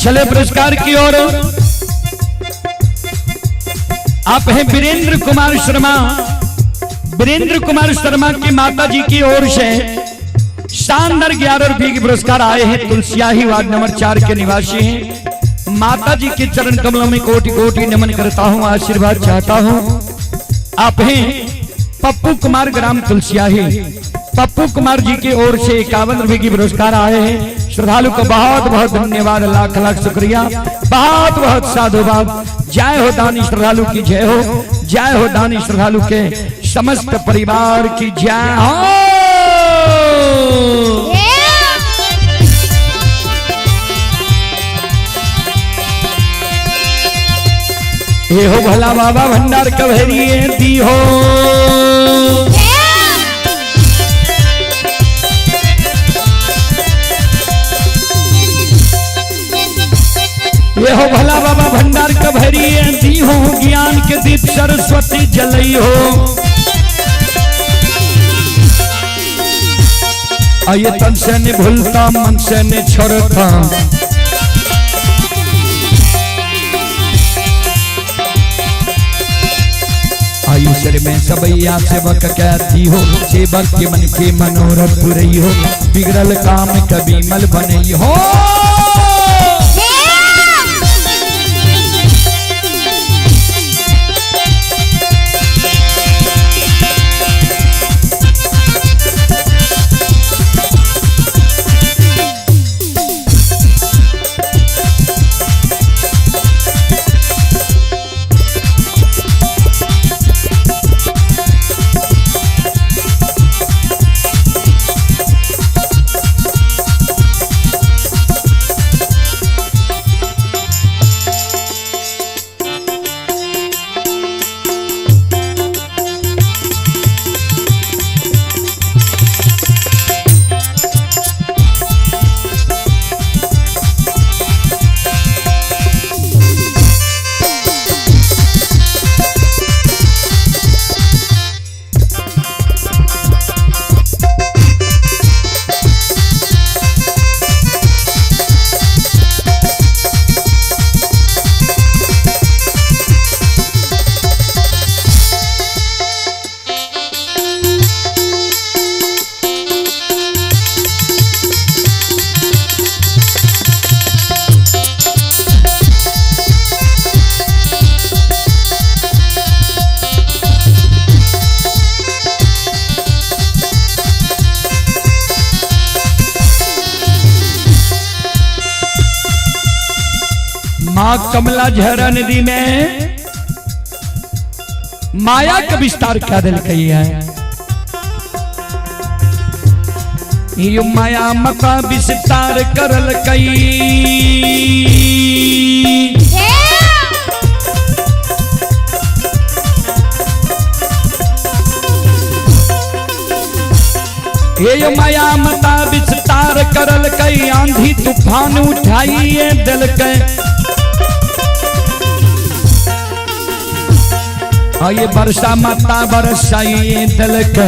Speaker 2: चले पुरस्कार की ओर। आप हैं वीरेंद्र कुमार शर्मा। वीरेंद्र कुमार शर्मा की माता जी की ओर से शानदार 11 रुपये के पुरस्कार आए हैं। तुलसियाही वार्ड नंबर 4 के निवासी हैं। माता जी के चरण कमलों में कोटि कोटि नमन करता हूं, आशीर्वाद चाहता हूं। आप हैं पप्पू कुमार, ग्राम तुलसियाही। पप्पू कुमार जी की ओर से 51 रुपए की पुरस्कार आए हैं। श्रद्धालु को बहुत बहुत धन्यवाद, लाख लाख शुक्रिया, बहुत बहुत साधुवाद। जय हो दानी श्रद्धालु की जय हो, जय हो दानी श्रद्धालु के समस्त परिवार की जय हो। ये हो भला बाबा भंडार कभेरी दी हो। ये हो भला बाबा भंडार कभेरी दी हो, ज्ञान के दीप सरस्वती जलई हो। आइए तन से नहीं भूलता, मन से नहीं छोड़ता। आयु सिर में सबैया सेवक कहती हो, सेवक के मन के मनोरथ पुरई हो, बिगड़ल काम कभी मल बनई हो। मां कमला झरा नदी में माया का विस्तार क्या दिल कही है। यो माया मता विस्तार करल कई, ये माया मता विस्तार करल कई, आंधी तूफान उठाइए दिल के। ये वर्षा माता बरसाइए दिल के।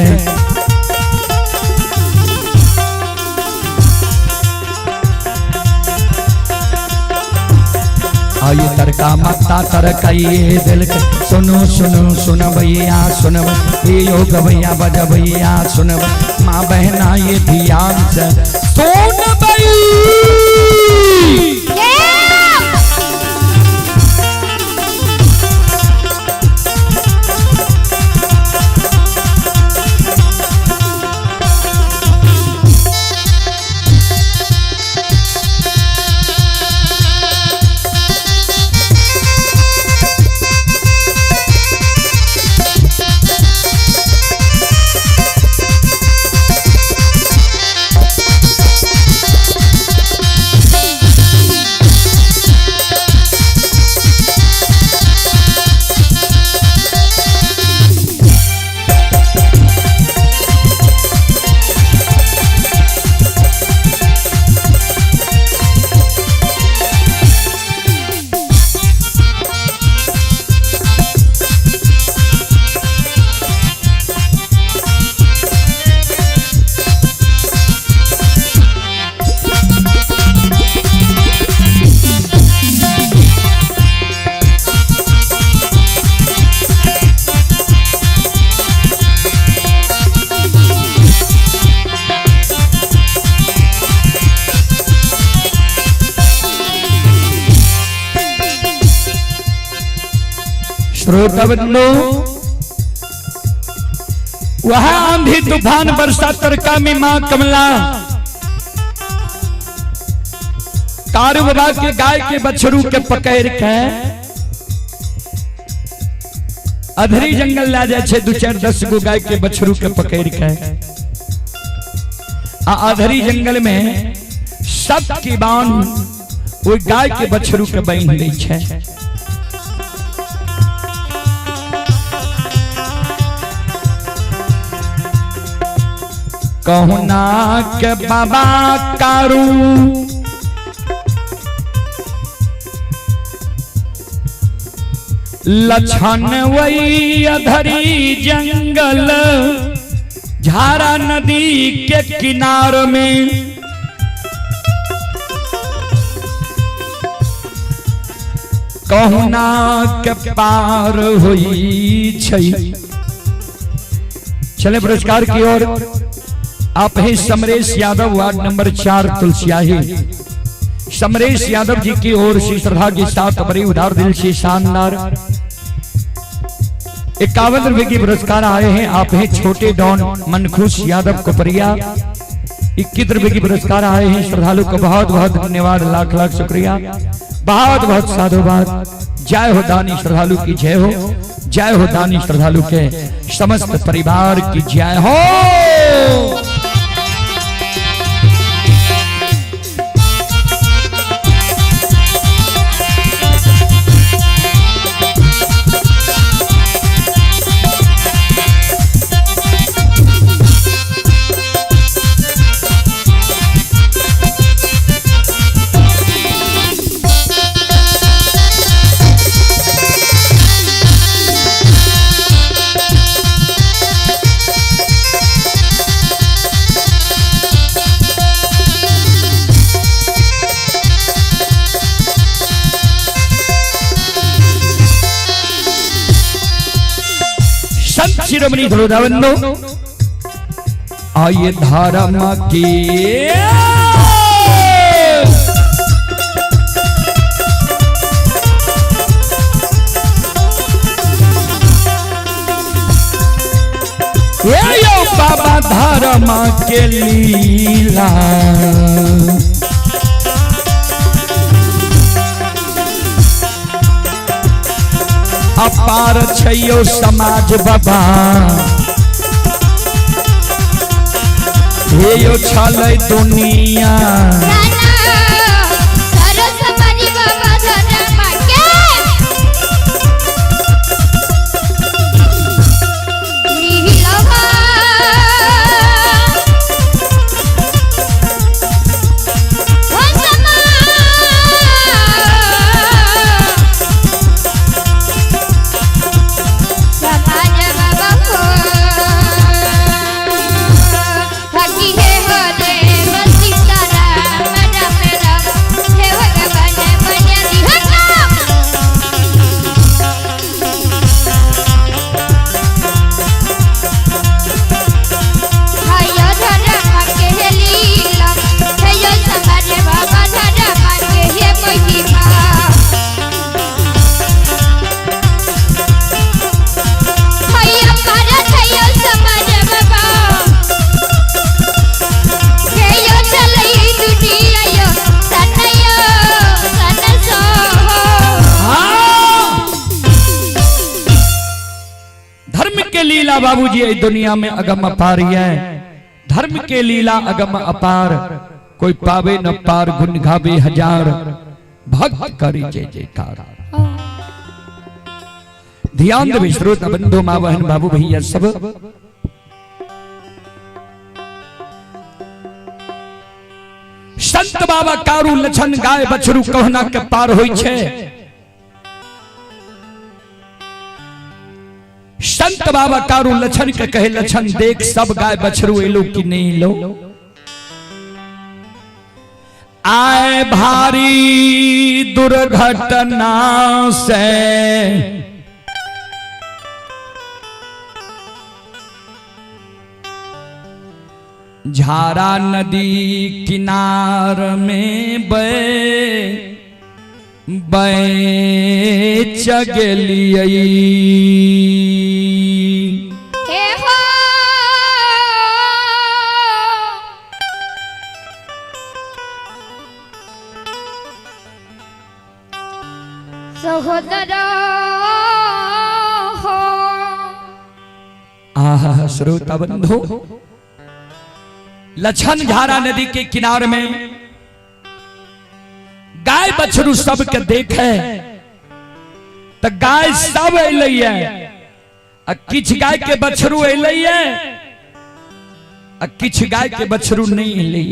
Speaker 2: आइए तरका माता तरकाइए दिल के। सुनो सुनो सुन भैया सुन, ये योग भैया बज भैया सुन, माँ बहना ये ध्यान से सुन भई। श्रोता बंधु, वह आंधी तूफान बरसात तरका में मां कमला कारू बाबा के गाय के बछरू के पकड़ के अधरी जंगल ला जाए छे, दू चार 10 गो गाय के बछरू के पकड़ के आ अधरी जंगल में सब की बांध वो गाय के बछरू के बांध दै छे। कहुना के बाबा कारू लछन वही अधरी जंगल झारा नदी के किनार में कहुना के पार हुई छई। चले पुरस्कार की ओर। आप हैं समरेश यादव, वार्ड नंबर 4 तुलसियाही। समरेश यादव जी की ओर से श्रद्धा के साथ बड़ी उदार दिल से शानदार 51 रुपए की पुरस्कार आए हैं। आप हैं छोटे डॉन मनखुश यादव कोपरिया, 21 रुपए की पुरस्कार आए हैं। श्रद्धालु को बहुत बहुत धन्यवाद, लाख लाख शुक्रिया, बहुत बहुत साधुवाद। जय हो दानी श्रद्धालु की जय हो, जय हो दानी श्रद्धालु के समस्त परिवार की जय हो। संत शिरोमणि ध्रुवंदो आइए धर्म की ये यो बाबा धर्म के लीला अपार छैयो समाज बाबा, हे यो छलै दुनिया।
Speaker 1: सरस्वती बाबा धर्म के नीलवा हो समा समाज बाबा हो हकी हे हो देव सीताराम राम राम हे भगवान बनिया दिहका। हाय धर्म के लीला हे यो समाज बाबा धर्म के हे महिमा। हाय भारत हाय समाज बाबा हे यो चलई दुनिया यो सनयो सन सो।
Speaker 2: हाँ। धर्म के लीला बाबूजी इस दुनिया में अगम अपार है। धर्म के लीला अगम अपार, कोई पावे न पार, गुण गावे हजार, भक्त करी जय जयकार। ध्यान देवे श्रोता बंधु माँ बहन बाबू भैया सब। संत बाबा कारू लछन गाय बछरू कहना के पार होई छे। संत बाबा कारू लछन के कहे लछन देख सब गाय बछरू एलो कि नहीं लो। आए भारी दुर्घटना से झारा नदी किनार में बे बैच गेलियै।
Speaker 1: हे हो सहोदर हो।
Speaker 2: आहा श्रोता बंधु, लछन झारा नदी के किनार में गाय बछरू सबके देखे तो गाय सब अलै आ किछु गाय के बछरू अलै आ किछु गाय के बछरू नहीं अलै।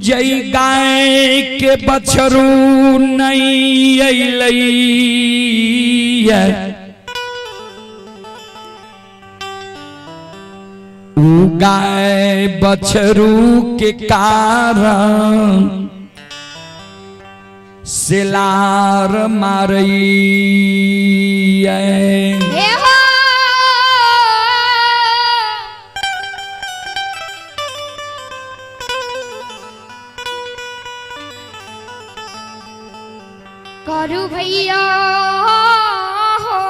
Speaker 2: जई गाय के बछरू नहीं अलै उ गाय बछरू के कारण सिलार मारैया।
Speaker 1: हे हो करू भैया हो।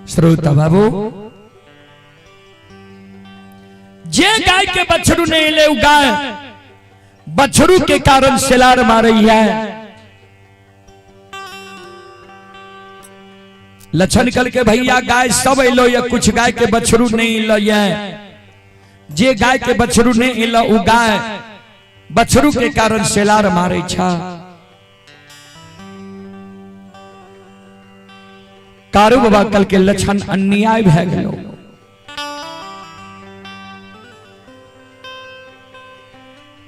Speaker 2: श्रोता बाबू, जे गाय के बछरू नहीं ले उ गाय बछरू के कारण सिलार मारई है। लक्षण कल के भैया गाय सब अलो या कुछ गाय के बछरू नहीं अलो, जे गाय के बछरू नहीं अलो उ गाय बछरू के कारण सेलार मारे छा। कारू बाबा कल के लक्षण अन्याय भय गेलो।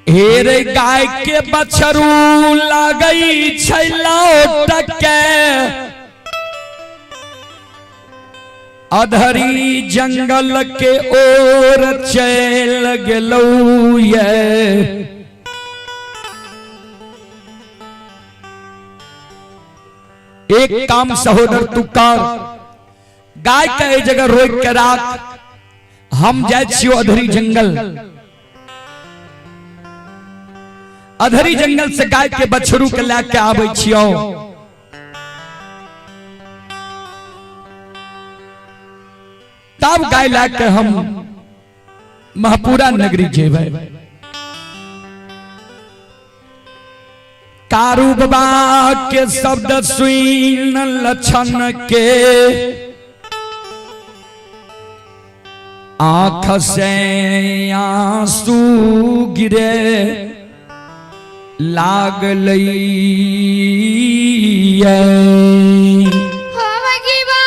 Speaker 2: हेर गाय के बछरू लागई छै लौट के अधरी जंगल के ओर चल गेलौ ये। एक काम सहोदर तू कर, गाय के एहि जगह रोक के राख, हम जाय छियो अधरी जंगल। अधरी जंगल से गाय के बछरू के लए के आबै छियो, तब गाय लए के हम महपुरा नगरी जेबै। कारू बाबा के शब्द सुन लक्षण के आंख से आंसू गिरे लागलै।
Speaker 1: हो भगवा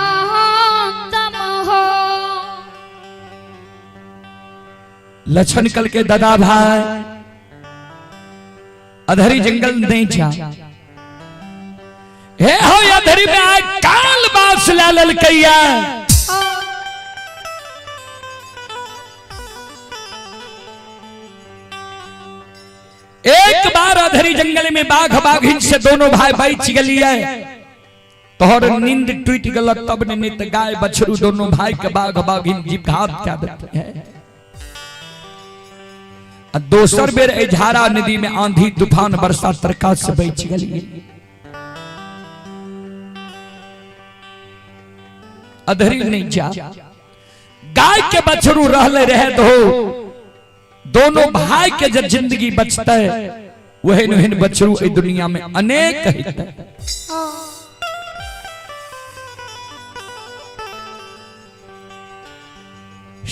Speaker 1: परमात्म हो।
Speaker 2: लक्षण कल के दादा भाई अधरी जंगल नहीं जा, हे हो अधरी में आए काल बास ला ललकैया। एक बार अधरी जंगल में बाघ बाघिन से दोनों भाई बच गलिए, तोहर नींद टूट गल तब ने नित गाय बछरू दोनों भाई के बाघ बाघिन जीव घात क्या देते हैं। आ दोसर बेर एहि झारा नदी में आंधी तूफान बरसा तरका से बच गलिए। अधरी नहीं जा, गाय के बछरू रहले रहे दो, दोनों भाई के जब जिंदगी बचते वही वही बछरू एहि दुनिया में अनेक हेतै।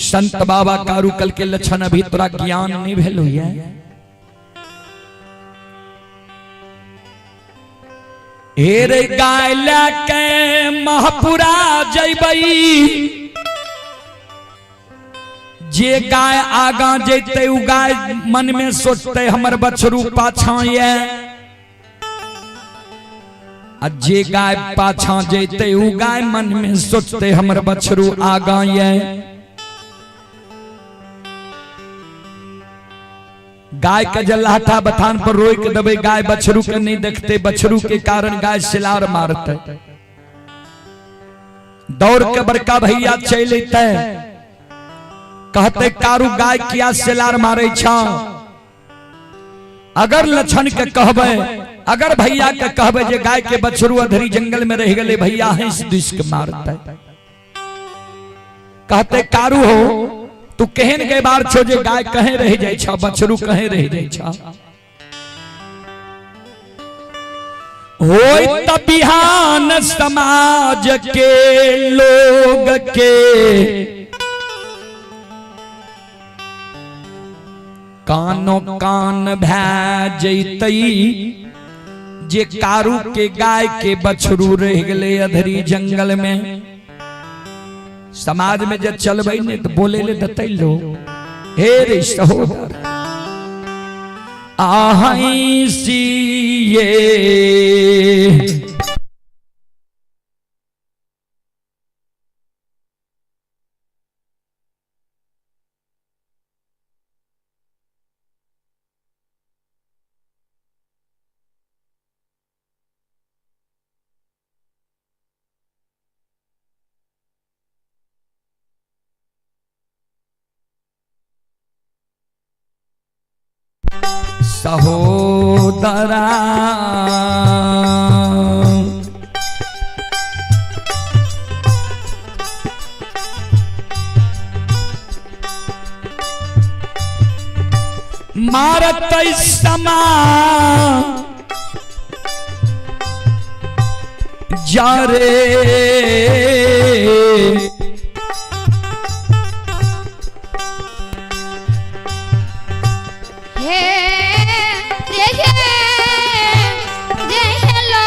Speaker 2: संत बाबा कारू कल के लक्षण अभी तोरा ज्ञान नहीं भेल है। हे रे गाय लए के महपुरा जैबई, जे गाय आगा जैते उ गाय मन में सोचते हमर बछरू पाछा ये, आ जे गाय पाछा जैते उ गाय मन में सोचते हमर बछरू आगा ये। गाय के जे लाठा बथान पर रोक देबै, गाय बछरू के नहीं देखते, बछरू के कारण गाय सिलार मारते। दौड़ के बड़का भैया चल अते, कहते कारू गाय किया सिलार मारे छा। अगर लक्षण के कहबे, अगर भैया के कहबे जे गाय के बछरू अधरी जंगल में रह गए, भैया हंस दुस के मारते। कहते कारू हो तू केहन के बार छो जे गाय कहे रह जाय छा, बछरू कहे रह जाय छा। होय त बिहान समाज के लोग के कानो कान भै जैतई जे कारू के गाय के बछरू रह गए अधरी जंगल में। समाज में जब चलबै ने तो बोले ले दतै लोग, हे रे सहोदर आहई सिए। सहोदरा मारत समा जा रे।
Speaker 1: हे रे हे रे हेलो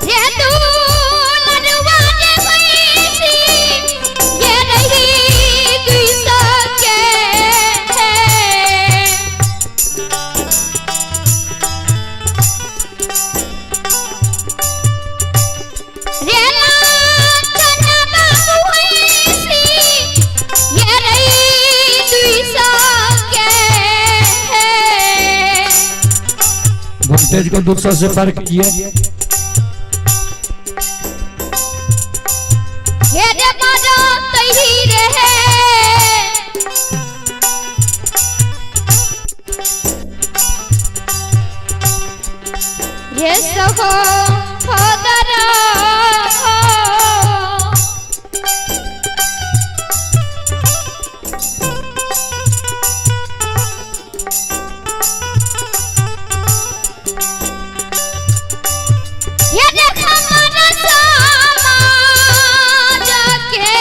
Speaker 1: ये तू लड़वा रे भैंसी, ये रही दुई सके। रे लाखन बाबू भैंसी, ये रही दुई सके।
Speaker 2: वोल्टेज को 200 से फर्क किया।
Speaker 1: हे रे बारा तही रे रे सहो होदरा। ये देख हमारा समाज के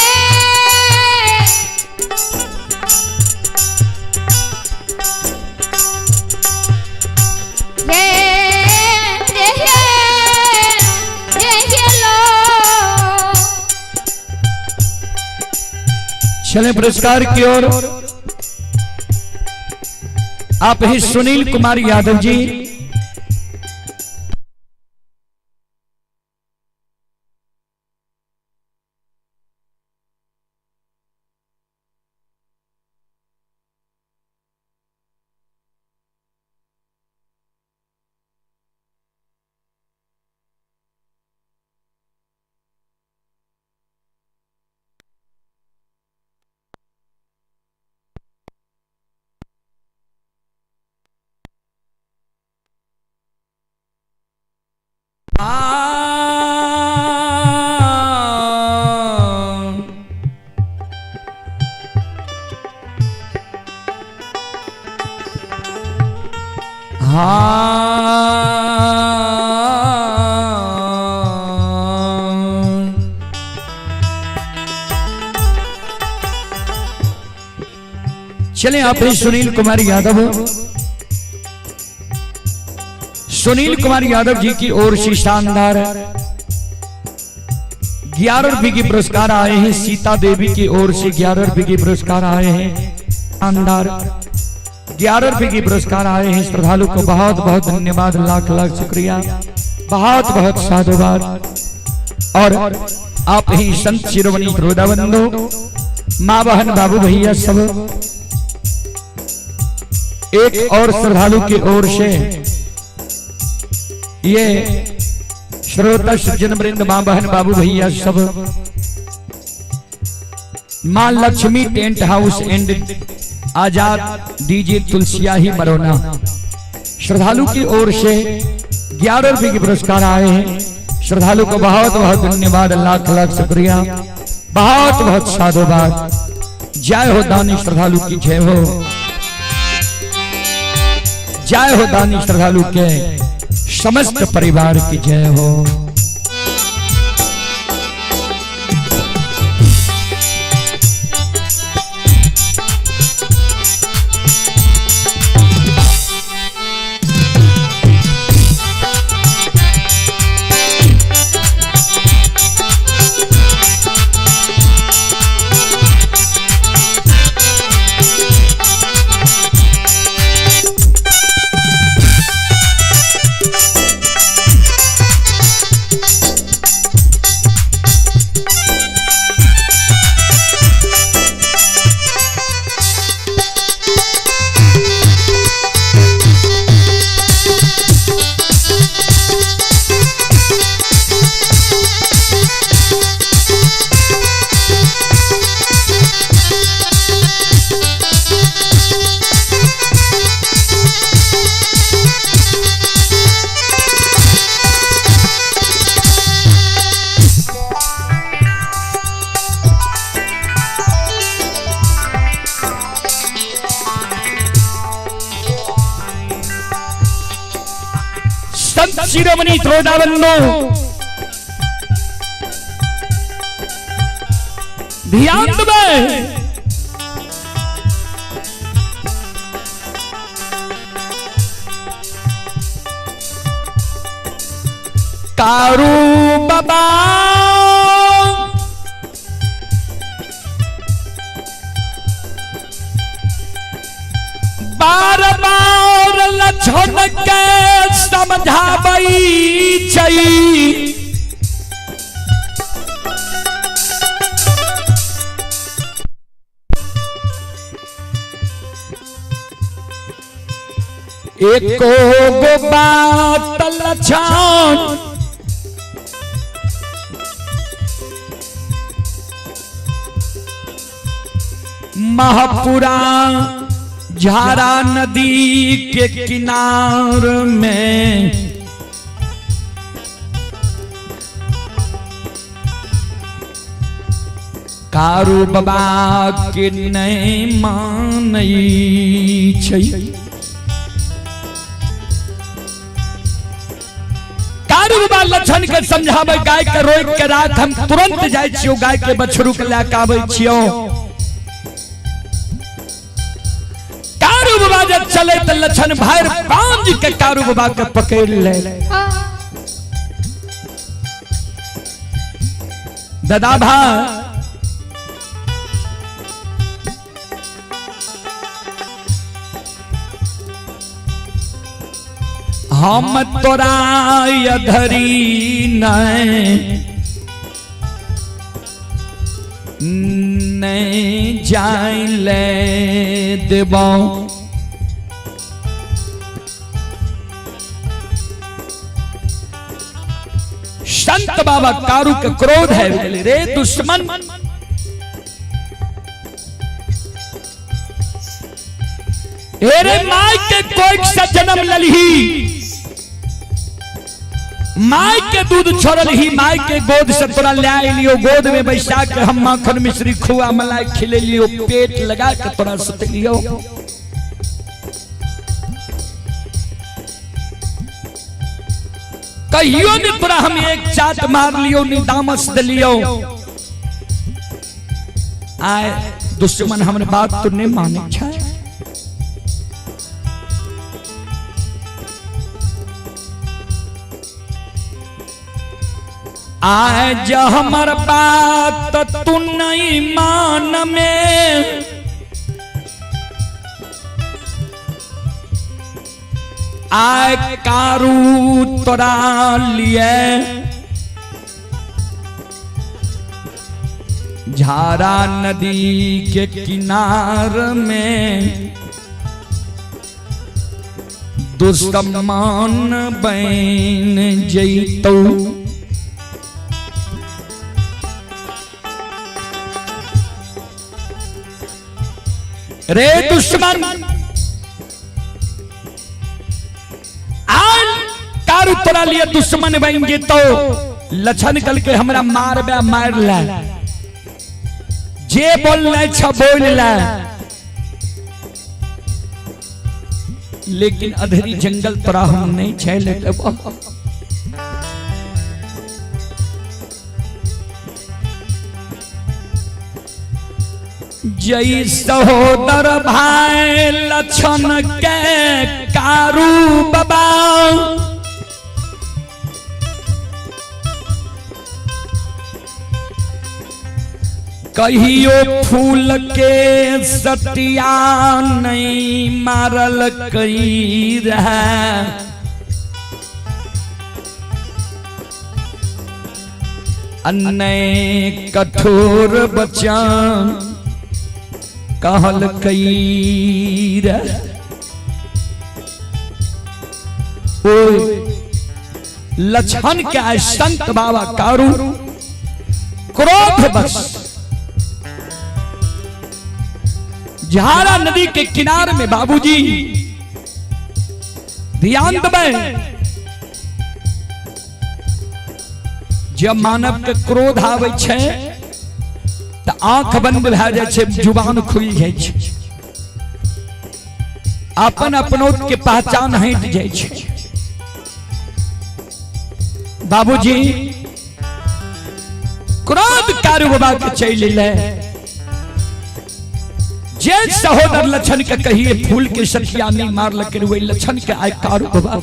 Speaker 1: ये रे रे ये लो।
Speaker 2: चले पुरस्कार की ओर। आप ही सुनील कुमार यादव जी। हाँ। चलें आप ही सुनील कुमार यादव, सुनील कुमार यादव जी की ओर से शानदार 11 रुपये के पुरस्कार आए हैं। सीता देवी की ओर से 11 रुपये के पुरस्कार आए हैं। शानदार 11 रुपये के पुरस्कार आए हैं। श्रद्धालु को बहुत बहुत धन्यवाद, लाख लाख शुक्रिया, बहुत बहुत साधुवाद। और आप ही संत शिरोमणि श्रोता बंधु, माँ बहन बाबू भैया सब, एक और श्रद्धालु की ओर से ये श्रोता सज्जन वृंद, माँ बहन बाबू भैया सब, माँ Lakshmi tent house and Azad DJ Tulsiyahi Marauna श्रद्धालु की ओर से 11 रुपए के पुरस्कार आए हैं। श्रद्धालु को बहुत बहुत धन्यवाद, लाख लाख शुक्रिया, बहुत बहुत साधुवाद। जय हो दानी श्रद्धालु की जय हो, जय हो दानी श्रद्धालु के समस्त परिवार की जय हो। संत शिरोमणि श्रोता बंधु, ध्यान देबै। कारू बाबा बार बार लक्षण के समझाबै छै, एको गो बात लक्षण महापुरा झारा नदी के किनार में कारू बाबा के नहीं मानै छै। कारू बाबा लक्षण के समझाबै, गाय के रोक के राख, हम तुरंत जाइ छियौ, गाय के बछड़ू के लए के आबै छियौ। कारू बाबा जब चले त लक्षण भर पांज के कारू बाबा के पकड़ ले। दादा भाई, हम तोरा अधरी नहीं नहीं जाय ले देबो। संत बाबा कारू के क्रोध है रे दुश्मन, रे my के कोई से जन्म ललही, माय के दूध छोड़ल ही, माय के गोद से तोरा ले लियो, गोद में बैसा के हम माखन मिश्री खुआ मलाई खिले लियो, पेट लगा के तोरा सुत लियो। कहियो ने तोरा हम एक चाट मार लियो, नी दामस दलियो। आए दुश्मन हमरे बात तो नहीं माने छे। आज हमर बात तू नहीं मान में, आय कारू तोरा लिए झारा नदी के किनार में दुश्मन बन जैतौ। रे दुश्मन आन कारू तोरा लिए दुश्मन बन जेतौ, लछन कल के हमरा मारबे मार ले, जे बोलने छ बोल ले, लेकिन अधरी जंगल तोरा हम नहीं छे लेबो। जय सहोदर भाई लछन के कारू बाबा, कहियो फूल के सतिया नहीं मारल कई रहा, अन्य कठोर बचन कहल कई रहा। ओए लछन के आए संत बाबा कारू क्रोध बस झारा नदी के किनार में बाबूजी ध्यान दबे, जब मानव के क्रोध आवे छे त आंख बंद भए जाय छे, जुबान खुल जाय छे, अपन अपनोत के पहचान हट जाय छे। बाबूजी क्रोध कारू बाबा के चलि ले, जे सहोदर लछन के कहिए फूल के सखिया नहीं मार लके वही लछन के आय कारू बाबा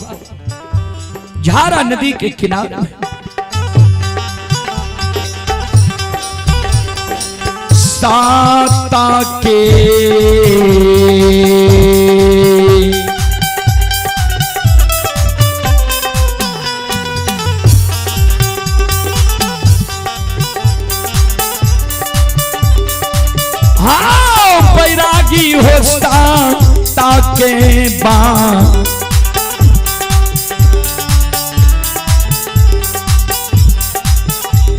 Speaker 2: झारा नदी के किनारे में। साता के हाँ बैरागी हो साता के बा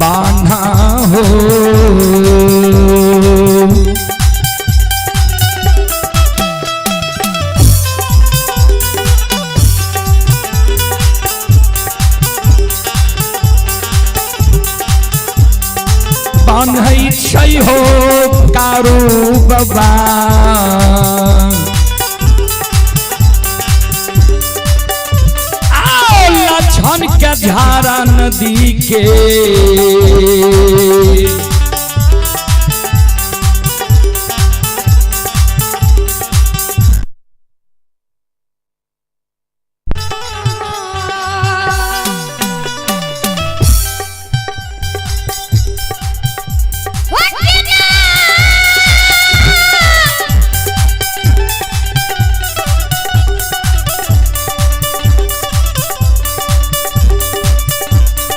Speaker 2: बान्हा हो, बान्है छै हो कारू बाबा, आओ लछन के झारा नदी के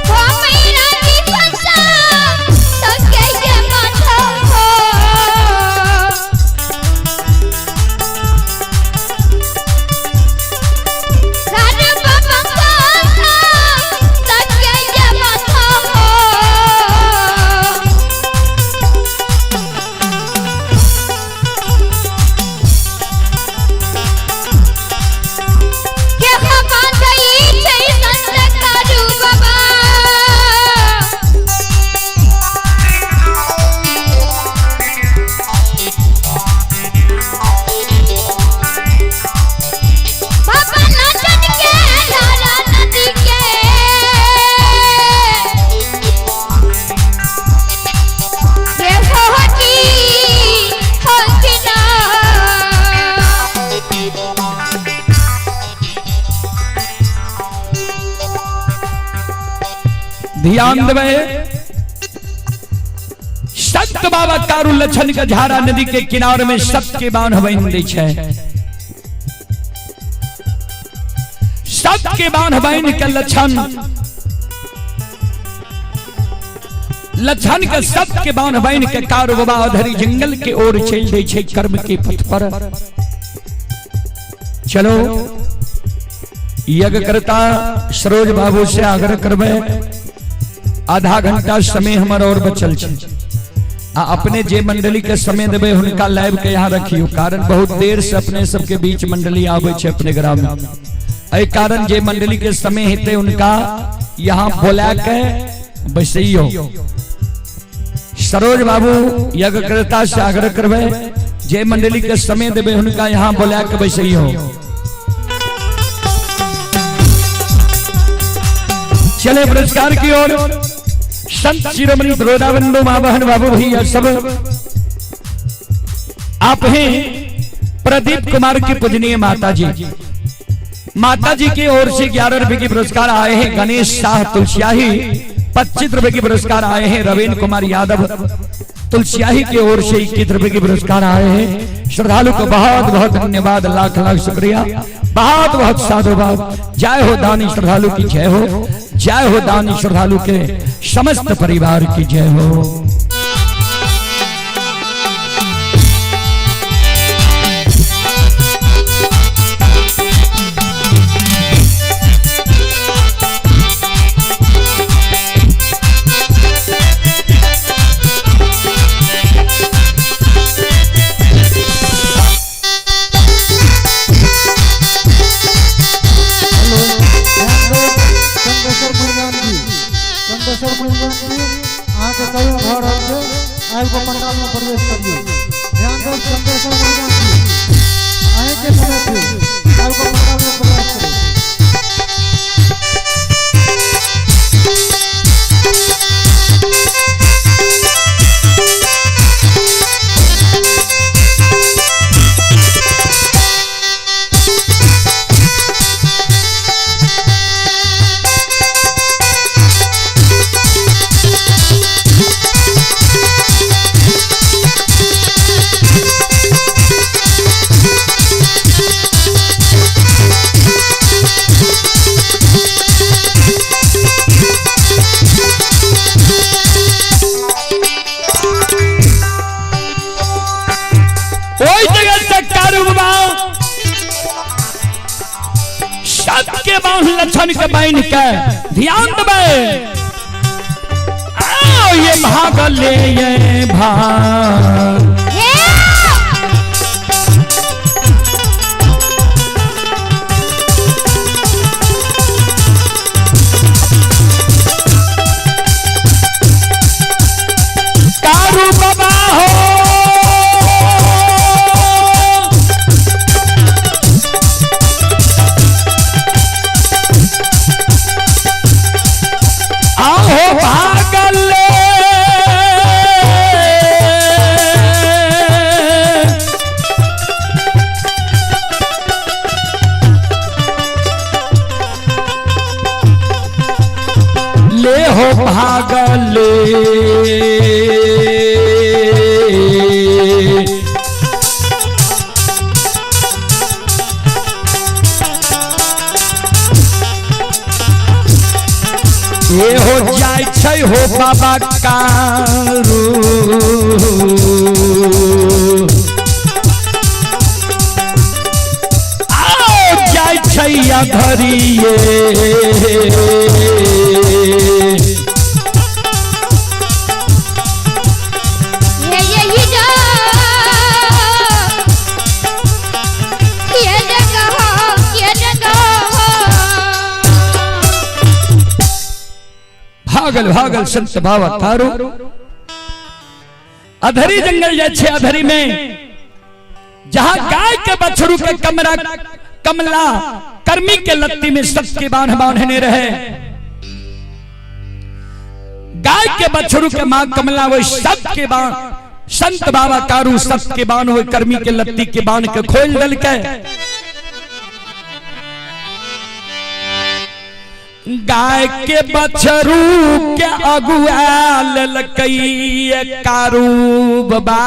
Speaker 1: ओ मेरा जीवन सा
Speaker 2: ध्यान देबै। संत बाबा कारू लछन के झारा नदी के किनारे में सबके बांध बांध दै छै। सबके बांध बांध के लछन लछन के सबके बांध बांध के कारू बाबा अधरी जंगल के ओर चल दै छै कर्म के पथ पर। चलो यज्ञ करता सरोज बाबू से आग्रह करबै, आधा घंटा समय हमर और बचल छै आ अपने जे मंडली के समय देबै हुनका लाइव के यहाँ रखियो, कारण बहुत देर से अपने सबके बीच मंडली आबै छै अपने ग्राम में। एहि कारण जे मंडली के समय हेतै हुनका यहाँ बोला के बैसैयो। सरोज बाबू यज्ञकर्ता से आग्रह करबै, जे मंडली के समय देबै हुनका यहाँ बोला के बैसैयो। चले पुरस्कार की ओर। संत शिरोमणि द्रोणाबंधु माँ बहन बाबू भैया सब आप हैं प्रदीप कुमार की पूजनीय माता जी। माता जी की ओर से 11 रुपए की पुरस्कार आए हैं। गणेश शाह तुलसियाही 25 रुपए की पुरस्कार आए हैं। रविन्द्र कुमार यादव तुलसियाही की ओर से 21 रुपए की पुरस्कार आए हैं। श्रद्धालु को बहुत बहुत धन्यवाद, लाख लाख शुक्रिया, बहुत बहुत साधुवाद। जय हो दानी श्रद्धालु की जय हो, जय हो दानी श्रद्धालु के समस्त परिवार की जय हो।
Speaker 3: हेलो, ध्यान दो। चंद्रेश्वर मुनिगान जी, चंद्रेश्वर मुनिगान जी, अहाँके सहयोग भऽ रहल छै, आबि कऽ पंडालमे प्रवेश करियौ। ध्यान दो, चंद्रेश्वर मुनिगान जी, अहीँके समय छै, आबि कऽ पंडालमे प्रवेश करियौ।
Speaker 2: ओहि जगह से कारू बाबा सबके बांध लक्षण के बांध के ध्यान देबै। आओ ये भागले ये भाग कारू बाबा हो, आहो भागले ले हो भागले। ये हो जाय छै हो बाबा कारू, आओ जाय छै अधरिये।
Speaker 1: हे ये जा ये जगह ये जगह।
Speaker 2: भागल भागल संत बाबा तारू अधरी जंगल जाय छै। अधरी में जहां गाय के बछड़ू के कमरा कमला कर्मी के लत्ती में सबके बांध बांधने रहे, गाय के बछड़ू के मां कमला वो सबके बांध संत बाबा कारू सबके बांध हो कर्मी के लत्ती के बांध के खोल दल के। गाय के बछरू के अगुआ लेलकै कारू बाबा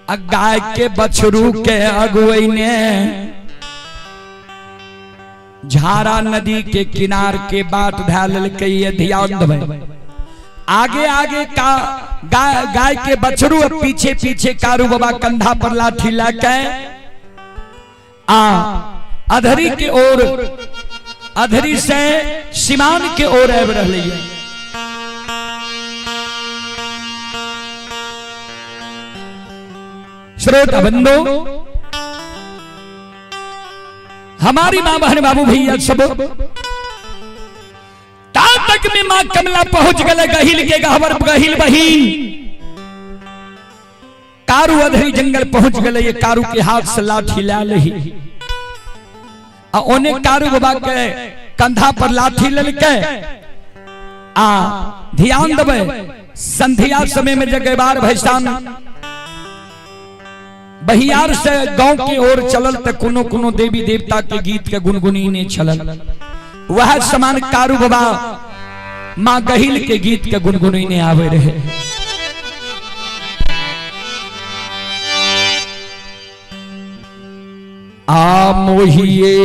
Speaker 2: आ गाय के बछरू के अगुआने झारा नदी के किनार के बाट धै लेलकै। ध्यान देबै, आगे आगे का गाय, गाय के बछरू और पीछे पीछे कारू बाबा कंधा पर लाठी लाके आ अधरी के ओर, अधरी से सीमान के ओर आबि रहलै है। श्रोता बंधु, हमारी माँ बहन बाबू भैया सब, ता तक में माँ कमला पहुंच गए गहिल के गहवर गहिल बहिन कारू अधरी जंगल पहुंच गए। ये कारू के हाथ से लाठी ला लही आ ओने कारू बाबा के कंधा पर लाठी ललके। आ ध्यान देबै, संध्या समय में जगेबार भैसान बहियार से गांव के ओर चलल त कोनो कोनो देवी देवता के गीत के गुनगुनी ने चलल, वह समान कारू बाबा माँ गहिल के गीत के गुनगुनी ने आवे रहे। आ मोहिए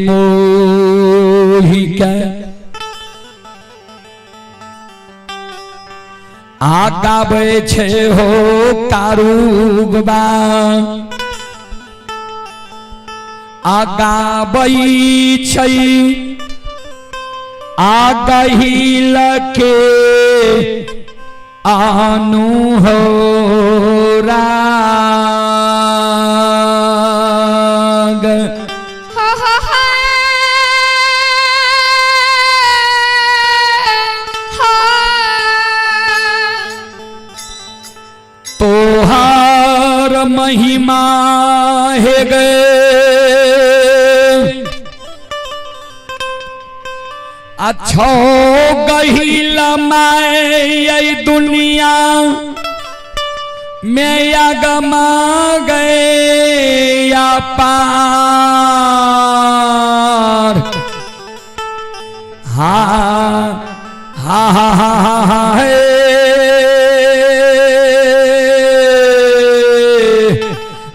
Speaker 2: मोहि के आ गाबै छे हो कारू बाबा, आ गाबै छै आ गहिल के आनु हो राग।
Speaker 1: हा हा हा हा।
Speaker 2: तोहार महिमा हे गए अच्छो गहिल my दुनिया में आगमा गए या पार। हा हा हा हा हा हा हे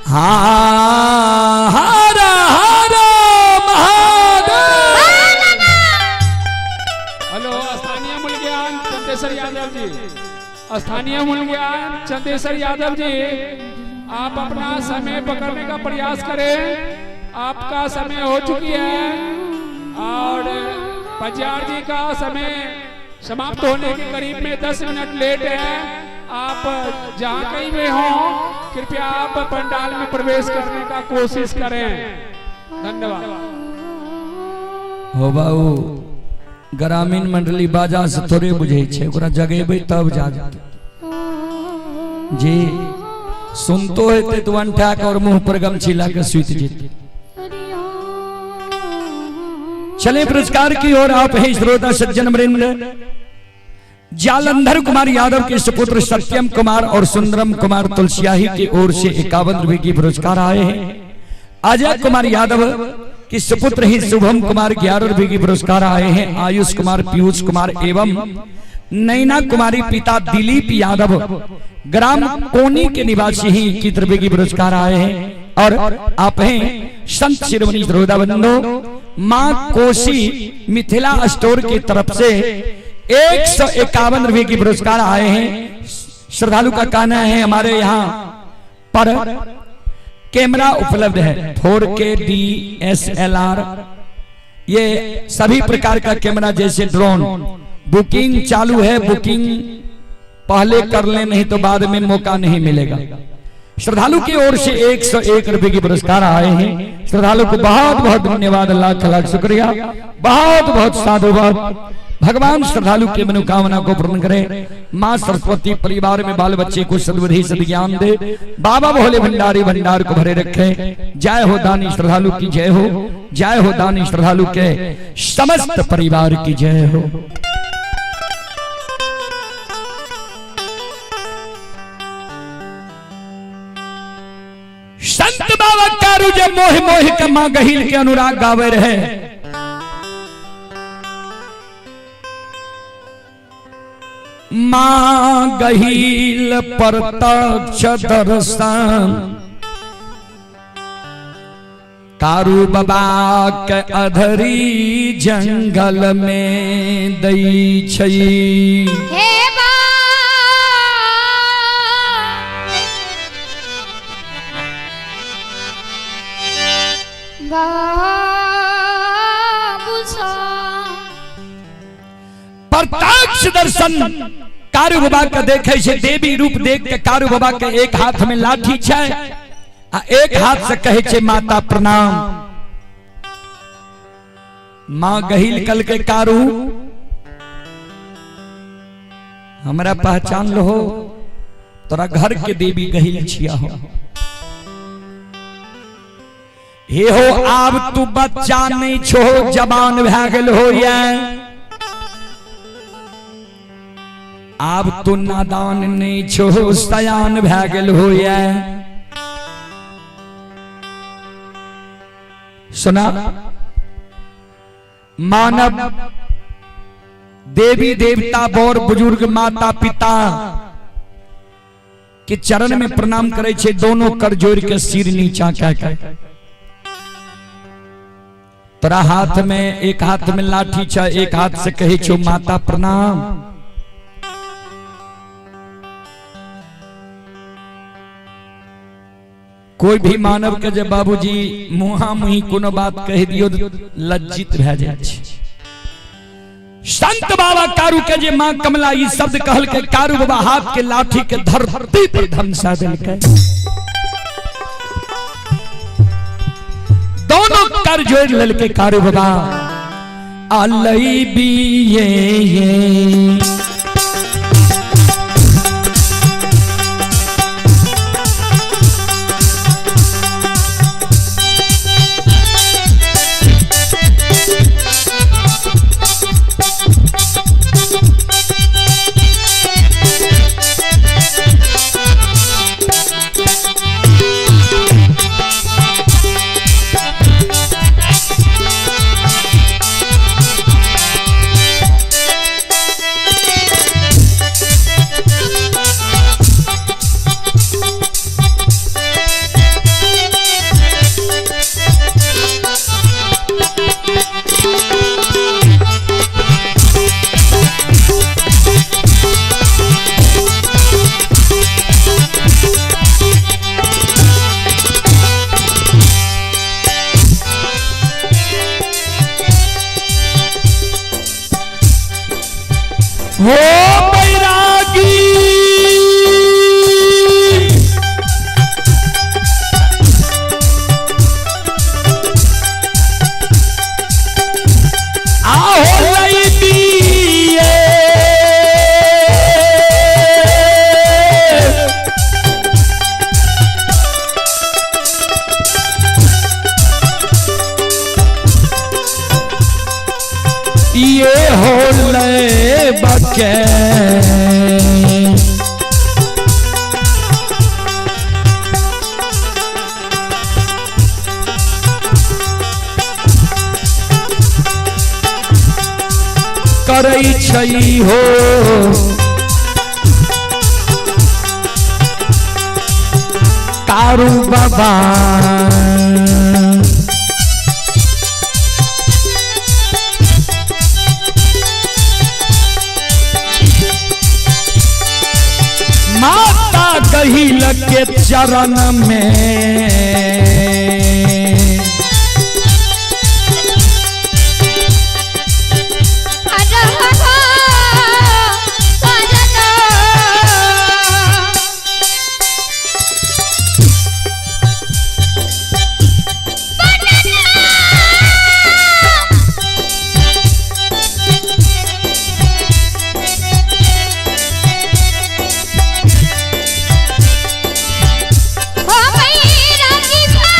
Speaker 2: हा हर हर महादेव।
Speaker 4: हेलो, स्थानीय मूल ज्ञान चंदेश्वर यादव जी, स्थानीय मूल ज्ञान चंदेश्वर यादव जी, आप अपना समय पकड़ने का प्रयास करें। आपका समय हो चुकी है और बाजार जी का समय समाप्त होने के करीब में 10 मिनट लेट है। आप जहाँ कहीं भी हो, कृपया आप पंडाल में प्रवेश करने का कोशिश करें। धन्यवाद।
Speaker 2: हो बाबू, ग्रामीण मंडली बाजा से थोड़े बुझे छै, ओकरा जगेबै तब जागतै। जी सुनतो हेतै तऽ अंठा के और मुंह पर गमछी ला के सुति जेतै। चले पुरस्कार की ओर। आप हैं श्रोता सज्जन वृंद, जालंधर कुमार यादव के सुपुत्र सत्यम कुमार और सुंदरम कुमार तुलसियाही की ओर से 51 रुपए की पुरस्कार आए हैं। अजय कुमार यादव के सुपुत्र ही शुभम कुमार 11 रुपए की पुरस्कार आए हैं। आयुष कुमार, पीयूष कुमार एवं नैना कुमारी पिता दिलीप यादव ग्राम कोनी के निवासी ही 21 रुपए की पुरस्कार आए हैं। और आप हैं संत शिरोमणि श्रोता बंधु, माँ कोसी मिथिला स्टोर की तरफ से 151 रुपए की पुरस्कार आए हैं। श्रद्धालु का कहना है हमारे यहाँ पर कैमरा उपलब्ध है, 4K DSLR, ये सभी प्रकार का कैमरा जैसे ड्रोन। बुकिंग चालू है, बुकिंग पहले कर ले, नहीं तो बाद में मौका नहीं मिलेगा। श्रद्धालु की ओर से 101 रुपए की पुरस्कार आए हैं। श्रद्धालु को बहुत बहुत धन्यवाद, लाख लाख शुक्रिया, बहुत बहुत साधुवाद। भगवान श्रद्धालु की मनोकामना को पूर्ण करे। माँ सरस्वती परिवार में बाल बच्चे को सद्बुद्धि सद्ज्ञान दे। बाबा भोले भंडारी भंडार को भरे रखे। जय हो दानी श्रद्धालु की जय हो, जय हो दानी श्रद्धालु के समस्त परिवार की जय हो। संत बाबा कारू जे मोह मोह के मां गहिल के अनुराग गावे रहे। मां गहिल प्रत्यक्ष दर्शन कारू बाबा के अधरी जंगल में दई छई।
Speaker 1: हे बा बाबू सा
Speaker 2: प्रत्यक्ष दर्शन कारू बाबा के देखे छे, देवी रूप देख के कारू बाबा के एक हाथ में लाठी छै आ एक हाथ से कहे छे माता प्रणाम। मां गहिल कल के कारू हमरा पहचान लो, तोरा घर के देवी गहिल छिया हो। हे हो आब तू बच्चा नहीं छो, जवान भए गेल हो या, आब तू नादान नहीं छो, सयान भए गेल हो या। सुना, मानव देवी देवता बड़ बुजुर्ग माता पिता के चरण में प्रणाम करे छे, दोनों कर जोड़ के सिर नीचा कह के। तोरा हाथ में एक हाथ में लाठी छे, एक हाथ से कहे छो माता प्रणाम। कोई भी मानव के जब बाबूजी मुहा मुही कोनो बात कह दियो लज्जित भए जाय छै। संत बाबा कारू के जे मां कमला ई शब्द कहल के कारू बाबा हाथ के लाठी के धरती पर धमसा देलकै, दोनों कर जोड़ लेलकै कारू बाबा। अलई बिये ये वो बैरागी आहो लई दिए ये हो ले बके करै छै हो कारू बाबा। माता गहिल के चरण में
Speaker 1: हो बैरागी।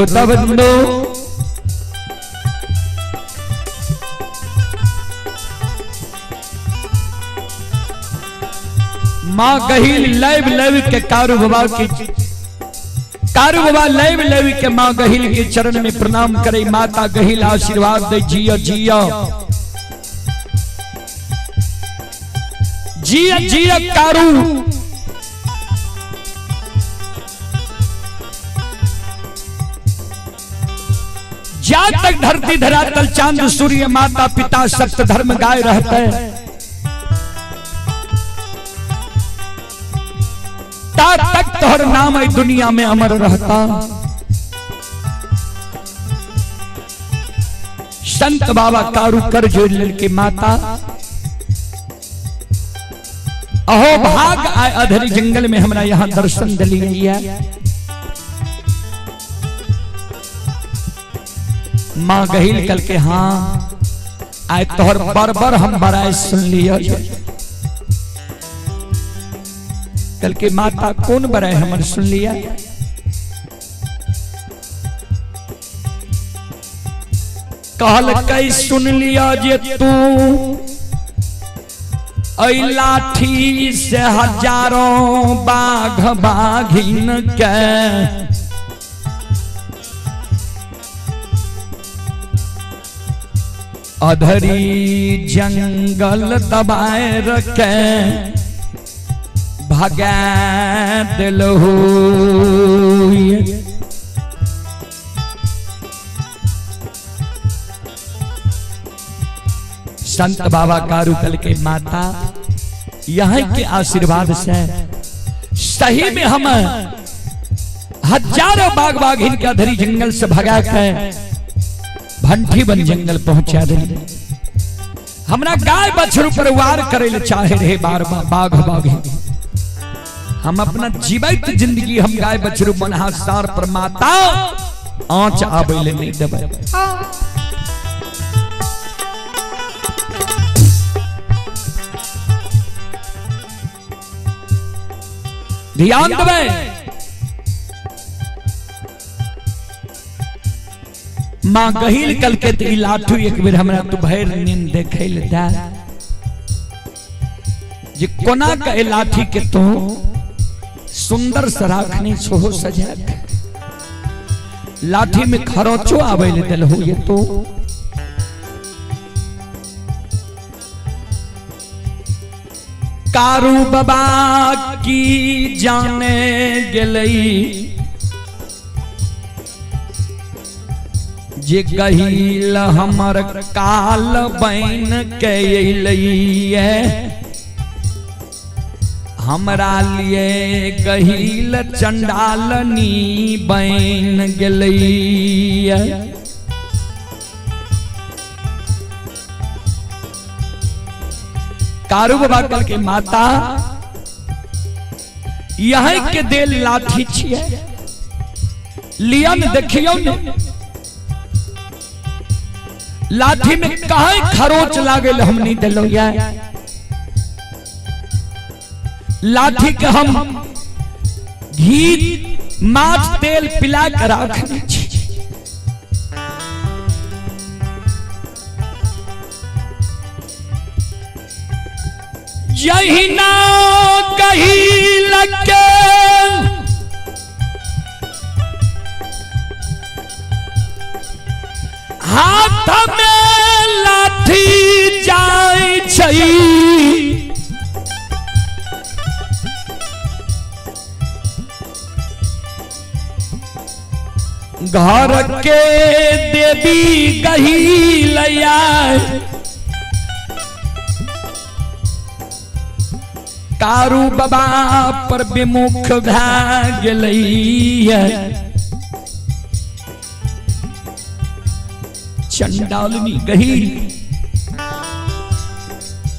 Speaker 2: श्रोता बंधु, माँ गहील लैब लैब के कारू बाबा की, कारू बाबा लैब लैब के माँ गहील के चरण में प्रणाम करे। माता गहील आशीर्वाद दे, जियो जियो जियो जियो कारू। जा तक धरती धरातल चांद सूर्य माता पिता सप्त धर्म गाय रहते हैं, ता तक तोहर नाम आई दुनिया में अमर रहता। संत बाबा कारू कर जोड़ के माता अहो भाग आए अधरी जंगल में हमरा यहां दर्शन दिलिए। माँ गहील कल के हाँ आए तोहर बरबर हम बराए सुन लियो। कल के माता कौन बराए हमर सुन लिया? कहल कई सुन लिया जे तू ऐ लाठी से हजारों बाघ बाघिन के अधरी जंगल दबाए रखे भगा दिलहु। संत बाबा कारू कल के माता यहीं के आशीर्वाद से सही में हम हजारों बाघ बाघिन के अधरी जंगल से भगा के भंठी बन जंगल पहुंचा दे। हमरा गाय बछरू पर वार करे ले चाहे रहे बार बार बाघ बाघिन। हम अपना जीवित जिंदगी हम गाय बछरू बनहा सार पर माता आंच आबे ले नहीं देबै। ध्यान देबै। माँ गहील कल के ई लाठू एक बेर हमरा तू भरि नींद देखै ले दे जे कोना के लाठी के तू सुंदर से राखनी छो सजा के। लाठी में खरोचो आवे ले देलहु ये तो। कारू बाबा की जाने गेलई जे गहील हमर काल बन के अइलैये, हमरा लिए गहील चंडालनी बन गेलैये। कारू बाबा कल के माता यहीं के देल लाठी छियै, लिया ने देखियौ ने लाठी में कहीं खरोच लागल हम नहीं दिलो या। लाठी के हम घी माछ तेल पिला के राखने छी। जहिना कही लगे हाथ में लाठी जाय छै, घर के देवी गहीलया कारू बाबा पर विमुख भए गेलैया। चंडालनी गहील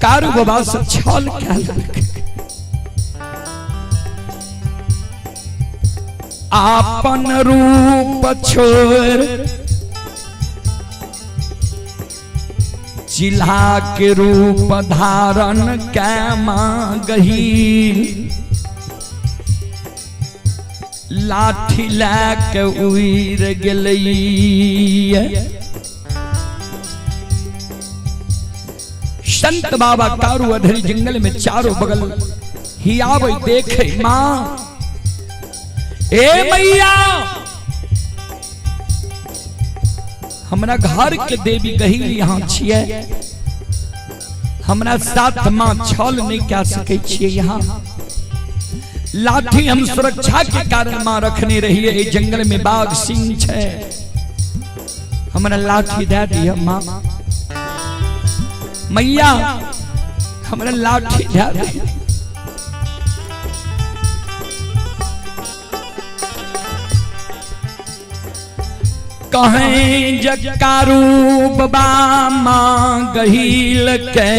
Speaker 2: कारू बाबा से छल केलक। आपन रूप छोड़ चिल्हा के रूप धारण कै मां गहील लाठी लए के उड़ि गेलैया। संत बाबा कारू अधरी जंगल में चारों बगल हियावे देखे मां, ए मैया हमरा घर के देवी गहील यहाँ छियै, हमरा साथ मां छल नहीं कह सकै छियै। यहाँ लाठी हम सुरक्षा के कारण मां रखने रहिए, ए जंगल में बाघ सिंह छै, हमरा लाठी दे दिया मां, मैया हमरा लाठी दे दिया। कहें जकारू बाबा मां गहील के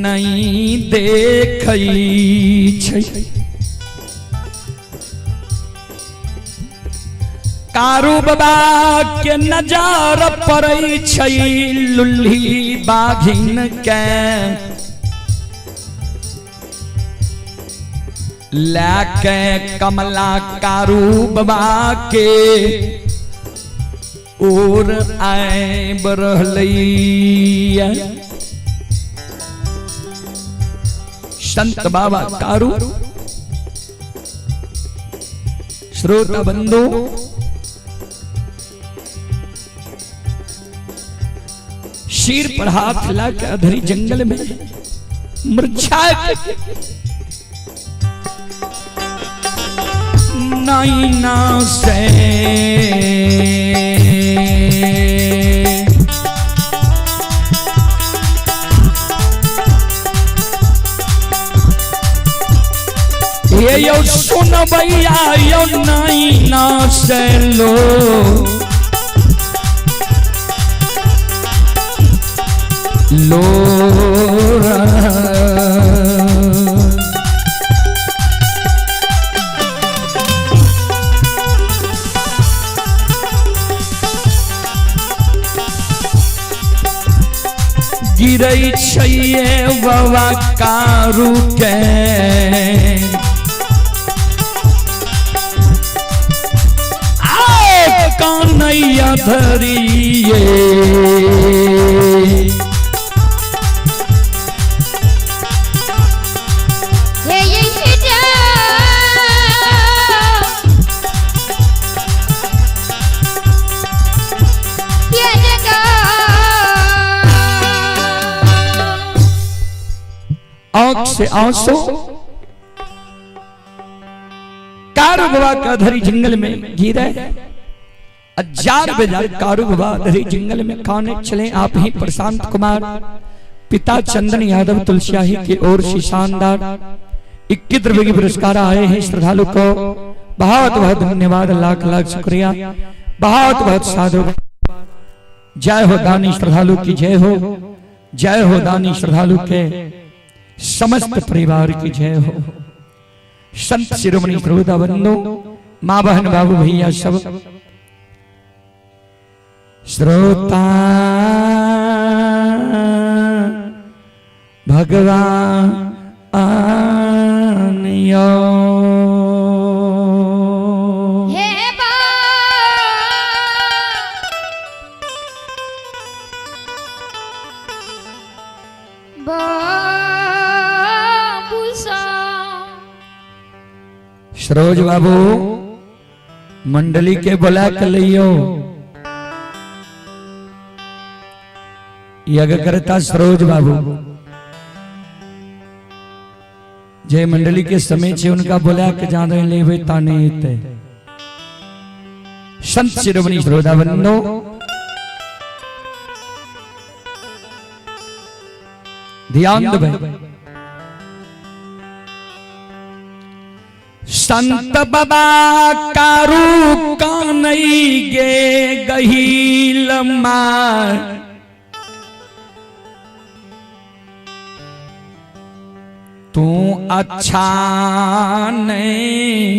Speaker 2: नहीं देखई छै, कारू बाबा के नजर पड़ै छै लुल्ही बाघिन के, लैके कमला कारू बाबा के ओर आबि रहलैया। संत बाबा कारू श्रोता बंधु शीर पर हाथ लाके अधरी जंगल में मुरझा नैना से ये यो सुन भैया यो नैना से लो लो गिरै छैये बाबा कारू के, आओ कानैया धरिए,
Speaker 1: हे ये
Speaker 2: आंख से आंसू कारू बाबा का धरी जंगल में गिरे हजार बेजार कारू बाबा धरी जंगल में काने चले। आप ही प्रशांत कुमार पिता चंदन यादव तुलसियाही की ओर से शानदार 21 रुपए के पुरस्कार आए हैं। श्रद्धालु को बहुत बहुत धन्यवाद, लाख लाख शुक्रिया, बहुत बहुत साधु। जय हो दानी श्रद्धालु की जय हो, जय हो दानी श्रद्धालु के समस्त परिवार की जय हो। संत शिरोमणि श्रोता बंधु माँ बहन बाबू भैया सब श्रोता भगवान यो
Speaker 1: हे बा बाबूसा
Speaker 2: सरोज बाबू मंडली के बुला के लियो। यज्ञ करता सरोज बाबू जे मंडली के समय छे उनका बुला के जादे लेवे ताने ते। संत शिरोमणि श्रोता बंधु ध्यान देवे। संत बाबा कारू कानई गे गहील मार तू अच्छा नहीं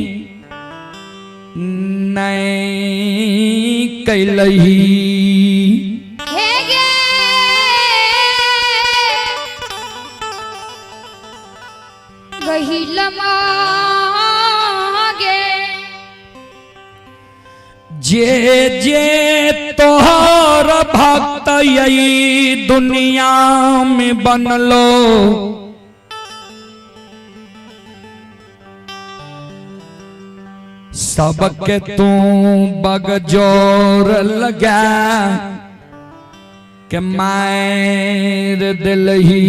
Speaker 2: नहीं कैलही।
Speaker 1: हे गे गहिल मागे।
Speaker 2: जे जे तोहर भक्त यही दुनिया में बनलो, सबके तू बगजोर लगा के मार दिलही।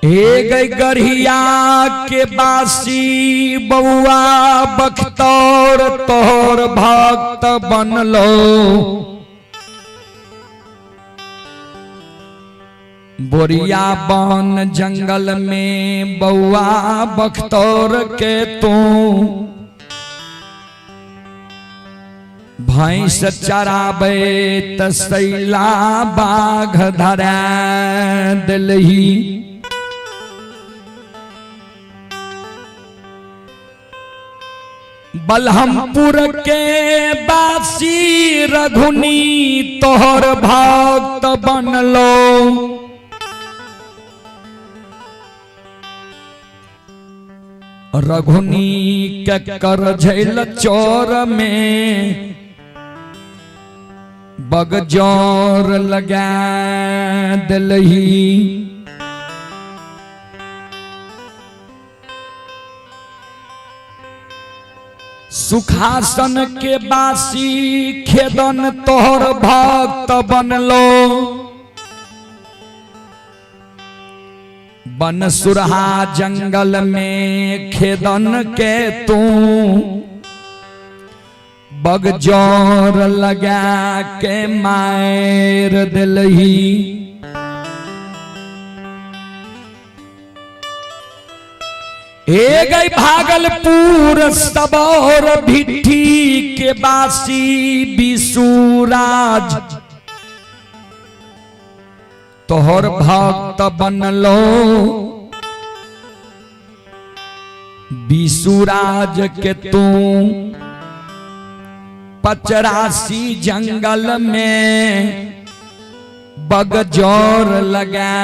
Speaker 2: हे गई गढ़िया के बासी बउआ बख्तौर तोहर भक्त बनलो, बोरिया बन जंगल में बउआ बख्तौर के तू भैंस चराबे तसैला बाघ धरा दिलही। बलहमपुर के बासी रघुनी तोहर भक्त बनलो, रघुनी के कर झैल चोर में बगजोर लगा दिलही। सुखासन के बासी खेदन तोहर भक्त बनलो, बनसुरहा जंगल में खेदन के तू बगजोर लगा के मार दिलही। हे गई भागलपुर सबौर भिट्ठी के बासी बिसुराज तोहर भक्त बनलो, बिसुराज के तू पचरासी जंगल में बगजोर लगा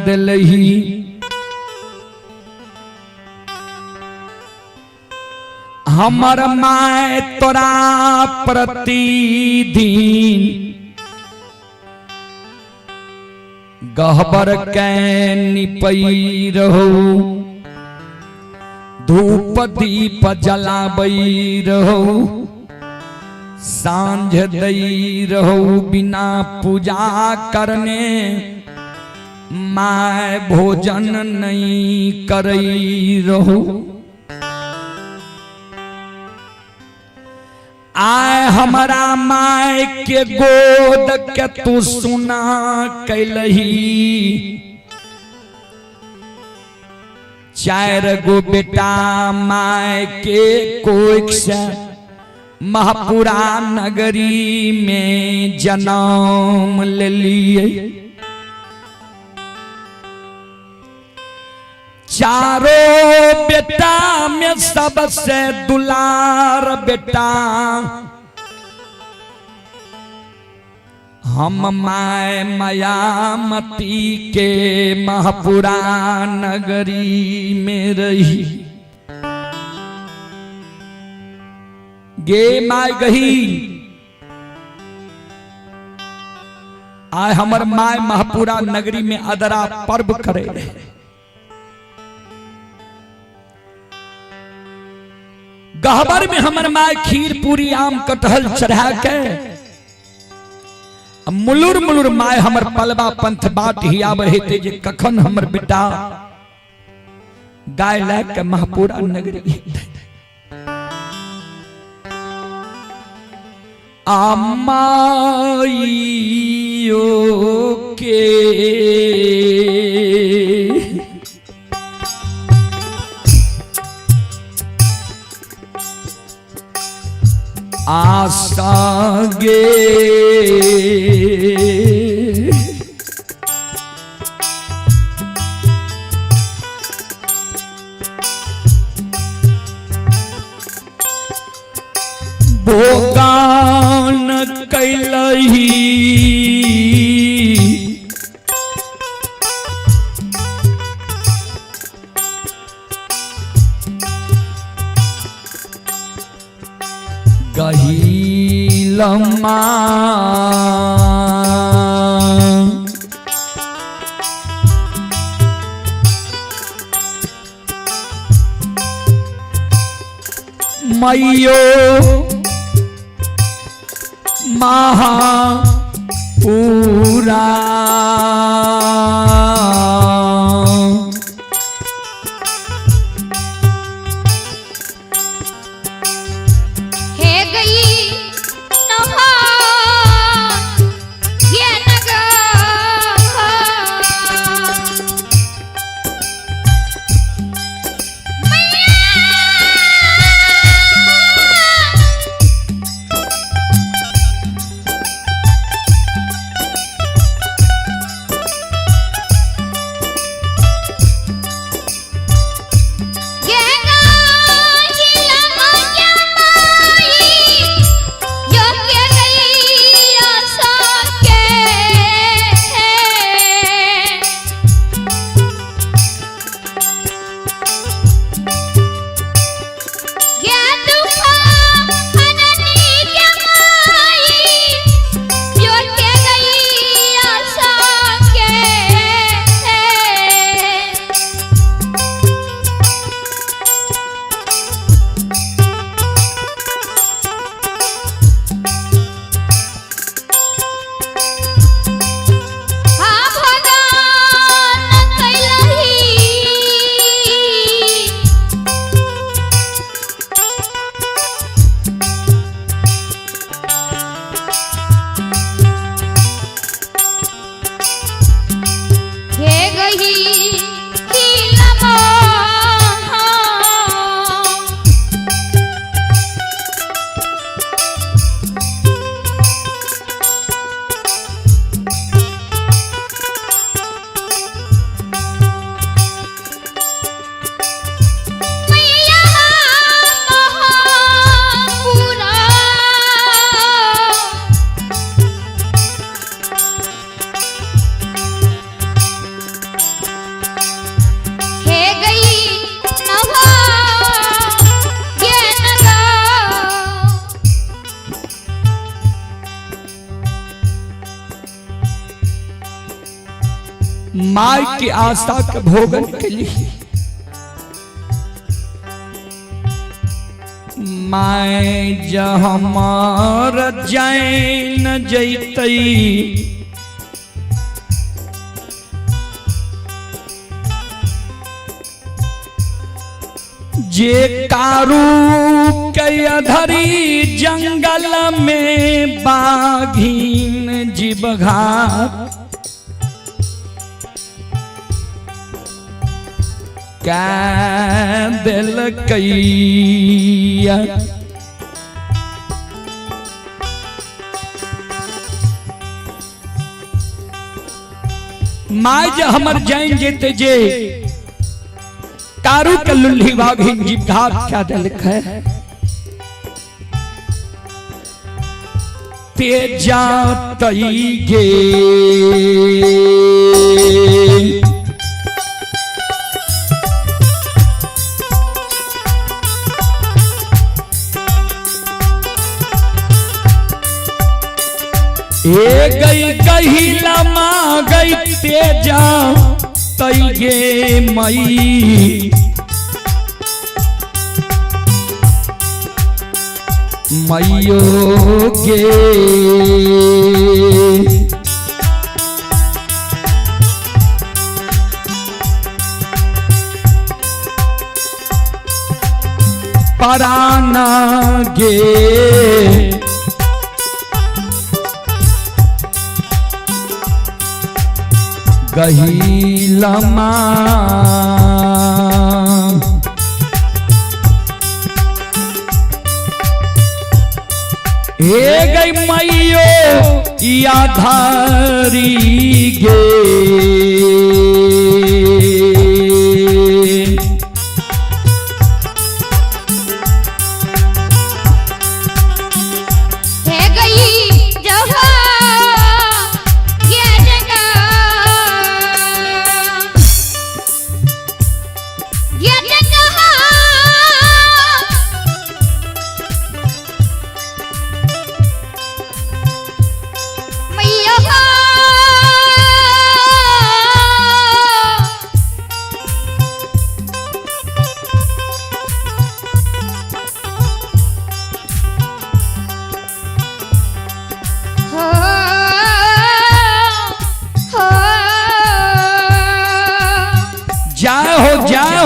Speaker 2: दिलही। हमर my तोरा प्रतिदिन गहबर के निपई रहो, धूप दीप जलाबई रहो, सांझ दई रहो, बिना पूजा करने my भोजन नहीं करई रहो। आय हमारा my के गोद के तू सुना कैलही, चार गो बेटा my के कोख से महपुरा नगरी में जन्म ले लिए। चारों बेटा में सबसे दुलार बेटा हम my Mayamati के महपुरा नगरी में रही। गे my गही आय हमर my Mahapura नगरी में अदरा पर्व करे रहे। गहबर में हमर my खीर पूरी आम कटहल चढ़ा के मुलुर मुलुर my हमर पलवा पंथ बाट ही आवे हेते जे कखन हमर बेटा गाय लए के महपुरा नगरी आमाइयो के आशा गे भोगान कैलही गहीलमा मैयो महापूरा
Speaker 1: हे गई नहा ये नगर ये गाहिला माया माई योग्य गैया सके ये दुखा हननी के माई योग्य गैया सके। हा भगवान कैलही हे गही हिलमा मैया महापुरा हे गई नभा ये नगर।
Speaker 2: माय के आस्था के भोगन के लिए my जहमार जैन जैतई जे कारू के अधरी जंगल में बाघीन जीवघात कै देलकैया। My जे हमर जान जेते जे कारू के लुल्ही बाघिन जीवघात क्या देलक है ते जातई गे। ए गई कहिला माँ गई तेजा तई गे मई मैयो गे। पराना गे गहीलमा हे गई मैयो या धारी गे।
Speaker 1: हे गई।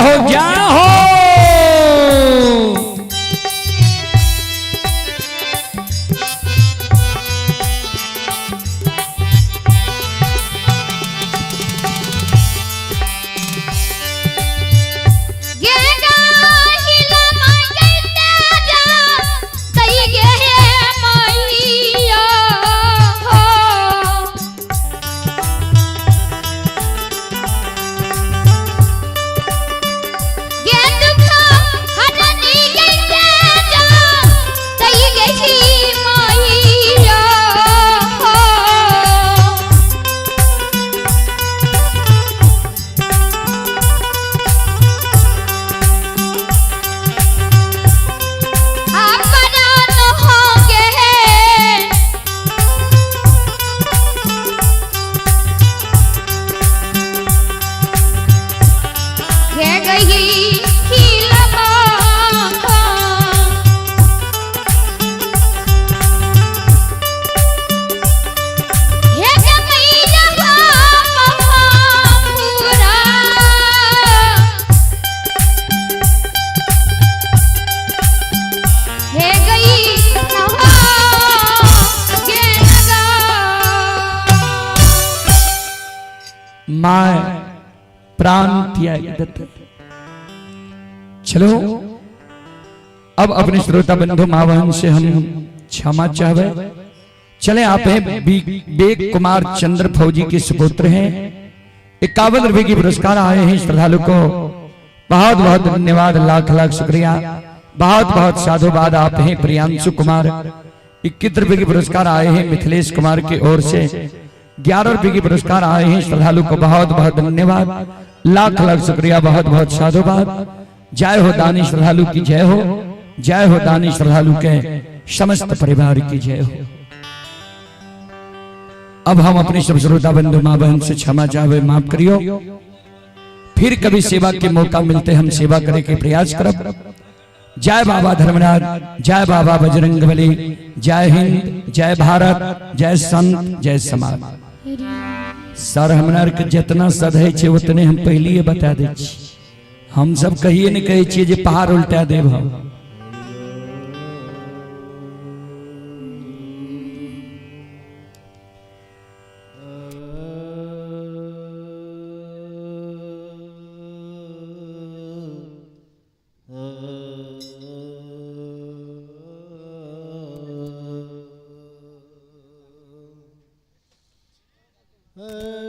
Speaker 2: हो जय हो। My प्राण त्याग दत्त। चलो अब अपने श्रोता बंधु माँ बहन से हम क्षमा चाहे। चले आप हैं बेग कुमार चंद्र फौजी के सुपुत्र हैं। 51 रुपए की पुरस्कार आए हैं श्रद्धालु को। बहुत बहुत धन्यवाद, लाख लाख शुक्रिया, बहुत बहुत साधुवाद। आप हैं प्रियांशु कुमार। 21 रुपए की पुरस्कार आए हैं मिथिलेश कुमार की ओर से। 11 रुपए की पुरस्कार आए हैं श्रद्धालु को। बहुत बहुत धन्यवाद, लाख लाख शुक्रिया, बहुत बहुत साधुवाद। जय हो दानी श्रद्धालु की जय हो, जय हो दानी श्रद्धालु के समस्त परिवार की जय हो। अब हम अपने सब श्रोता बंधु माँ बहन से क्षमा चाहे, माफ करियो। फिर कभी सेवा के मौका मिलते हम सेवा करे के प्रयास करब। जय बाबा धर्मराज, जय बाबा बजरंगबली, जय हिंद, जय भारत, जय संत, जय समाज। सर हमरा के जितना सद है छे उतने हम पहले बता दे छी। हम सब कहिए नहीं कहे छियै जे पहाड़ उल्टा देब हम।
Speaker 3: Uh...